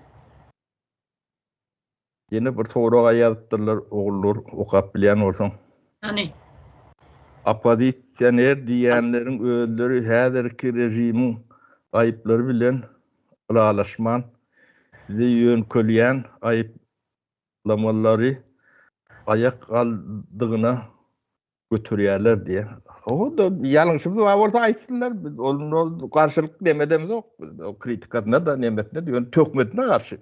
Ýene bir soraga ýazypdyrlar Ogulnur okap bilýän bolsaň. Hany. Oppozisioner diýýänleriň özleri häzirki režimiň aýyplary bilen ylalaşman size ýöňkelýän aýyplamalary aýak aldygyna göterýärler diýýär. O-da ýalňyşymyz bar bolsa aýtsynlar. Biz onda garşylyk nemedemizok. Biz o kritikasyna-da nemesine-de ýöne töhmetine garşy.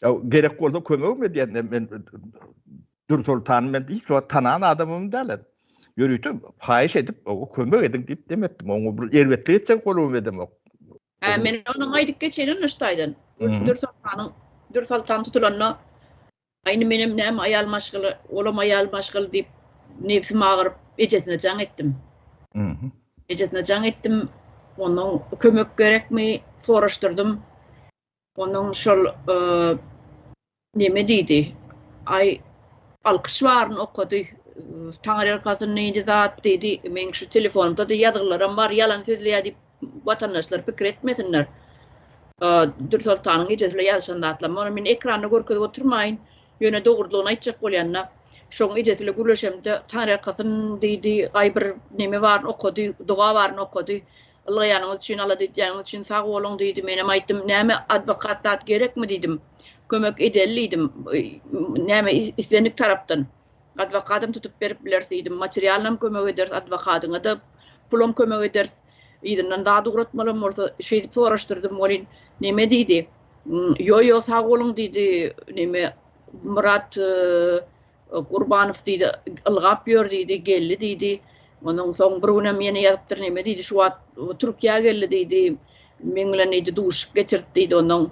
Ya gerek bolsa kömegim edýän men Dürsoltany men hiç wagt tanan adamym däl. Ýörite haýyş edip, o kömek ediň diýip demetdim. Oňa bir erbetlik etjek bolubam edemok. Hä, men onam aýdyp geçeýin onda şu taýdan. Dürsoltanyň Dürsoltan tutulanda Aý indi menem näme aýal maşgala, olam aýal maşgala diýip nebsim agyryp ejesine jaň etdim. Ejesine jaň etdim. Ondan kömek gerekmi soraşdyrdym. Ondan şol neme diýdi. Aý alkyş baryny okady. Taňryýalkasyn diýdi zat diýdi. Meň şu telefonymda-da ýazgylaram bar, ýalan sözleýär diýip watandaşlar pikir etmesinler. Dürsoltanyň ejesi bilen ýazyşan zatlarym. Ony men ekranda görkezip oturmaýyn. Ýöne dogrulygyny aýtjak bolýan-da. Şoň ejesi bilen gürleşemde Taňryýalkasyn diýdi, aý bir neme baryny okady, doga baryny okady. Ylgaýanyňyz üçin, alada edýäniňiz üçin sag boluň diýdi. Menem aýtdym, näme adwokat zat gerekmi diýdim. Kömek edeli diýdim. Näme islendik tarapdan. Adwokadam tutup berip bileris diýdim. Materialynam kömek ederis, adwokadyňa-da pulam kömek ederis. Yzyndan zat ugratmalam bolsa, şeýdip soraşdyrdym welin, neme diýdi. Ýo, ýo, sag boluň diýdi. Neme, Myrat Gurbanow diýdi, ylgap ýör diýdi, geldi diýdi. Ondan soň bir günem ýene ýazypdyr, neme diýdi, şu wagt Türkiýä geldi diýdi. Meň bilen diýdi, duşuşyk geçirdi diýdi. Ondan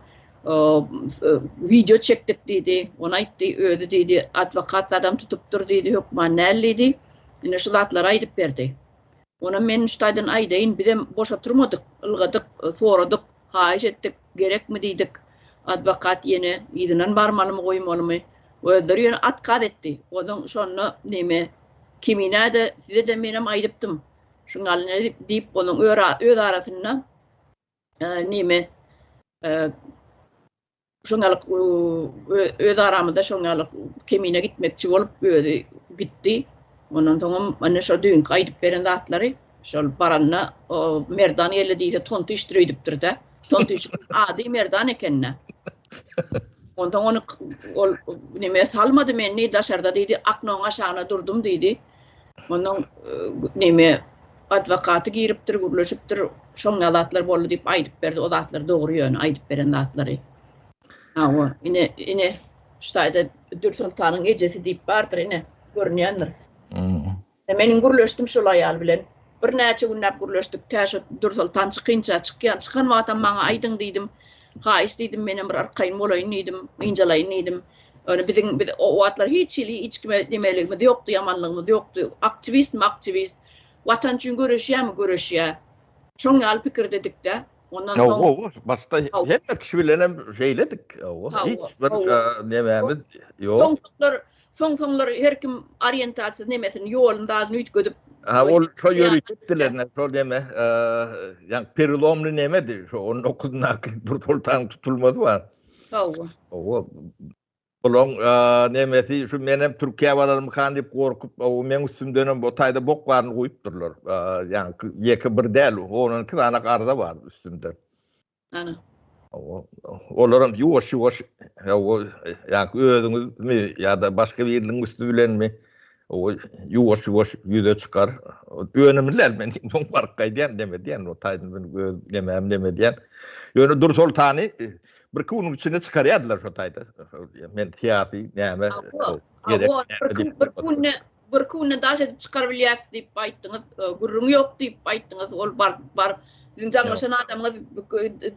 wideo çekdik diýdi. Ony aýtdy, özi diýdi, adwokat zadam tutupdyr diýdi, hökman däl diýdi. Ine şu zatlary aýdyp berdi. Onam men şu taýdan aýdaýyn, bizem boş oturmadyk, ylgadyk, soradyk, haýyş etdik, gerekmi diýdik. Adwokat ýene yzyndan barmalymy, goýmalymy? Özleri ýöne otkaz etdi. Onuň şonda neme, Keminä-de, size-de menem aýdypdym. Şuňa diýip, onuň öz arasynda neme şoňalyk öz aramyzda şoňalyk Kemine gitmekçi bolup özi gitdi. Ondan soňam ine şo düýnki aýdyp beren zatlary şol baranda Merdan geldi diýse tontyşdyr öýdüpdir-de. Tontyşyň ady Merdan eken-de. Onsoň ony ol neme salmady meni daşarda diýdi, aknoň aşagyna durdum diýdi. Ondan neme adwokaty giripdir, gürleşipdir, şoň zatlar boldy diýip aýdyp berdi. O zatlar dogry ýöne aýdyp beren zatlary. Hawa, ine, ine şu taýda Dürsoltanyň ejesi diýip bardyr, ine, görünýändir. Meniň gürleşdim şol aýal bilen. Birnäçe günläp gürleşdik, tä şo Dürsoltan çykynça, çykýan, çykan wagtam maňa aýdyň diýdim. Haýyş diýdim, menem bir arkaýyn bolaýyn diýdim, ynjalaýyn diýdim. Ýöne biziň biz o wagtlar hiç hili hiç kime nemeligimiz ýokdy, ýamanlygymyz ýokdy. Aktiwistmi aktiwist, Watan üçin göreşýärmi göreşýär. Şoň ýaly pikirdedik-de. Ondan soň Hawa, başda hemme kişi bilen hem şeýledik. Hawa, hiç bir nemämiz ýok. Soň-soňlar, soň-soňlar her kim oriýentasiýa nemesini, ýoluny, zadyny üýtgedip. Ha, ol şo ýörite etdiler, şol neme, ýa perelomny nemedi, şo on dokuzyndaky Nursoltanyň tutulmasy bar. Hawa. Hawa. Olaň nemesi şu menem Türkiýä bararmykan diýip gorkup, meň üstümdenem o taýda bok baryny guýupdyrlar. Ýaňky ýeke bir däl, on-on iki sany arza bar üstümde. Ana. Olaram ýuwaş-ýuwaş, ýaňky özüňizmi ýa-da başga biriniň üsti bilenmi, ýuwaş-ýuwaş ýüze çykar. Önümli däl, men soň baryp gaýdýan, neme edýän, o taýdan men öz nemämi neme edýän. Ýöne Dursoltany Bir-iki günüň içinde çykarýardylar şo taýda. Men syýasy näme gerek. Bir günde bir günde daş edip çykar bilýäs diýip aýtdyňyz. Gürrüň ýok diýip aýtdyňyz. Ol bar bar siziň jaňlaşan adamyňyz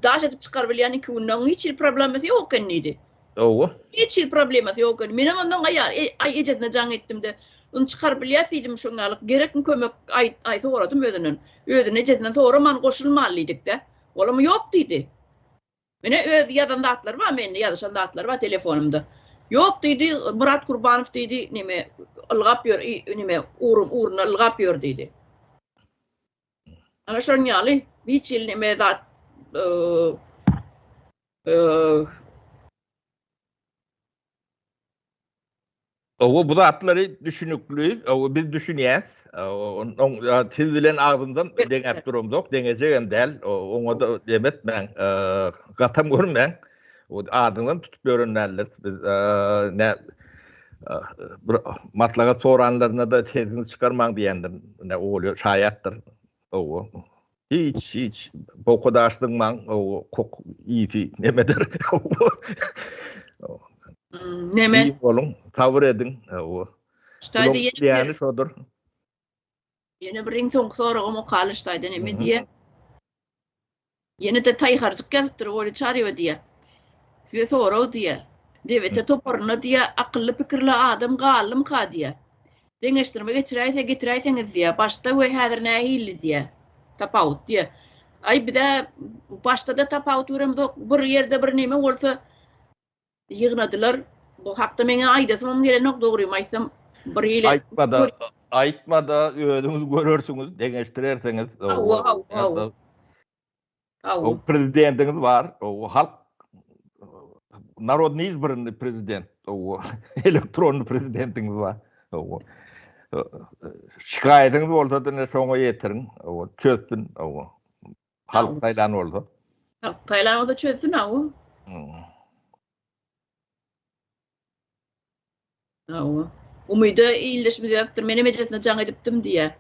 daş edip çykar bilýän iki günde onuň hiç hili problemasy ýok eken diýdi. Hawa. Hiç hili problemasy ýok eken. Menem ondan aýal aý ejesine jaň etdim-de, ony çykaryp bilýäs diýdim şoň ýaly. Gerekmi kömek aýt aý soradym özünden. Özüne ejesinden soraman goşulmaly diýdik-de. Olam ýok diýdi. Mine öz ýazan zatlary bar mende ýazyşan zatlary bar telefonymda. Ýok diýdi Myrat Kurbanow diýdi neme ylgap ýör neme ugrun ugruna ylgap ýör diýdi. Ana şonuň ýaly hiç hili neme zat Owa bu zatlary düşünikli, owa biz düşünýäs. Onuň siz bilen agzymdan deňäp duramzok, deňejegem däl. Oňa-da dem etmäň, gatam görmäň. Adyňdan tutup ýören däldiris biz. Nä bir maslahat soranlaryna-da sesiňizi çykarmaň diýendir. Ine Olýa şaýatdyr. Owa. Hiç, hiç. Boka daş zyňmaň, o kok ýiti nemedir. Neme? Giň boluň, sabyr ediň. Owa. Ştaýda ýene diýýäni şodur. Ýene bir iň soňky soragym okaly ştaýda neme diýýär? Ýene-de taýharjyk ýazypdyr Olýa Çaryýewa diýýär. Size sorag diýýär. DBT toparynda diýýär, akylly pikirli adam galdymyka diýýär. Deňeşdirme geçiräýse getiräýseňiz diýýär. Başda we häzir nähili diýýär. Tapawut diýýär. Aý bizä başda-da tapawut göremzok. Bir ýerde bir neme bolsa ýygnadylar. Bu hakda meňä aýdasymam gelenok dogrymy aýtsam. Bir hili Aýtmada, aýtmada özüňiz görersiňiz, deňeşdirersiňiz. Hawa, hawa, hawa. Hawa. Prezidentiňiz bar, o halk narodny izbranny prezident, o elektronny prezidentiňiz bar. O şikaýatyňyz bolsa da şoňa ýetiriň, o çözsün, o halk saýlan bolsa. Halk saýlan bolsa çözsün, hawa. Hawa. Umyda ildeşimiz ýazypdyr, menem ejesine jaň edipdim diýýär.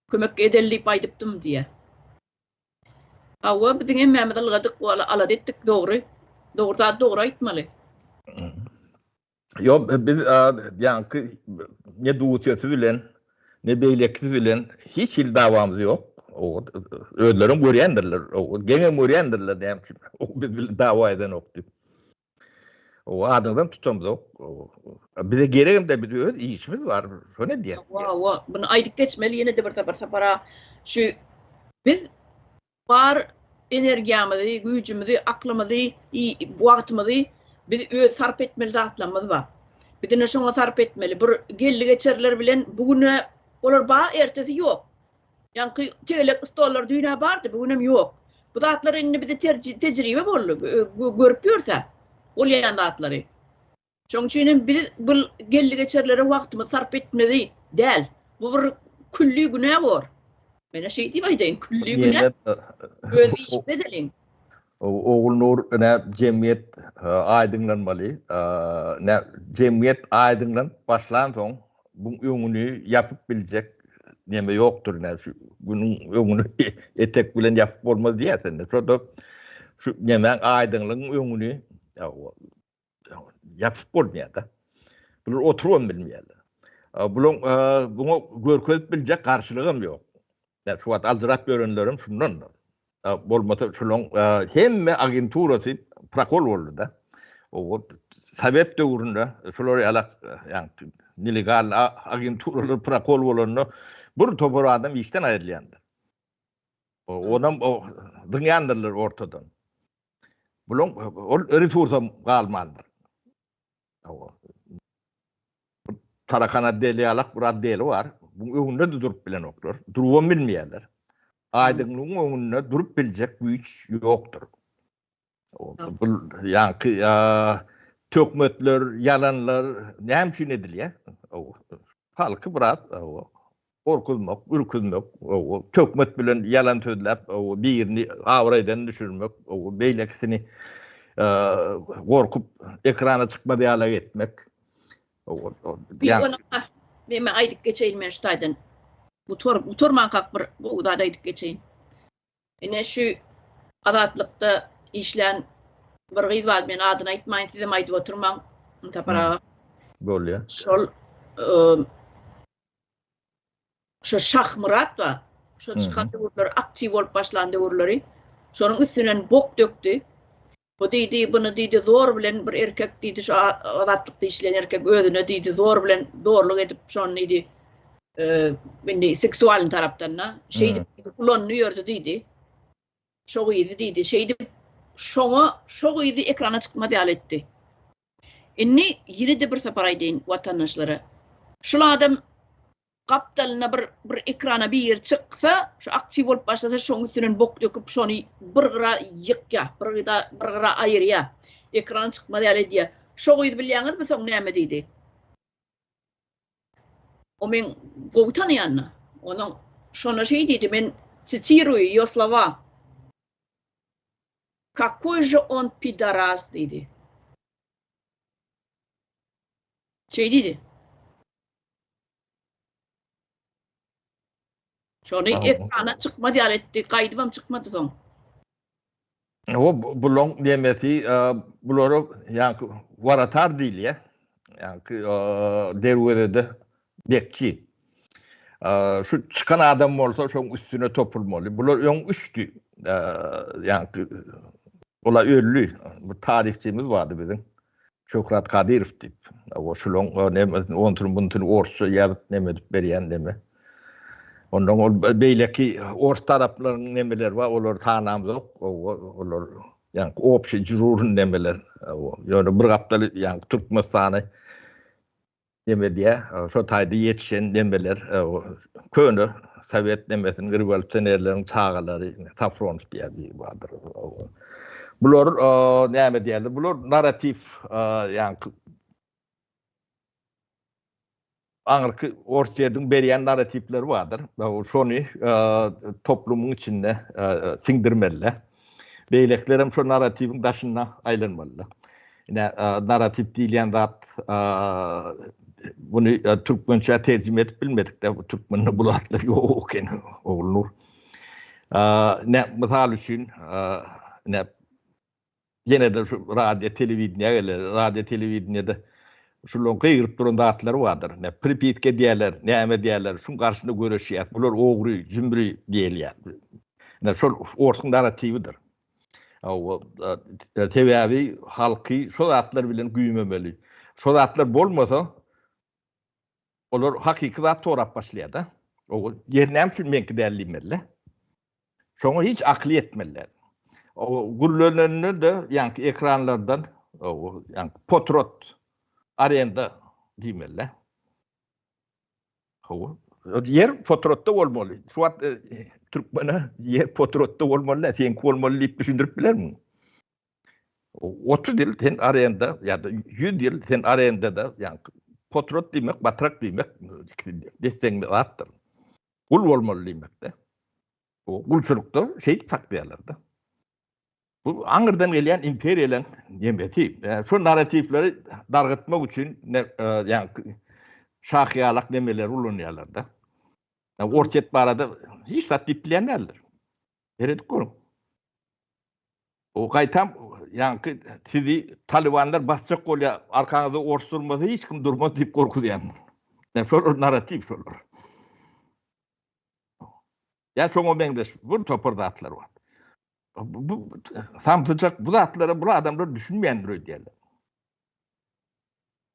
Kömek edeli diýip aýdypdym diýýär. Hawa, biziň hemmämiz ylgadyk, alada etdik, dogry. Dogry zady dogry aýtmaly. Ýok, biz ýaňky ne Dusýasy bilen, ne beýlekisi bilen hiç hili dawamyz ýok. Özlerem görýändirler, geňem görýändirler näme üçin biz bilen dawa edenok diýip. O adyňyzam tutamzok. Bize geregem däl, biz öz işimiz bar, şony edýäs. Hawa, hawa, muny aýdyp geçmeli ýene-de bir sapar Sapar aga. Şu biz bar energiýamyzy, güýjümizi, aklymyzy, wagtymyzy biz öz sarp etmeli zatlarymyz bar. Biz ine şoňa sarp etmeli. Bir geldi-geçerler bilen bu güne olar bar, ertesi ýok. Ýaňky tegelek stollar düýn-ä bardy, bu günem ýok. Bu zatlar indi bize tejribe boldy, görüp ýörse bolýan zatlary. Şonuň üçin hem biz bu geldi-geçerlere wagtymyzy sarp etmeli däl. Bu bir külli günä bor. Men-ä şeý diýip aýdaýyn, külli günä. Öz işimizi edeliň. Ogulnur, ine, jemgyýet aýdyňlanmaly. Ine, jemgyýet aýdyňlanyp başlansoň, buň öňüni ýapyp biljek neme ýokdur. Ine, şu günüň öňüni etek bilen ýapyp bolmaz diýýär sende. Şo-da şu nemäň aýdyňlygyň öňüni ýapyp bolmaýar-da. Bular oturybam bilmeýärler. Bulaň buňa görkezip biljek garşylygam ýok. Şu wagt aljyrap ýörenlerem şundandyr. Bolmasa şolaň hemme agenturasy prokol boldy-da. O sowet döwründe şolar ýalak ýagny nelegal agenturalar prokol bolanda bir topar adam işden aýrylýandyr. Onam zyňýandyrlar ortadan. Bulaň ol resursam galmandyr. Tarakan otdeli ýalak bir otdeli bar. Buň öňünde-de durup bilenoklar. Durubam bilmeýärler. Aýdyňlygyň öňünde durup biljek güýç ýokdur. Bu ýaňky töhmetler, ýalanlar näme üçin edilýär? Halky biraz gorkuzmak, ürküzmek, töhmet bilen ýalan sözläp, birini abraýdan düşürmek, beýlekisini gorkup ekrana çykmaz ýaly etmek. Men aýdyp geçeýin men şu taýdan. Gutar, gutarmankak bir gowy zat aýdyp geçeýin. Ine şu Azatlykda işlän bir gyz bar, men adyny aýtmaýyn, sizem aýdyp oturmaň, Sapar aga. Bolýar. Şol şo Şahmyrat bar. Şo çykan döwürleri, aktiw bolup başlan döwürleri, şonuň üstünden bok dökdi. Bu diýdi, buny diýdi, zor bilen bir erkek diýdi, şu Azatlykda işleýän erkek özüne diýdi, zor bilen zorluk edip, şony diýdi, indi seksualny tarapdan-da, şeýdip ulandy ýördi diýdi. Şo gyzy diýdi, şeýdip şoňa, şo gyzy ekrana çykmaz ýaly etdi. Indi ýene-de bir sapar aýdaýyn watandaşlara. Şul adam gapdalyna bir bir ekrana biri çyksa, şu aktiw bolup başlasa şoň üstünden bok döküp şony bir gyra ýykýa, bir gyra bir gyra aýyrýa. Ekrana çykmaz ýaly edýä. Şo gyz bilýäňizmi soň näme diýdi? O meň gowy tanaýan-da. Onuň şonda şeý diýdi, men sitiruýu ýo slowa. Kakoý že on pidaras diýdi. Şeý diýdi. Şony ekrana çykmaz ýaly etdi, gaýdybam çykmady soň. O bulaň nemesi, bulara ýaňky waratar diýilýär. Ýaňky derwezede bekçi. Şu çykan adam bolsa şoň üstüne topulmaly. Bular öň üçdi. Ýaňky ola öldi. Bu taryhçymyz bardy biziň. Şöhrat Kadyrow diýip. O şulaň nemesini, ontuny buntuny orsça ýazyp neme edip berýän neme. Ondan ol beýleki ors taraplaryň nemeleri bar, olary tanamzok. Olar ýaňky obşi žurn nemeler. Ýöne bir gapdaly ýaňky Türkmenistany neme diýä, şo taýda ýetişen nemeler, köne sowet nemesiniň rewolýusionerleriň çagalary, Safronow diýýän biri bardyr. Bular näme diýerler, bular narratiw, ýaňky aňyrky Orsýetiň berýän narratiwleri bardyr. Şony toplumyň içinde siňdirmeliler. Beýlekilerem şo narratiwiň daşynda aýlanmalylar. Ine, narratiw diýilýän zat muny türkmençä terjime edip bilmedik-de, bu türkmende bu zatlar ýok eken, Ogulnur. Ine, mysal üçin, ine, ýene-de şu radio, telewideniýä geler. Radio, telewideniýede şularyň gygyryp duran zatlary bardyr. Ine, pripiska edýärler, näme edýärler, şuň garşyna göreşýär, bular ogry, jümri diýilýär. Ine, şol orsuň narratiwidir. Sebäbi halky şo zatlar bilen güýmemeli. Şo zatlar bolmasa, olar hakyky zat sorap başlaýar-da. O ýer näme üçin meňki däl diýmeli-de. Şoňa hiç akyly ýetmeli däl. O gürlenende-de ýaňky ekranlardan ýaňky potrot arenda diýmeli-de. Hawa. Ýer potratda bolmaly. Şu wagt e, türkmene ýer potratda bolmaly, däl, seňki bolmaly diýip düşündirip bilermiň? 30 ýyl sen arenda ýa-da 100 ýyl sen arendada, ýagny potrat diýmek, batrak diýmek desseň zatdyr. Gul bolmaly diýmekde. O gulçulykda şeýdip saklaýarlar-da. Bu aňyrdan gelýän imperiýalaryň nemesi. Şu narratiwleri dargatmak üçin ýagny şahyýalak nemeleri ulanýarlar-da. Orsýet barada hiç zat diýip bilýän däldir. Seredip görüň. O gaýtam ýaňky sizi talibanlar basjak bolýar, arkaňyzda ors durmasa hiç kim durmaz diýip gorkuzýan. Şolar narratiw şolar. Ýa şoňa meňzeş bir topar zatlar bar. Bu samsyjak bu zatlara bu adamlar düşünmeýändir öýdýärler.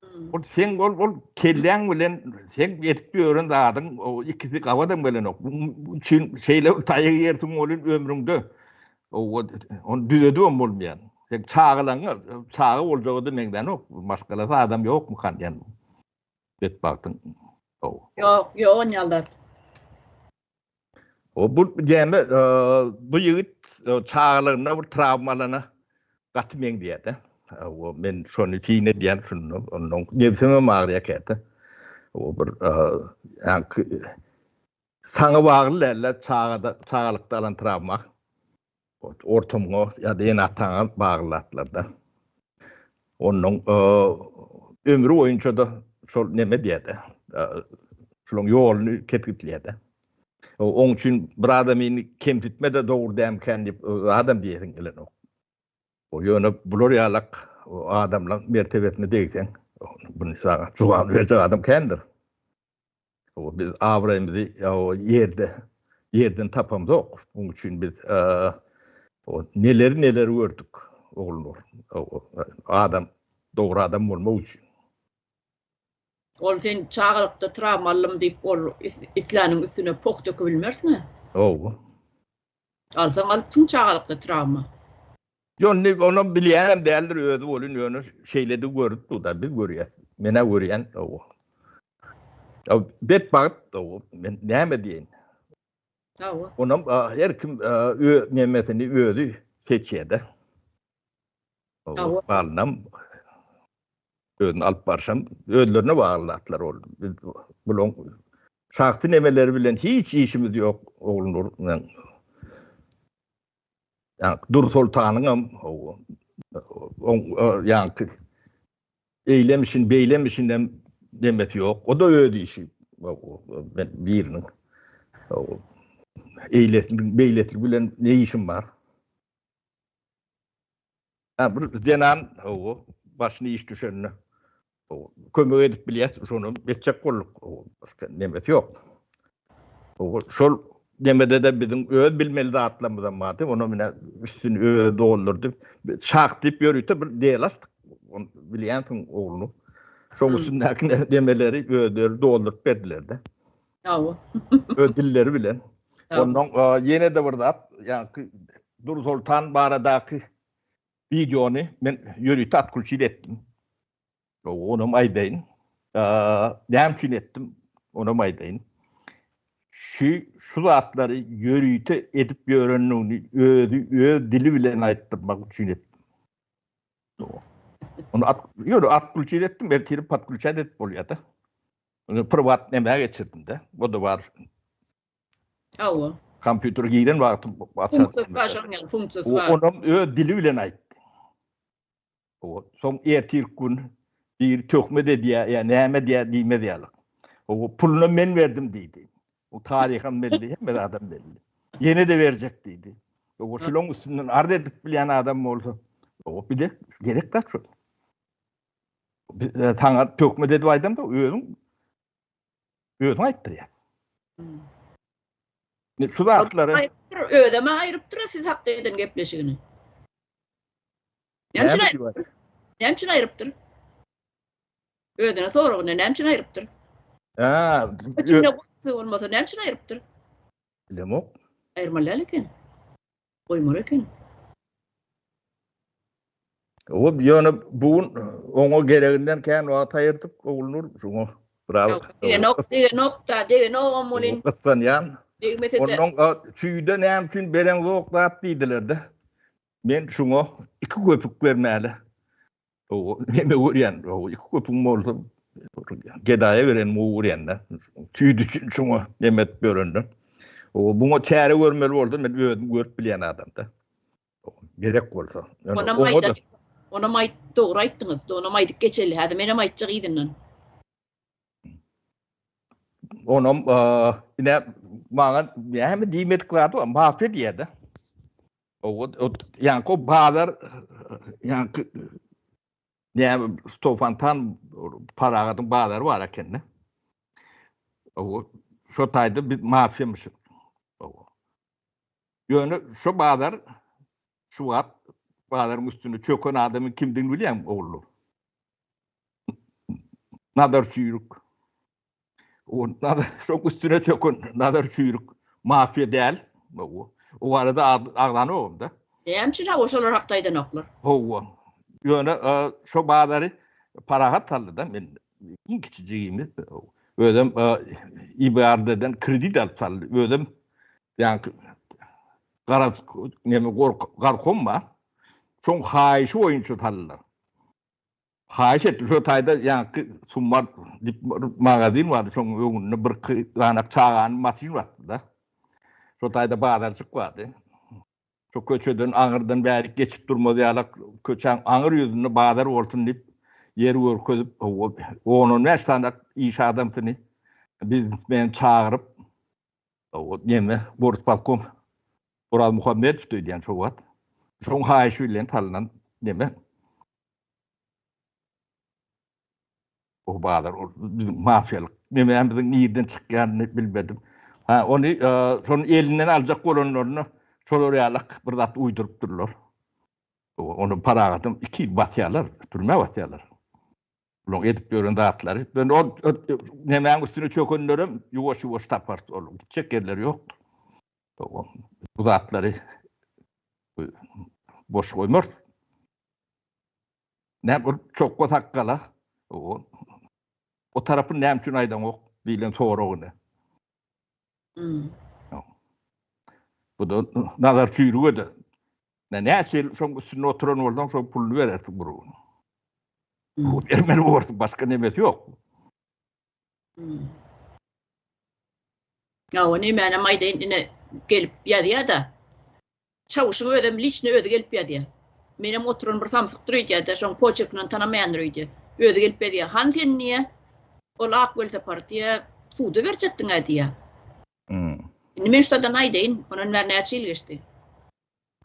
Hmm. Ol sen ol ol kelläň bilen sen edip ýören zadyň o ikisi gawadam gelenok. Bu üçin şeýle bir taýak ýersiň bolun ömrüňde. O ony düzedibem bolmaýar. Sen çagalaňa çaga boljagy-da meňzänok. Maşgalasy adam ýokmykan diýen. Betbagtyň. Ýok, ýok onýaly zat. O bu diýende bu ýigit çagalygynda bir trawma alana gaty meňzeýär-de. O men şony syn edýän şunda ondan nebsimem agyrýar käte. O bir ýaňky saňa bagly däl-de çagada çagalykda alan trawma. Ortamyňa ýa-da ene-ataňa bagly zatlarda. Ondan ömri boýunça-da şol neme diýýär-de, şolaryň ýoluny kesgitleýär-de. Oň üçin bir adamyny kemsitme-de dogry dälmikän diýip adam diýesiň gelenok. Ýöne bular ýalak adamlaryň mertebesine degseň, buny saňa jogap berjek adam kändir. Biz abraýymyzy ýerde ýerden tapamzok. Munuň üçin biz neleri neleri gördük Ogulnur. Adam dogry adam bolmak üçin. Ol sen çagalykda trawma aldym diýip ol isläniň üstüne poh dökübilmersiň-ä. Hawa. Alsaň alypsyň çagalykda trawma. Ýok indi onam bilýänem däldir özi welin ýöne şeýledigi görüp dur-da biz görýäs. Men-ä görýän hawa. Ýa betbagt hawa men näme diýeýin. Hawa. Onam her kim öz nemesini özi seçýär-de. Hawa. Galynam özüni alyp barşam özlerine bagly zatlar ol. Biz bulaň şahsy nemeleri bilen hiç işimiz ýok Ogulnur bilen. Ýa Dursoltanyňam oň ýaňky eýlemişin beýlemişinem nemesi ýok. O-da öz işi. Men biriniň eýlesini beýlesini bilen ne işim bar? Ha bir zenan hawa başyna iş düşende kömek edip bilýäs, şony etjek bolduk. Başga nemesi ýok. Şol nemede-de biziň öz bilmeli zatlarymyzam bardy. Ony mine üstüni özi doldurdy. Şah diýip ýörite bir del açdyk. Ony bilýänsiň ogluny. Şoň üstündäki nemeleri özleri dolduryp berdiler-de. Hawa. Öz dilleri bilen. Ondan ýene-de bir zat, ýaňky Dursoltan baradaky wideony men ýörite otklýuçit etdim. Onam aýdaýyn. Näme üçin etdim? Onam aýdaýyn. Şu şu zatlary ýörite edip ýörendigini özi öz dili bilen aýtdyrmak üçin etdim. Ony at ýöne otklýuçit etdim, ertir podklýuçat edip bolýar-da. Ony privat nämä geçirdim-de. O-da bar. Hawa. Kompýutere giren wagtym Funksiýasy bar, şonuň ýaly funksiýasy bar. Onam öz dili bilen aýtdy. Hawa, soň ertirki gün biri töhmet edýär ýa näme edýär diýmez ýaly. Hawa, pulunam men berdim diýdi. O taryham belli, hemme zadam belli. Ýene-de berjek diýdi. Hawa, şularyň üstünden arz edip bilýän adam bolsa, hawa, bize gerek zat şol. Saňa töhmet edip aýdamda özüň özüň aýtdyrýas. Şu zatlary Özem aýrypdyr siz hakda eden gepleşigini. Näme üçin aýrypdyr? Näme üçin aýrypdyr? Özüne soragyny näme üçin aýrypdyr? Ha, bolmasa näme üçin aýrypdyr? Bilemok. Aýyrmaly däl eken. Goýmaly eken. O ýöne bu gün oňa gereginden kän wagt aýyrdyk Ogulnur şuňa biraz. Degenok, degenok da, degenogam welin. Gyssanýan. Degmese-de. Ondan süýde näme üçin bereňzok zat diýdiler-de. Men şuňa iki köpük bermäli. O neme görýän, o iki köpügim bolsa gedaýa berenim gowy görýän-de. Süýt üçin şuňa neme edip ýörenden. O buňa çäre görmeli bolsa men özüm görüp bilýän adamda. Gerek bolsa. Onam aýda, onam aýt, dogry aýtdyňyz. Onam aýdyp geçeli. Häzir menem aýtjak yzyndan. Onam ine maňa näme diýmedik zady bar, mafiýa diýýär-de. O ýaňky bazar ýaňky näme Stofantan Paragadyň bazary bar ekende. O şo taýda biz mafiýamyş. Ýöne şo bazar. Şu wagt bazaryň üstünde çöken adamyň kimdigini bilýäňmi, Ogulnur? Nazar Çüýrük. O Nazar şoň üstüne çöken Nazar Çüýrük mafiýa däl. O barada agzanogam-da. Näme üçin hawa şolar hakda aýdanoklar? Hawa. Ýöne şo bazary Parahat saldy-da men iň kiçi jigimiz. Özem IBRD-den kredit alyp saldy. Özem ýaňky garaz neme garkom bar. Şoň haýyşy boýunça saldylar. Haýyş etdi, şo taýda ýaňky Sumbar diýip bir magazin bardy, şoň öňünde bir ganak çagany maşyn basdy-da. Şo taýda bazarjyk bardy. Şo köçeden aňyrdan bärik geçip durmaz ýalak köçäň aňyr ýüzünde bazar bolsun diýip ýer görkezip, on-on bäş sany iş adamsyny, biznesmeni çagyryp, neme, gorspolkom Oraz Muhammedow öýdýän şo wagt. Şoň haýyşy bilen salnan neme. O bazar ol biziň mafiýalyk nemämiziň nirden çykýanyny bilmedim. Ha ony şony elinden aljak bolanlaryna şolar ýalak bir zat uýdurypdyrlar. Ony Parahatym 2 ýyl basýarlar, türmä basýarlar. Bulaň edip ýören zatlary. Ben o nemäň üstüne çökenlerem ýuwaş-ýuwaş taparys ol. Gitjek ýerleri ýokdur. Bu zatlary boş goýmarys. Näme ol çokga sakgala o o tarapyny näme üçin aýdaňok diýlen sorag ine. Hmm. Bu da nazar çüýrüge-de. Ne näçe ýyl şoň üstünde oturan bolsaň şo puluny berersiň bir gün. Hmm. Bermeli borsuň, başga nemesi ýok. Hmm. Ya o nämänem aýdaýyn ine gelip ýazýa-da. Çawuşyň özem liçno özi gelip ýazýa. Menem oturan bir samsykdyr öýdýä-de, şoň poçerkinden tanamaýandyr öýdýä. Özi gelip ýazýa. Han sen diýýä, ol ak welsapary diýýä, suda berjekdiň-ä diýýä. Indi men şu taýdan aýdaýyn, ondan bäri näçe ýyl geçdi.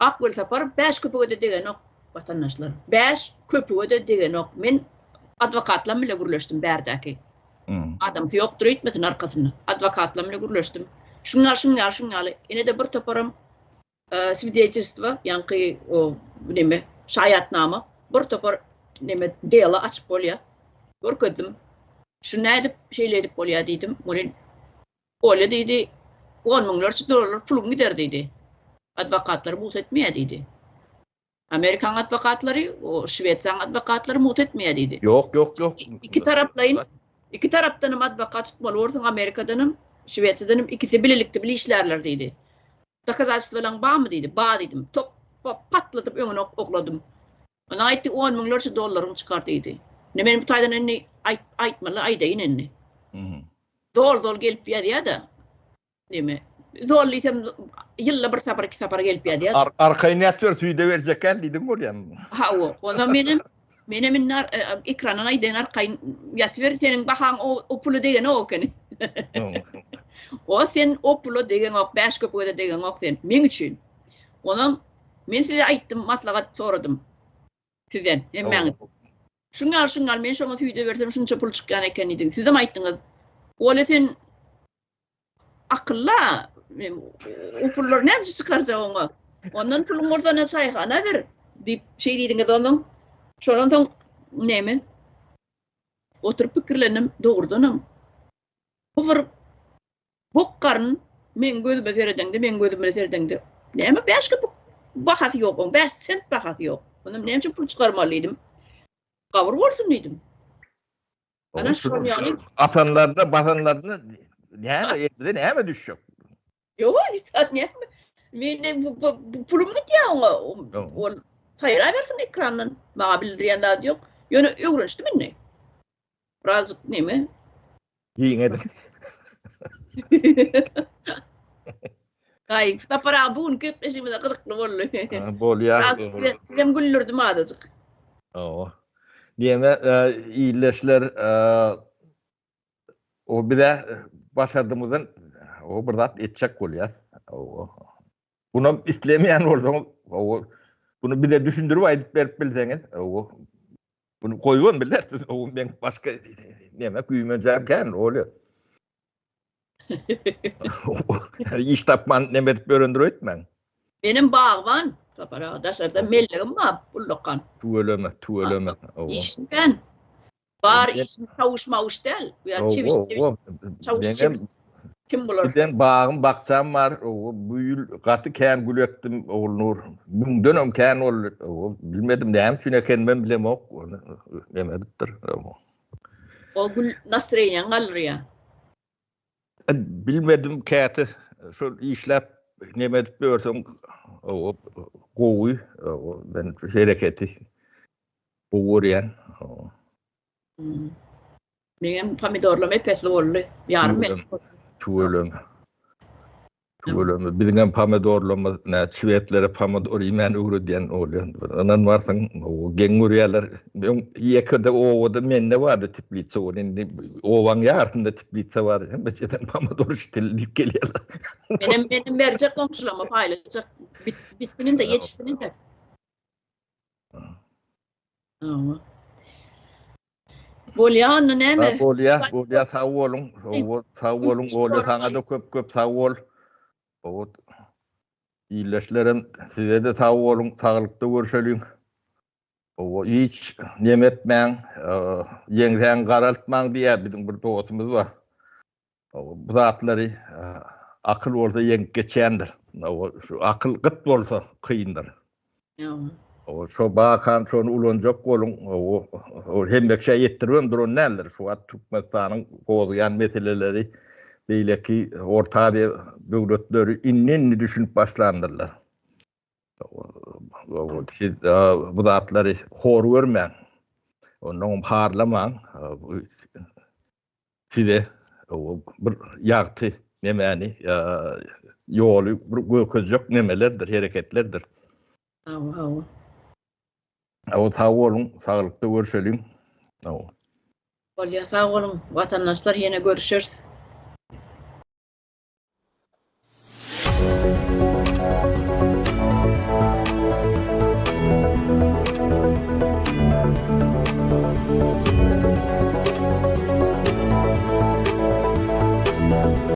Ak welsapar bäş köpüge-de degenok, watandaşlar. Bäş köpüge-de degenok. Men adwokatlam bile gürleşdim bärdäki. Adamsy ýokdur öýtmesin arkasynda. Adwokatlam bile gürleşdim. Şuň ýaly, şuň ýaly, şuň ýaly. Ine-de bir toparam Swidetelstwo, ýaňky o neme, şaýatnama, bir topar neme dela açyp bolýar. Görkezdim. Şu nädip şeýle edip bolýar diýdim. Welin Olýa diýdi, on müňlerçe dollar puluň gider diýdi. Adwokatlar mugt etmeýär diýdi. Amerikaň adwokatlary, o Şwesiýaň adwokatlary mugt etmeýär diýdi. Ýok, ýok, ýok. Iki taraplaýyn, iki tarapdan hem adwokat tutmaly borsuň, Amerikadan hem, Şwesiýadan hem ikisi bilelikde bile işlärler diýdi. Dokazatelstwalaň barmy diýdi. Bar diýdim. Tok patladyp öňüne okladym. Onda aýtdy, on müňlerçe dollaryň çykar diýdi. Indi men bu taýdan indi aýtmaly aýdaýyn indi. Zol-zol gelip ýazýar-da. Neme? Zol diýsem ýylda bir sapar, iki sapar gelip ýazýar. Arkaýyn ýatyber, süýde berjekgä diýdiň bolýamy? Hawa, onda menem menem indi e, ekrandan aýdaýyn arkaýyn ýatyber, seniň bahaň o, o pula degenok ekeni. O sen o pula degeňok, bäş köpüge-de degeňok sen, meň üçin. Onam men size aýtdym, maslahat soradym. Sizden, hemmäňiz. Şuň ýaly, şuň ýaly, men şoňa süýde bersem şunça pul çykýan eken diýdiň. Sizem aýtdyňyz. Ola sen Akylla, o pullary näme üçin çykarjak oňa? Ondan puluň bolsa ne çaýhana ber diýip şeý diýdiňiz onuň. Şondan soň näme? Oturyp pikirlendim, dogrudanam bu bir bok garyn meň gözüme seredeňde, meň gözüme seredeňde näme bäş köpük bahasy ýok oň, bäş sent bahasy ýok. Ondan näme üçin pul çykarmaly diýdim. Gabyr bolsun diýdim. Ana şol ýaly. Atanlarda, basanlarda näme, bize näme düşjek? Ýok, hiç zat näme. Men bu pulum gitýär oňa. Ol saýra bersin ekrandan. Maňa bildirýän zady ýok. Ýöne öwrenişdim indi. Birazjyk neme? Giňedim. Gaý, Sapar aga bu günki gepleşigimiz gyzykly boldy. Bolýar. Sizem güldürdim azajyk. Hawa. Diýeme, ildeşler, o bize başardygymyzdan o bir zat etjek bolýar. Bunam islemeýän bolsaňyz, o bunu bize düşündirip aýdyp berip bilseňiz, o bunu goýubam bilersiz. O men başga näme güýmenjäm kän bolýar. Iş tapman neme edip ýörendir öýtmäň. Menem bagban. Sapar aga daşarda mellegim bar ullakan. Tüweleme, tüweleme. Işim kän. Bar işim çawuş mawuş däl. Ýa çewiş çavuş çewiş. Kim bular? Giden bagym bakjam bar. Bu ýyl gaty kän gül ekdim Ogulnur. Müňdenem kän boldy. Bilmedim näme üçin ekenimi hem bilemok. Ony neme edipdir. O gül nastroýeniýaňy galdyrýar. Bilmedim käte şol işläp neme edip ýörseň gowy. Men şu hereketi gowy görýän. Meňem pomidorlarym ep-esli boldy. Ýarym mel. Tüweleme. Tüweleme. Biziňem pomidorlarymyz nä çwetlere pomidor iýmän öwredýän bolýan. Ynanmarsyň, geň görýärler. Öň ýeke-de obada mende bardy teplitsa, ol indi obaň ýarysynda teplitsa bar. Hemme ýerden pomidor şitil diýip gelýärler. Menem menem berjek goňşularyma paýlaşjak. Bit bitsin-de ýetişsin-de. Hawa. Bolýa onda näme? Bolýa, bolýa sag boluň. Sag boluň, Olýa saňa-da köp köp sag bol. Hawa. Ildeşlerim size-de sag boluň, saglykda görşeliň. Hawa, hiç neme etmäň, ýeňsäňi garaltmaň diýýär biziň bir dostumyz bar. Bu zatlary akyl bolsa ýeňip geçýändir. Şu akyl gyt bolsa kyndyr. Şo bakan şony ulanjak boluň. O hemme kişä ýetdiribem duran däldir. Şu wagt Türkmenistanyň gozgaýan meseleleri beýleki Orta Aziýa döwletleri indi-indi düşünip başlandyrlar. Siz bu zatlary hor görmäň. Onnoňam harlamaň. Size bir ýagty nemäni, ýoly bir görkezjek nemelerdir, hereketlerdir. Hawa, hawa. Hawa, sag boluň, saglykda görşeliň. Hawa. Bolýar, sag boluň, watandaşlar, ýene görüşeris.